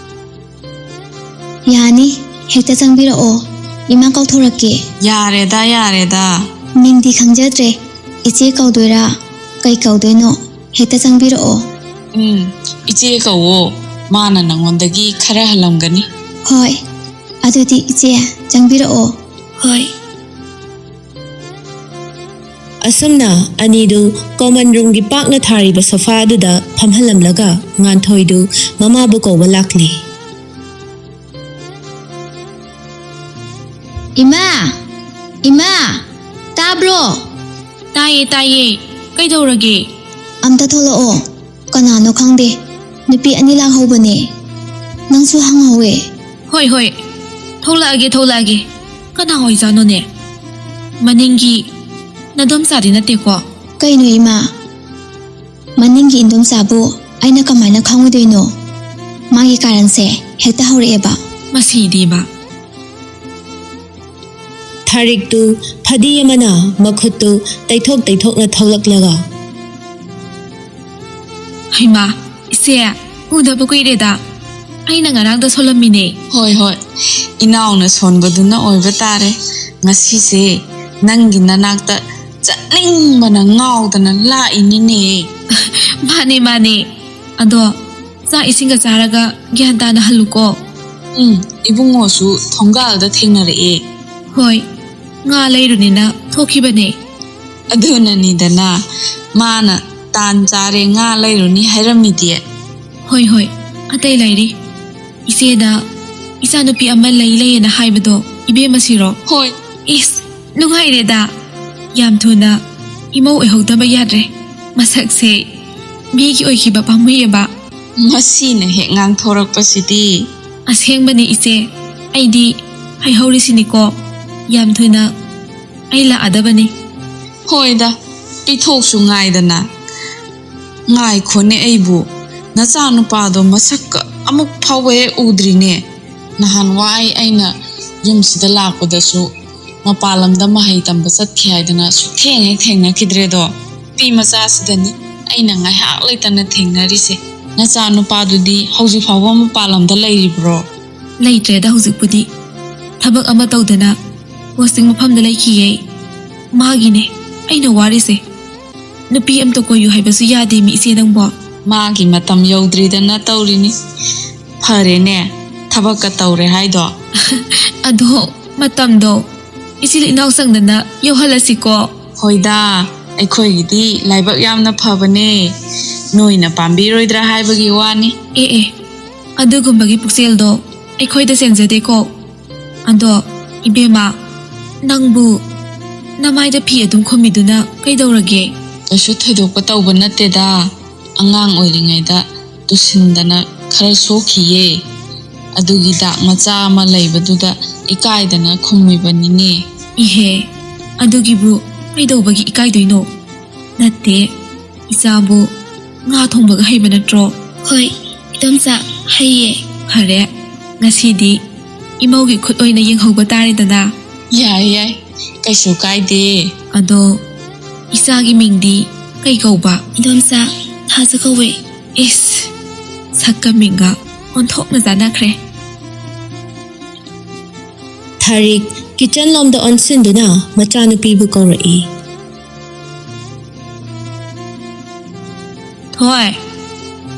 ꯌꯥꯅꯤ, ꯍꯦꯛꯇ ꯆꯪꯕꯤꯔꯛꯑꯣ꯫ ꯏꯃꯥ ꯀꯧꯊꯣꯔꯛꯀꯦ꯫ ꯌꯥꯔꯦꯗ, ꯌꯥꯔꯦꯗ꯫ ꯃꯤꯡꯗꯤ ꯈꯪꯖꯗ꯭ꯔꯦ꯫ ꯏꯆꯦ ꯀꯧꯗꯣꯏꯔꯥ, ꯀꯩ ꯀꯧꯗꯣꯏꯅꯣ? ꯍꯦꯛꯇ ꯆꯪꯕꯤꯔꯛꯑꯣ꯫ ꯎꯝ, ꯏꯆꯦ ꯀꯧꯋꯣ꯫ ꯃꯥꯅ ꯅꯉꯣꯟꯗꯒꯤ ꯈꯔ ꯍꯜꯂꯝꯒꯅꯤ꯫ ꯍꯣꯏ, ꯑꯗꯨꯗꯤ ꯏꯆꯦ, ꯆꯪꯕꯤꯔꯛꯑꯣ꯫ ꯍꯣꯏ꯫ ꯑꯁꯨꯝꯅ ꯑꯅꯤꯗꯨ ꯀꯣꯃꯟ ꯔꯨꯝꯒꯤ ꯄꯥꯛꯅ ꯊꯥꯔꯤꯕ ꯁꯣꯐꯥ ꯑꯗꯨꯗ ꯐꯝꯍꯜꯂꯝꯂꯒ ꯉꯥꯟꯊꯣꯏꯗꯨ ꯃꯃꯥꯕꯨ ꯀꯧꯕ ꯂꯥꯛꯂꯤ꯫ ꯏꯃꯥ! ꯏꯃꯥ! ꯇꯥꯕ꯭ꯔꯣ? ꯇꯥꯏꯌꯦ, ꯇꯥꯏꯌꯦ꯫ ꯀꯩꯗꯧꯔꯒꯦ? ꯑꯝꯇ ꯊꯣꯛꯂꯛꯑꯣ꯫ ꯀꯅꯥꯅꯣ ꯈꯪꯗꯦ, ꯅꯨꯄꯤ ꯑꯅꯤ ꯂꯥꯛꯍꯧꯕꯅꯦ꯫ ꯅꯪꯁꯨ ꯍꯪꯍꯧꯋꯦ꯫ ꯍꯣꯏ, ꯍꯣꯏ꯫ ꯊꯣꯛꯂꯛꯑꯒꯦ, ꯊꯣꯛꯂꯛꯑꯒꯦ꯫ ꯀꯅꯥ ꯑꯣꯏꯖꯥꯠꯅꯣꯅꯦ? ꯃꯅꯤꯡꯒꯤ ꯅꯗꯣꯝꯆꯥꯗꯤ ꯅꯠꯇꯦꯀꯣ? ꯀꯩꯅꯣ ꯏꯃꯥ? ꯃꯅꯤꯡꯒꯤ ꯏꯟꯗꯣꯝꯆꯥꯕꯨ ꯑꯩꯅ ꯀꯃꯥꯏꯅ ꯈꯪꯉꯣꯏꯗꯣꯏꯅꯣ? ꯃꯥꯒꯤ ꯀꯥꯔꯟꯁꯦ ꯍꯦꯛꯇ ꯍꯧꯔꯛꯑꯦꯕ꯫ ꯃꯁꯤꯗꯤꯕ꯫ ꯊꯥꯔꯤꯛꯇꯨ ꯐꯗꯤ ꯑꯃꯅ ꯃꯈꯨꯠꯇꯨ ꯇꯩꯊꯣꯛ ꯇꯩꯊꯣꯛꯅ ꯊꯣꯛꯂꯛꯂꯒ꯫ ꯍꯩꯃꯥ, ꯏꯆꯦ, ꯎꯗꯕ ꯀꯨꯏꯔꯦꯗ꯫ ꯑꯩꯅ ꯉꯔꯥꯡꯗ ꯁꯣꯜꯂꯝꯃꯤꯅꯦ꯫ ꯍꯣꯏ, ꯍꯣꯏ, ꯏꯅꯥꯎꯅ ꯁꯣꯟꯕꯗꯨꯅ ꯑꯣꯏꯕ ꯇꯥꯔꯦ꯫ ꯉꯁꯤꯁꯦ ꯅꯪꯒꯤ ꯅꯅꯥꯛꯇ ꯆꯠꯅꯤꯡꯕꯅ ꯉꯥꯎꯗꯅ ꯂꯥꯛꯏꯅꯤꯅꯦ꯫ ꯃꯥꯅꯦ, ꯃꯥꯅꯦ꯫ ꯑꯗꯣ ꯆꯥꯛ ꯏꯁꯤꯡꯒ ꯆꯥꯔꯒ ꯒ꯭ꯌꯥꯟ ꯇꯥꯅ ꯍꯜꯂꯨꯀꯣ꯫ ꯎꯝ, ꯏꯕꯨꯡꯉꯣꯁꯨ ꯊꯣꯡꯒꯥꯜꯗ ꯊꯦꯡꯅꯔꯛꯑꯦ꯫ ꯍꯣꯏ, ꯉꯥ ꯂꯩꯔꯨꯅꯤꯅ ꯊꯣꯛꯈꯤꯕꯅꯦ꯫ ꯑꯗꯨꯅꯅꯤꯗꯅ ꯃꯥꯅ ꯇꯥꯟ ꯆꯥꯔꯦ, ꯉꯥ ꯂꯩꯔꯨꯅꯤ ꯍꯥꯏꯔꯝꯃꯤꯗꯤ꯫ ꯍꯣꯏ, ꯍꯣꯏ, ꯑꯇꯩ ꯂꯩꯔꯤ꯫ ꯏꯆꯦꯗ ꯏꯆꯥꯅꯨꯄꯤ ꯑꯃ ꯂꯩ ꯂꯩꯌꯦꯅ ꯍꯥꯏꯕꯗꯣ ꯏꯕꯦꯝꯃꯁꯤꯔꯣ? ꯍꯣꯏ꯫ ꯏꯁ, ꯅꯨꯡꯉꯥꯏꯔꯦꯗ꯫ ꯌꯥꯝ ꯊꯨꯅ ꯏꯃꯧ ꯑꯣꯏꯍꯧꯗꯕ ꯌꯥꯗ꯭ꯔꯦ꯫ ꯃꯁꯛꯁꯦ ꯃꯤꯒꯤ ꯑꯣꯏꯈꯤꯕ ꯄꯥꯝꯃꯨꯏꯌꯦꯕ꯫ ꯃꯁꯤꯅ ꯍꯦꯛ ꯉꯥꯡꯊꯣꯔꯛꯄꯁꯤꯗꯤ꯫ ꯑꯁꯦꯡꯕꯅꯦ ꯏꯆꯦ, ꯑꯩꯗꯤ ꯍꯥꯏꯍꯧꯔꯤꯁꯤꯅꯤꯀꯣ, ꯌꯥꯝ ꯊꯨꯅ ꯑꯩ ꯂꯥꯛꯑꯗꯕꯅꯤ꯫ ꯍꯣꯏꯗ, ꯄꯤꯊꯣꯛꯁꯨ ꯉꯥꯏꯗꯅ꯫ ꯉꯥꯏꯈꯣꯅꯦ ꯑꯩꯕꯨ, ꯅꯆꯥꯅꯨꯄꯥꯗꯣ ꯃꯁꯛꯀ ꯑꯃꯨꯛ ꯐꯥꯎꯕ ꯍꯦꯛ ꯎꯗ꯭ꯔꯤꯅꯦ꯫ ꯅꯍꯥꯟꯋꯥꯏ ꯑꯩꯅ ꯌꯨꯝꯁꯤꯗ ꯂꯥꯛꯄꯗꯁꯨ ꯃꯄꯥꯟ ꯂꯝꯗ ꯃꯍꯩ ꯇꯝꯕ ꯆꯠꯈꯤ ꯍꯥꯏꯗꯅ ꯁꯨꯛꯊꯦꯡ ꯍꯦꯛ ꯊꯦꯡꯅꯈꯤꯗ꯭ꯔꯦꯗꯣ꯫ ꯅꯨꯄꯤ ꯃꯆꯥꯁꯤꯗꯅꯤ ꯑꯩꯅ ꯉꯥꯏꯍꯥꯛ ꯂꯩꯇꯅ ꯊꯦꯡꯅꯔꯤꯁꯦ꯫ ꯅꯆꯥꯅꯨꯄꯥꯗꯨꯗꯤ ꯍꯧꯖꯤꯛ ꯐꯥꯎꯕ ꯃꯄꯥꯟ ꯂꯝꯗ ꯂꯩꯔꯤꯕ꯭ꯔꯣ? ꯂꯩꯇ꯭ꯔꯦꯗ ꯍꯧꯖꯤꯛꯄꯨꯗꯤ꯫ ꯊꯕꯛ ꯑꯃ ꯇꯧꯗꯅ ꯄꯣꯁꯇꯤꯡ ꯃꯐꯝꯗ ꯂꯩꯈꯤꯌꯦ꯫ ꯃꯥꯒꯤꯅꯦ ꯑꯩꯅ ꯋꯥꯔꯤꯁꯦ꯫ ꯅꯨꯄꯤ ꯑꯝꯇ ꯀꯣꯏꯌꯨ ꯍꯥꯏꯕꯁꯨ ꯌꯥꯗꯦ ꯃꯤ ꯏꯆꯦ ꯅꯪꯕꯣ꯫ ꯃꯥꯒꯤ ꯃꯇꯝ ꯌꯧꯗ꯭ꯔꯤꯗꯅ ꯇꯧꯔꯤꯅꯤ꯫ ꯐꯔꯦꯅꯦ, ꯊꯕꯛꯀ ꯇꯧꯔꯦ ꯍꯥꯏꯗꯣ꯫ ꯑꯗꯣ ꯃꯇꯝꯗꯣ ꯏꯆꯤꯜ ꯏꯅꯥꯎ ꯆꯪꯗꯅ ꯌꯧꯍꯜꯂꯁꯤꯀꯣ꯫ ꯍꯣꯏꯗ, ꯑꯩꯈꯣꯏꯒꯤꯗꯤ ꯂꯥꯏꯕꯛ ꯌꯥꯝꯅ ꯐꯕꯅꯦ꯫ ꯅꯣꯏꯅ ꯄꯥꯝꯕꯤꯔꯣꯏꯗ꯭ꯔꯥ ꯍꯥꯏꯕꯒꯤ ꯋꯥꯅꯤ꯫ ꯑꯦ ꯑꯦ, ꯑꯗꯨꯒꯨꯝꯕꯒꯤ ꯄꯨꯛꯆꯦꯜꯗꯣ ꯑꯩꯈꯣꯏꯗ ꯆꯦꯟꯖꯗꯦꯀꯣ꯫ ꯑꯗꯣ ꯏꯕꯦꯝꯃ, ꯅꯪꯕꯨ ꯅꯃꯥꯏꯗ ꯐꯤ ꯑꯗꯨꯝ ꯈꯨꯝꯃꯤꯗꯨꯅ ꯀꯩꯗꯧꯔꯒꯦ? ꯀꯩꯁꯨ ꯊꯣꯏꯗꯣꯛꯄ ꯇꯧꯕ ꯅꯠꯇꯦꯗ꯫ ꯑꯉꯥꯡ ꯑꯣꯏꯔꯤꯉꯩꯗ ꯇꯨꯁꯤꯟꯗꯅ ꯈꯔ ꯁꯣꯛꯈꯤꯌꯦ꯫ ꯑꯗꯨꯒꯤ ꯗꯥꯛ ꯃꯆꯥ ꯑꯃ ꯂꯩꯕꯗꯨꯗ ꯏꯀꯥꯏꯗꯅ ꯈꯨꯝꯃꯤꯕꯅꯤꯅꯦ꯫ ꯏꯍꯦ, ꯑꯗꯨꯒꯤꯕꯨ ꯀꯩꯗꯧꯕꯒꯤ ꯏꯀꯥꯏꯗꯣꯏꯅꯣ? ꯅꯠꯇꯦ, ꯏꯆꯥꯕꯨ ꯉꯥ ꯊꯣꯡꯕꯒ ꯍꯩꯕ ꯅꯠꯇ꯭ꯔꯣ? ꯍꯣꯏ, ꯏꯗꯣꯝꯆꯥ, ꯍꯩꯌꯦ꯫ ꯐꯔꯦ, ꯉꯁꯤꯗꯤ ꯏꯃꯧꯒꯤ ꯈꯨꯠ ꯑꯣꯏꯅ ꯌꯦꯡꯍꯧꯕ ꯇꯥꯔꯦꯗꯅ꯫ ꯌꯥꯏ, ꯌꯥꯏ, ꯀꯩꯁꯨ ꯀꯥꯏꯗꯦ꯫ ꯑꯗꯣ ꯏꯆꯥꯒꯤ ꯃꯤꯡꯗꯤ ꯀꯩ ꯀꯧꯕ? ꯏꯗꯣꯝꯆꯥ, ꯊꯥꯖ ꯀꯧꯋꯦ꯫ ꯏꯁ, ꯁꯛꯀ ꯃꯤꯡꯒ ꯑꯣꯟꯊꯣꯛꯅ ꯆꯥꯟꯅꯈ꯭ꯔꯦ꯫ ꯊꯥꯔꯤꯛ ꯀꯤꯆꯟ ꯂꯣꯝꯗ ꯑꯣꯟꯁꯤꯟꯗꯨꯅ ꯃꯆꯥꯅꯨꯄꯤꯕꯨ ꯀꯧꯔꯛꯏ꯫ ꯊꯣꯏ,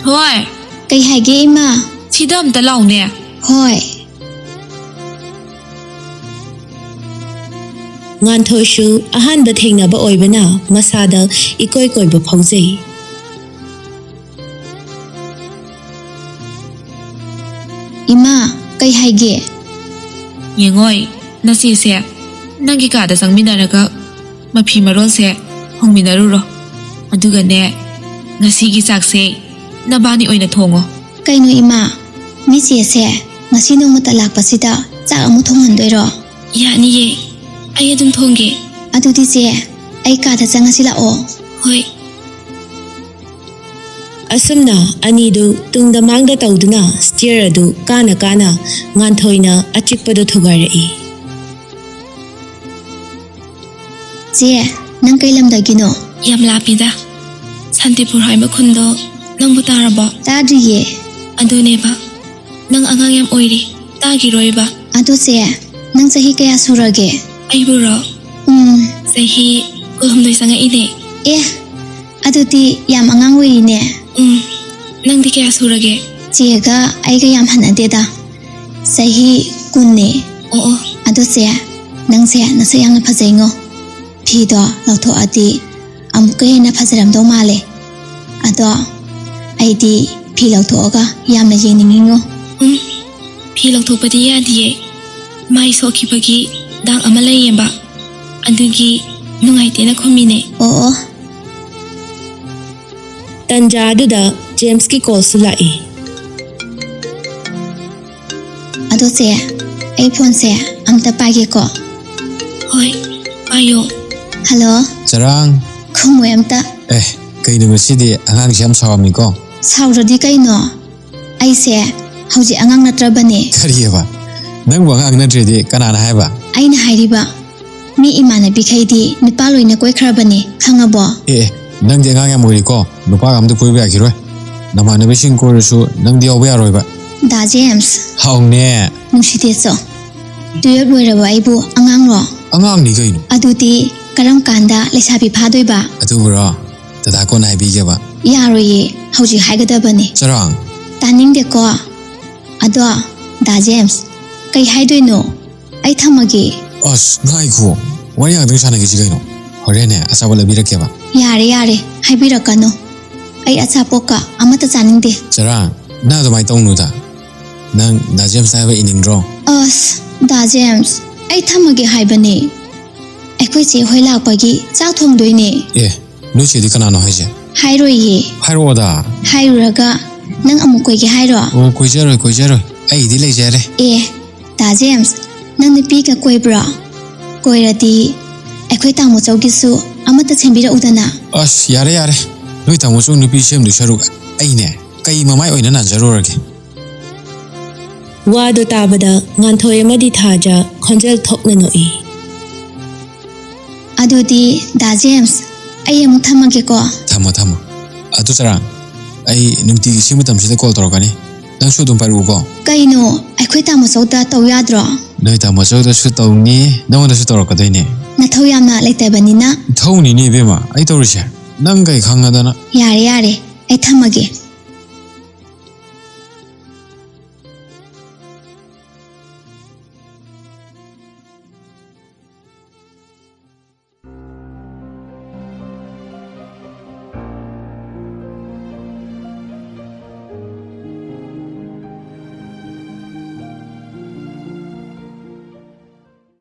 ꯊꯣꯏ꯫ ꯀꯩ ꯍꯥꯏꯒꯦ, ꯏꯃꯥ? ꯁꯤꯗ ꯑꯝꯇ ꯂꯥꯎꯅꯦ꯫ ꯍꯣꯏ꯫ ꯉꯥꯟꯊꯣꯏꯁꯨ ꯑꯍꯥꯟꯕ ꯊꯦꯡꯅꯕ ꯑꯣꯏꯕꯅ ꯃꯁꯥꯗ ꯏꯀꯣꯏ ꯀꯣꯏꯕ ꯐꯥꯎꯖꯩ꯫ ꯏꯃꯥ, ꯀꯩ ꯍꯥꯏꯒꯦ? ꯌꯦꯡꯉꯣꯏ, ꯅꯆꯦꯁꯦ ꯅꯪꯒꯤ ꯀꯥꯗ ꯆꯪꯃꯤꯟꯅꯔꯒ ꯃꯐꯤ ꯃꯔꯣꯜꯁꯦ ꯍꯣꯡꯃꯤꯟꯅꯔꯨꯔꯣ꯫ ꯑꯗꯨꯒꯅꯦ, ꯉꯁꯤꯒꯤ ꯆꯥꯛꯁꯦ ꯅꯕꯥꯅꯤ ꯑꯣꯏꯅ ꯊꯣꯡꯉꯣ꯫ ꯀꯩꯅꯣ ꯏꯃꯥ, ꯅꯣꯏ ꯆꯦꯁꯦ ꯉꯁꯤ ꯅꯣꯡꯃꯇ ꯂꯥꯛꯄꯁꯤꯗ ꯆꯥꯛ ꯑꯃꯨꯛ ꯊꯣꯡꯍꯟꯗꯣꯏꯔꯣ? ꯌꯥꯅꯤꯌꯦ, ꯑꯩ ꯑꯗꯨꯝ ꯊꯣꯡꯒꯦ꯫ ꯑꯗꯨꯗꯤ ꯆꯦ, ꯑꯩ ꯀꯥꯗ ꯆꯪꯉꯁꯤ ꯂꯥꯛꯑꯣ꯫ ꯍꯣꯏ꯫ ꯑꯁꯨꯝꯅ ꯑꯅꯤꯗꯨ ꯇꯨꯡꯗ ꯃꯥꯡꯗ ꯇꯧꯗꯨꯅ stair ꯑꯗꯨ ꯀꯥꯅ ꯀꯥꯅ ꯉꯥꯟꯊꯣꯏꯅ ꯑꯆꯤꯛꯄꯗ ꯊꯨꯒꯥꯏꯔꯛꯏ꯫ ꯆꯦ, ꯅꯪ ꯀꯩ ꯂꯝꯗꯒꯤꯅꯣ? ꯌꯥꯝ ꯂꯥꯞꯄꯤꯗ꯫ ꯁꯥꯟꯇꯤꯄꯨꯔ ꯍꯥꯏꯕ ꯈꯨꯟꯗꯣ ꯅꯪꯕꯨ ꯇꯥꯔꯕꯣ? ꯇꯥꯗ꯭ꯔꯤꯌꯦ꯫ ꯑꯗꯨꯅꯦꯕ, ꯅꯪ ꯑꯉꯥꯡ ꯌꯥꯝ ꯑꯣꯏꯔꯤ, ꯇꯥꯈꯤꯔꯣꯏꯕ꯫ ꯑꯗꯣ ꯆꯦ, ꯅꯪ ꯆꯍꯤ ꯀꯌꯥ ꯁꯨꯔꯒꯦ? ꯑꯩꯕꯨꯔꯣ? ꯎꯝ꯫ ꯆꯍꯤ ꯀꯨꯟꯍꯨꯝꯗꯣꯏ ꯆꯪꯉꯛꯏꯅꯦ꯫ ꯑꯦ, ꯑꯗꯨꯗꯤ ꯌꯥꯝ ꯑꯉꯥꯡ ꯑꯣꯏꯔꯤꯅꯦ꯫ ꯎꯝ, ꯅꯪꯗꯤ ꯀꯌꯥ ꯁꯨꯔꯒꯦ? ꯆꯦꯒ ꯑꯩꯒ ꯌꯥꯝ ꯍꯟꯅꯗꯦꯗ, ꯆꯍꯤ ꯀꯨꯟꯅꯦ꯫ ꯑꯣ, ꯑꯣ꯫ ꯑꯗꯣ ꯆꯦ, ꯅꯪꯁꯦ ꯅꯁꯛ ꯌꯥꯝꯅ ꯐꯖꯩꯉꯣ꯫ ꯐꯤꯗꯣ ꯂꯧꯊꯣꯛꯑꯗꯤ ꯑꯃꯨꯛꯀ ꯍꯦꯟꯅ ꯐꯖꯔꯝꯗꯧ ꯃꯥꯜꯂꯦ꯫ ꯑꯗꯣ ꯑꯩꯗꯤ ꯐꯤ ꯂꯧꯊꯣꯛꯑꯒ ꯌꯥꯝꯅ ꯌꯦꯡꯅꯤꯡꯉꯤꯉꯣ꯫ ꯎꯝ, ꯐꯤ ꯂꯧꯊꯣꯛꯄꯗꯤ ꯌꯥꯗꯤꯌꯦ꯫ ꯃꯥꯏ ꯁꯣꯛꯈꯤꯕꯒꯤ ꯗꯥꯛ ꯑꯃ ꯂꯩꯌꯦꯕ꯫ ꯑꯗꯨꯒꯤ ꯅꯨꯡꯉꯥꯏꯇꯦꯅ ꯈꯨꯝꯃꯤꯅꯦ꯫ ꯑꯣ, ꯑꯣ꯫ ꯇꯟꯖꯥ ꯑꯗꯨꯗ ꯖꯦꯝꯁꯀꯤ ꯀꯣꯜꯁꯨ ꯂꯥꯛꯏ꯫ ꯑꯗꯣ ꯆꯦ, ꯑꯩ ꯐꯣꯟꯁꯦ ꯑꯝꯇ ꯄꯥꯏꯒꯦꯀꯣ꯫ ꯍꯣꯏ, ꯄꯥꯏꯌꯣ꯫ ꯍꯜꯂꯣ꯫ ꯆꯔꯥꯡ꯫ ꯈꯨꯝꯃꯣꯏ ꯑꯝꯇ꯫ ꯑꯦ, ꯀꯩꯅꯣ ꯉꯁꯤꯗꯤ ꯑꯉꯥꯡꯁꯦ ꯌꯥꯝ ꯁꯥꯎꯔꯝꯃꯤꯀꯣ? ꯁꯥꯎꯗ꯭ꯔꯗꯤ ꯀꯩꯅꯣ? ꯑꯩꯁꯦ ꯍꯧꯖꯤꯛ ꯑꯉꯥꯡ ꯅꯠꯇ꯭ꯔꯕꯅꯦ꯫ ꯀꯔꯤꯑꯕ? ꯅꯪꯕꯨ ꯑꯉꯥꯡ ꯅꯠꯇ꯭ꯔꯦꯗꯤ ꯀꯅꯥꯅ ꯍꯥꯏꯕ? ꯑꯩꯅ ꯍꯥꯏꯔꯤꯕ, ꯃꯤ ꯏꯃꯥꯟꯅꯕꯤꯈꯩꯗꯤ ꯅꯨꯄꯥ ꯂꯣꯏꯅ ꯀꯣꯏꯈ꯭ꯔꯕꯅꯦ, ꯈꯪꯉꯕꯣ? ꯑꯦ, ꯑꯦ, ꯅꯪꯗꯤ ꯑꯉꯥꯡ ꯌꯥꯝ ꯑꯣꯏꯔꯤꯀꯣ, ꯅꯨꯄꯥꯒ ꯑꯝꯇ ꯀꯣꯏꯕ ꯌꯥꯈꯤꯔꯣꯏ꯫ ꯅꯃꯥꯟꯅꯕꯤꯁꯤꯡ ꯀꯣꯏꯔꯁꯨ ꯅꯪꯗꯤ ꯌꯥꯎꯕ ꯌꯥꯔꯣꯏꯕ꯫ ꯗꯥ ꯖꯦꯝꯁ꯫ ꯍꯥꯎꯅꯦ꯫ ꯅꯨꯡꯁꯤꯇꯦꯆꯧ, ꯇꯨꯌꯦꯜꯞ ꯂꯣꯏꯔꯕ ꯑꯩꯕꯨ ꯑꯉꯥꯡꯂꯣ? ꯑꯉꯥꯡꯅꯤ ꯀꯩꯅꯣ꯫ ꯑꯗꯨꯗꯤ ꯀꯔꯝ ꯀꯥꯟꯗ ꯂꯩꯁꯥꯕꯤ ꯐꯥꯗꯣꯏꯕ? ꯑꯗꯨꯕꯨꯔꯣ, ꯗꯗꯥ ꯀꯣꯟꯅ ꯍꯥꯏꯕꯤꯒꯦꯕ꯫ ꯌꯥꯔꯣꯏꯌꯦ, ꯍꯧꯖꯤꯛ ꯍꯥꯏꯒꯗꯕꯅꯦ꯫ ꯆꯔꯥꯡ꯫ ꯇꯥꯅꯤꯡꯗꯦꯀꯣ꯫ ꯑꯗꯣ, ꯗꯥ ꯖꯦꯝꯁ, ꯀꯩ ꯍꯥꯏꯗꯣꯏꯅꯣ? ꯑꯩ ꯊꯝꯃꯒꯦ꯫ ꯑꯁ, ꯉꯥꯏꯈꯣ, ꯋꯥꯔꯤ ꯉꯥꯛꯇꯪ ꯁꯥꯟꯅꯈꯤꯁꯤ ꯀꯩꯅꯣ꯫ ꯍꯣꯔꯦꯟꯅꯦ ꯑꯆꯥꯄꯣꯠ ꯂꯩꯕꯤꯔꯛꯀꯦꯕ꯫ ꯌꯥꯔꯦ, ꯌꯥꯔꯦ, ꯍꯥꯏꯕꯤꯔꯛꯀꯅꯨ꯫ ꯑꯩ ꯑꯆꯥꯄꯣꯠꯀ ꯑꯃꯠꯇ ꯆꯥꯅꯤꯡꯗꯦ꯫ ꯆꯔꯥꯡ, ꯅꯪ ꯑꯗꯨꯃꯥꯏꯅ ꯇꯧꯅꯨꯗ꯫ ꯅꯪ ꯗꯥ ꯖꯦꯝꯁꯅ ꯍꯥꯏꯕ ꯏꯅꯤꯡꯗ꯭ꯔꯣ? ꯑꯁ, ꯗꯥ ꯖꯦꯝꯁ, ꯑꯩ ꯊꯝꯃꯒꯦ ꯍꯥꯏꯕꯅꯦ꯫ ꯑꯩꯈꯣꯏ ꯆꯦ ꯍꯣꯏ ꯂꯥꯛꯄꯒꯤ ꯆꯥꯛ ꯊꯣꯡꯗꯣꯏꯅꯦ꯫ ꯑꯦ, ꯅꯣꯏ ꯆꯦꯗꯤ ꯀꯅꯥꯅꯣ ꯍꯥꯏꯁꯦ? ꯍꯥꯏꯔꯣꯏꯌꯦ꯫ ꯍꯥꯏꯔꯛꯑꯣꯗ꯫ ꯍꯥꯏꯔꯨꯔꯒ ꯅꯪ ꯑꯃꯨꯛ ꯀꯣꯏꯒꯦ ꯍꯥꯏꯔꯣ? ꯑꯣ, ꯀꯣꯏꯖꯔꯣꯏ, ꯀꯣꯏꯖꯔꯣꯏ꯫ ꯑꯩꯒꯤꯗꯤ ꯂꯩꯖꯔꯦ꯫ ꯑꯦ, ꯗꯥ ꯖꯦꯝꯁ, ꯅꯪ ꯅꯨꯄꯤꯒ ꯀꯣꯏꯕ꯭ꯔꯣ? ꯀꯣꯏꯔꯗꯤ ꯑꯩꯈꯣꯏ ꯇꯥꯃꯣꯆꯧꯒꯤꯁꯨ ꯑꯃꯠꯇ ꯁꯦꯝꯕꯤꯔꯛꯎꯗꯅ꯫ ꯑꯁ, ꯌꯥꯔꯦ, ꯌꯥꯔꯦ꯫ ꯅꯣꯏ ꯇꯥꯃꯣꯆꯧ ꯅꯨꯄꯤ ꯁꯦꯝꯗꯣꯏ ꯁꯔꯨꯛ ꯑꯩꯅꯦ ꯀꯩ ꯃꯃꯥꯏ ꯑꯣꯏꯅ ꯅꯥꯟꯖꯔꯨꯔꯒꯦ? ꯋꯥꯗꯨ ꯇꯥꯕꯗ ꯉꯥꯟꯊꯣꯏ ꯑꯃꯗꯤ ꯊꯥꯖ ꯈꯣꯟꯖꯦꯜ ꯊꯣꯛꯅ ꯅꯣꯛꯏ꯫ ꯑꯗꯨꯗꯤ ꯗꯥ ꯖꯦꯝꯁ, ꯑꯩ ꯑꯃꯨꯛ ꯊꯝꯃꯒꯦꯀꯣ꯫ ꯊꯝꯃꯣ, ꯊꯝꯃꯣ꯫ ꯑꯗꯨ ꯆꯔꯥꯡ, ꯑꯩ ꯅꯨꯡꯇꯤꯒꯤ ꯁꯤ ꯃꯇꯝꯁꯤꯗ ꯀꯣꯜ ꯇꯧꯔꯛꯀꯅꯤ꯫ ꯅꯪꯁꯨ ꯑꯗꯨꯝ ꯄꯥꯏꯔꯛꯎꯀꯣ꯫ ꯀꯩꯅꯣ, ꯑꯩꯈꯣꯏ ꯇꯥꯃꯣꯆꯧꯗ ꯇꯧ ꯌꯥꯗ꯭ꯔꯣ? ꯅꯣꯏ ꯇꯥꯃꯣꯆꯧꯗꯁꯨ ꯇꯧꯅꯤ, ꯅꯉꯣꯟꯗꯁꯨ ꯇꯧꯔꯛꯀꯗꯣꯏꯅꯦ꯫ ꯅꯊꯧ ꯌꯥꯝꯅ ꯂꯩꯇꯕꯅꯤꯅ꯫ ꯊꯧꯅꯤꯅꯦ ꯏꯕꯦꯝꯃ, ꯑꯩ ꯇꯧꯔꯤꯁꯦ꯫ ꯅꯪ ꯀꯩ ꯈꯪꯉꯗꯅ? ꯌꯥꯔꯦ, ꯌꯥꯔꯦ, ꯑꯩ ꯊꯝꯃꯒꯦ꯫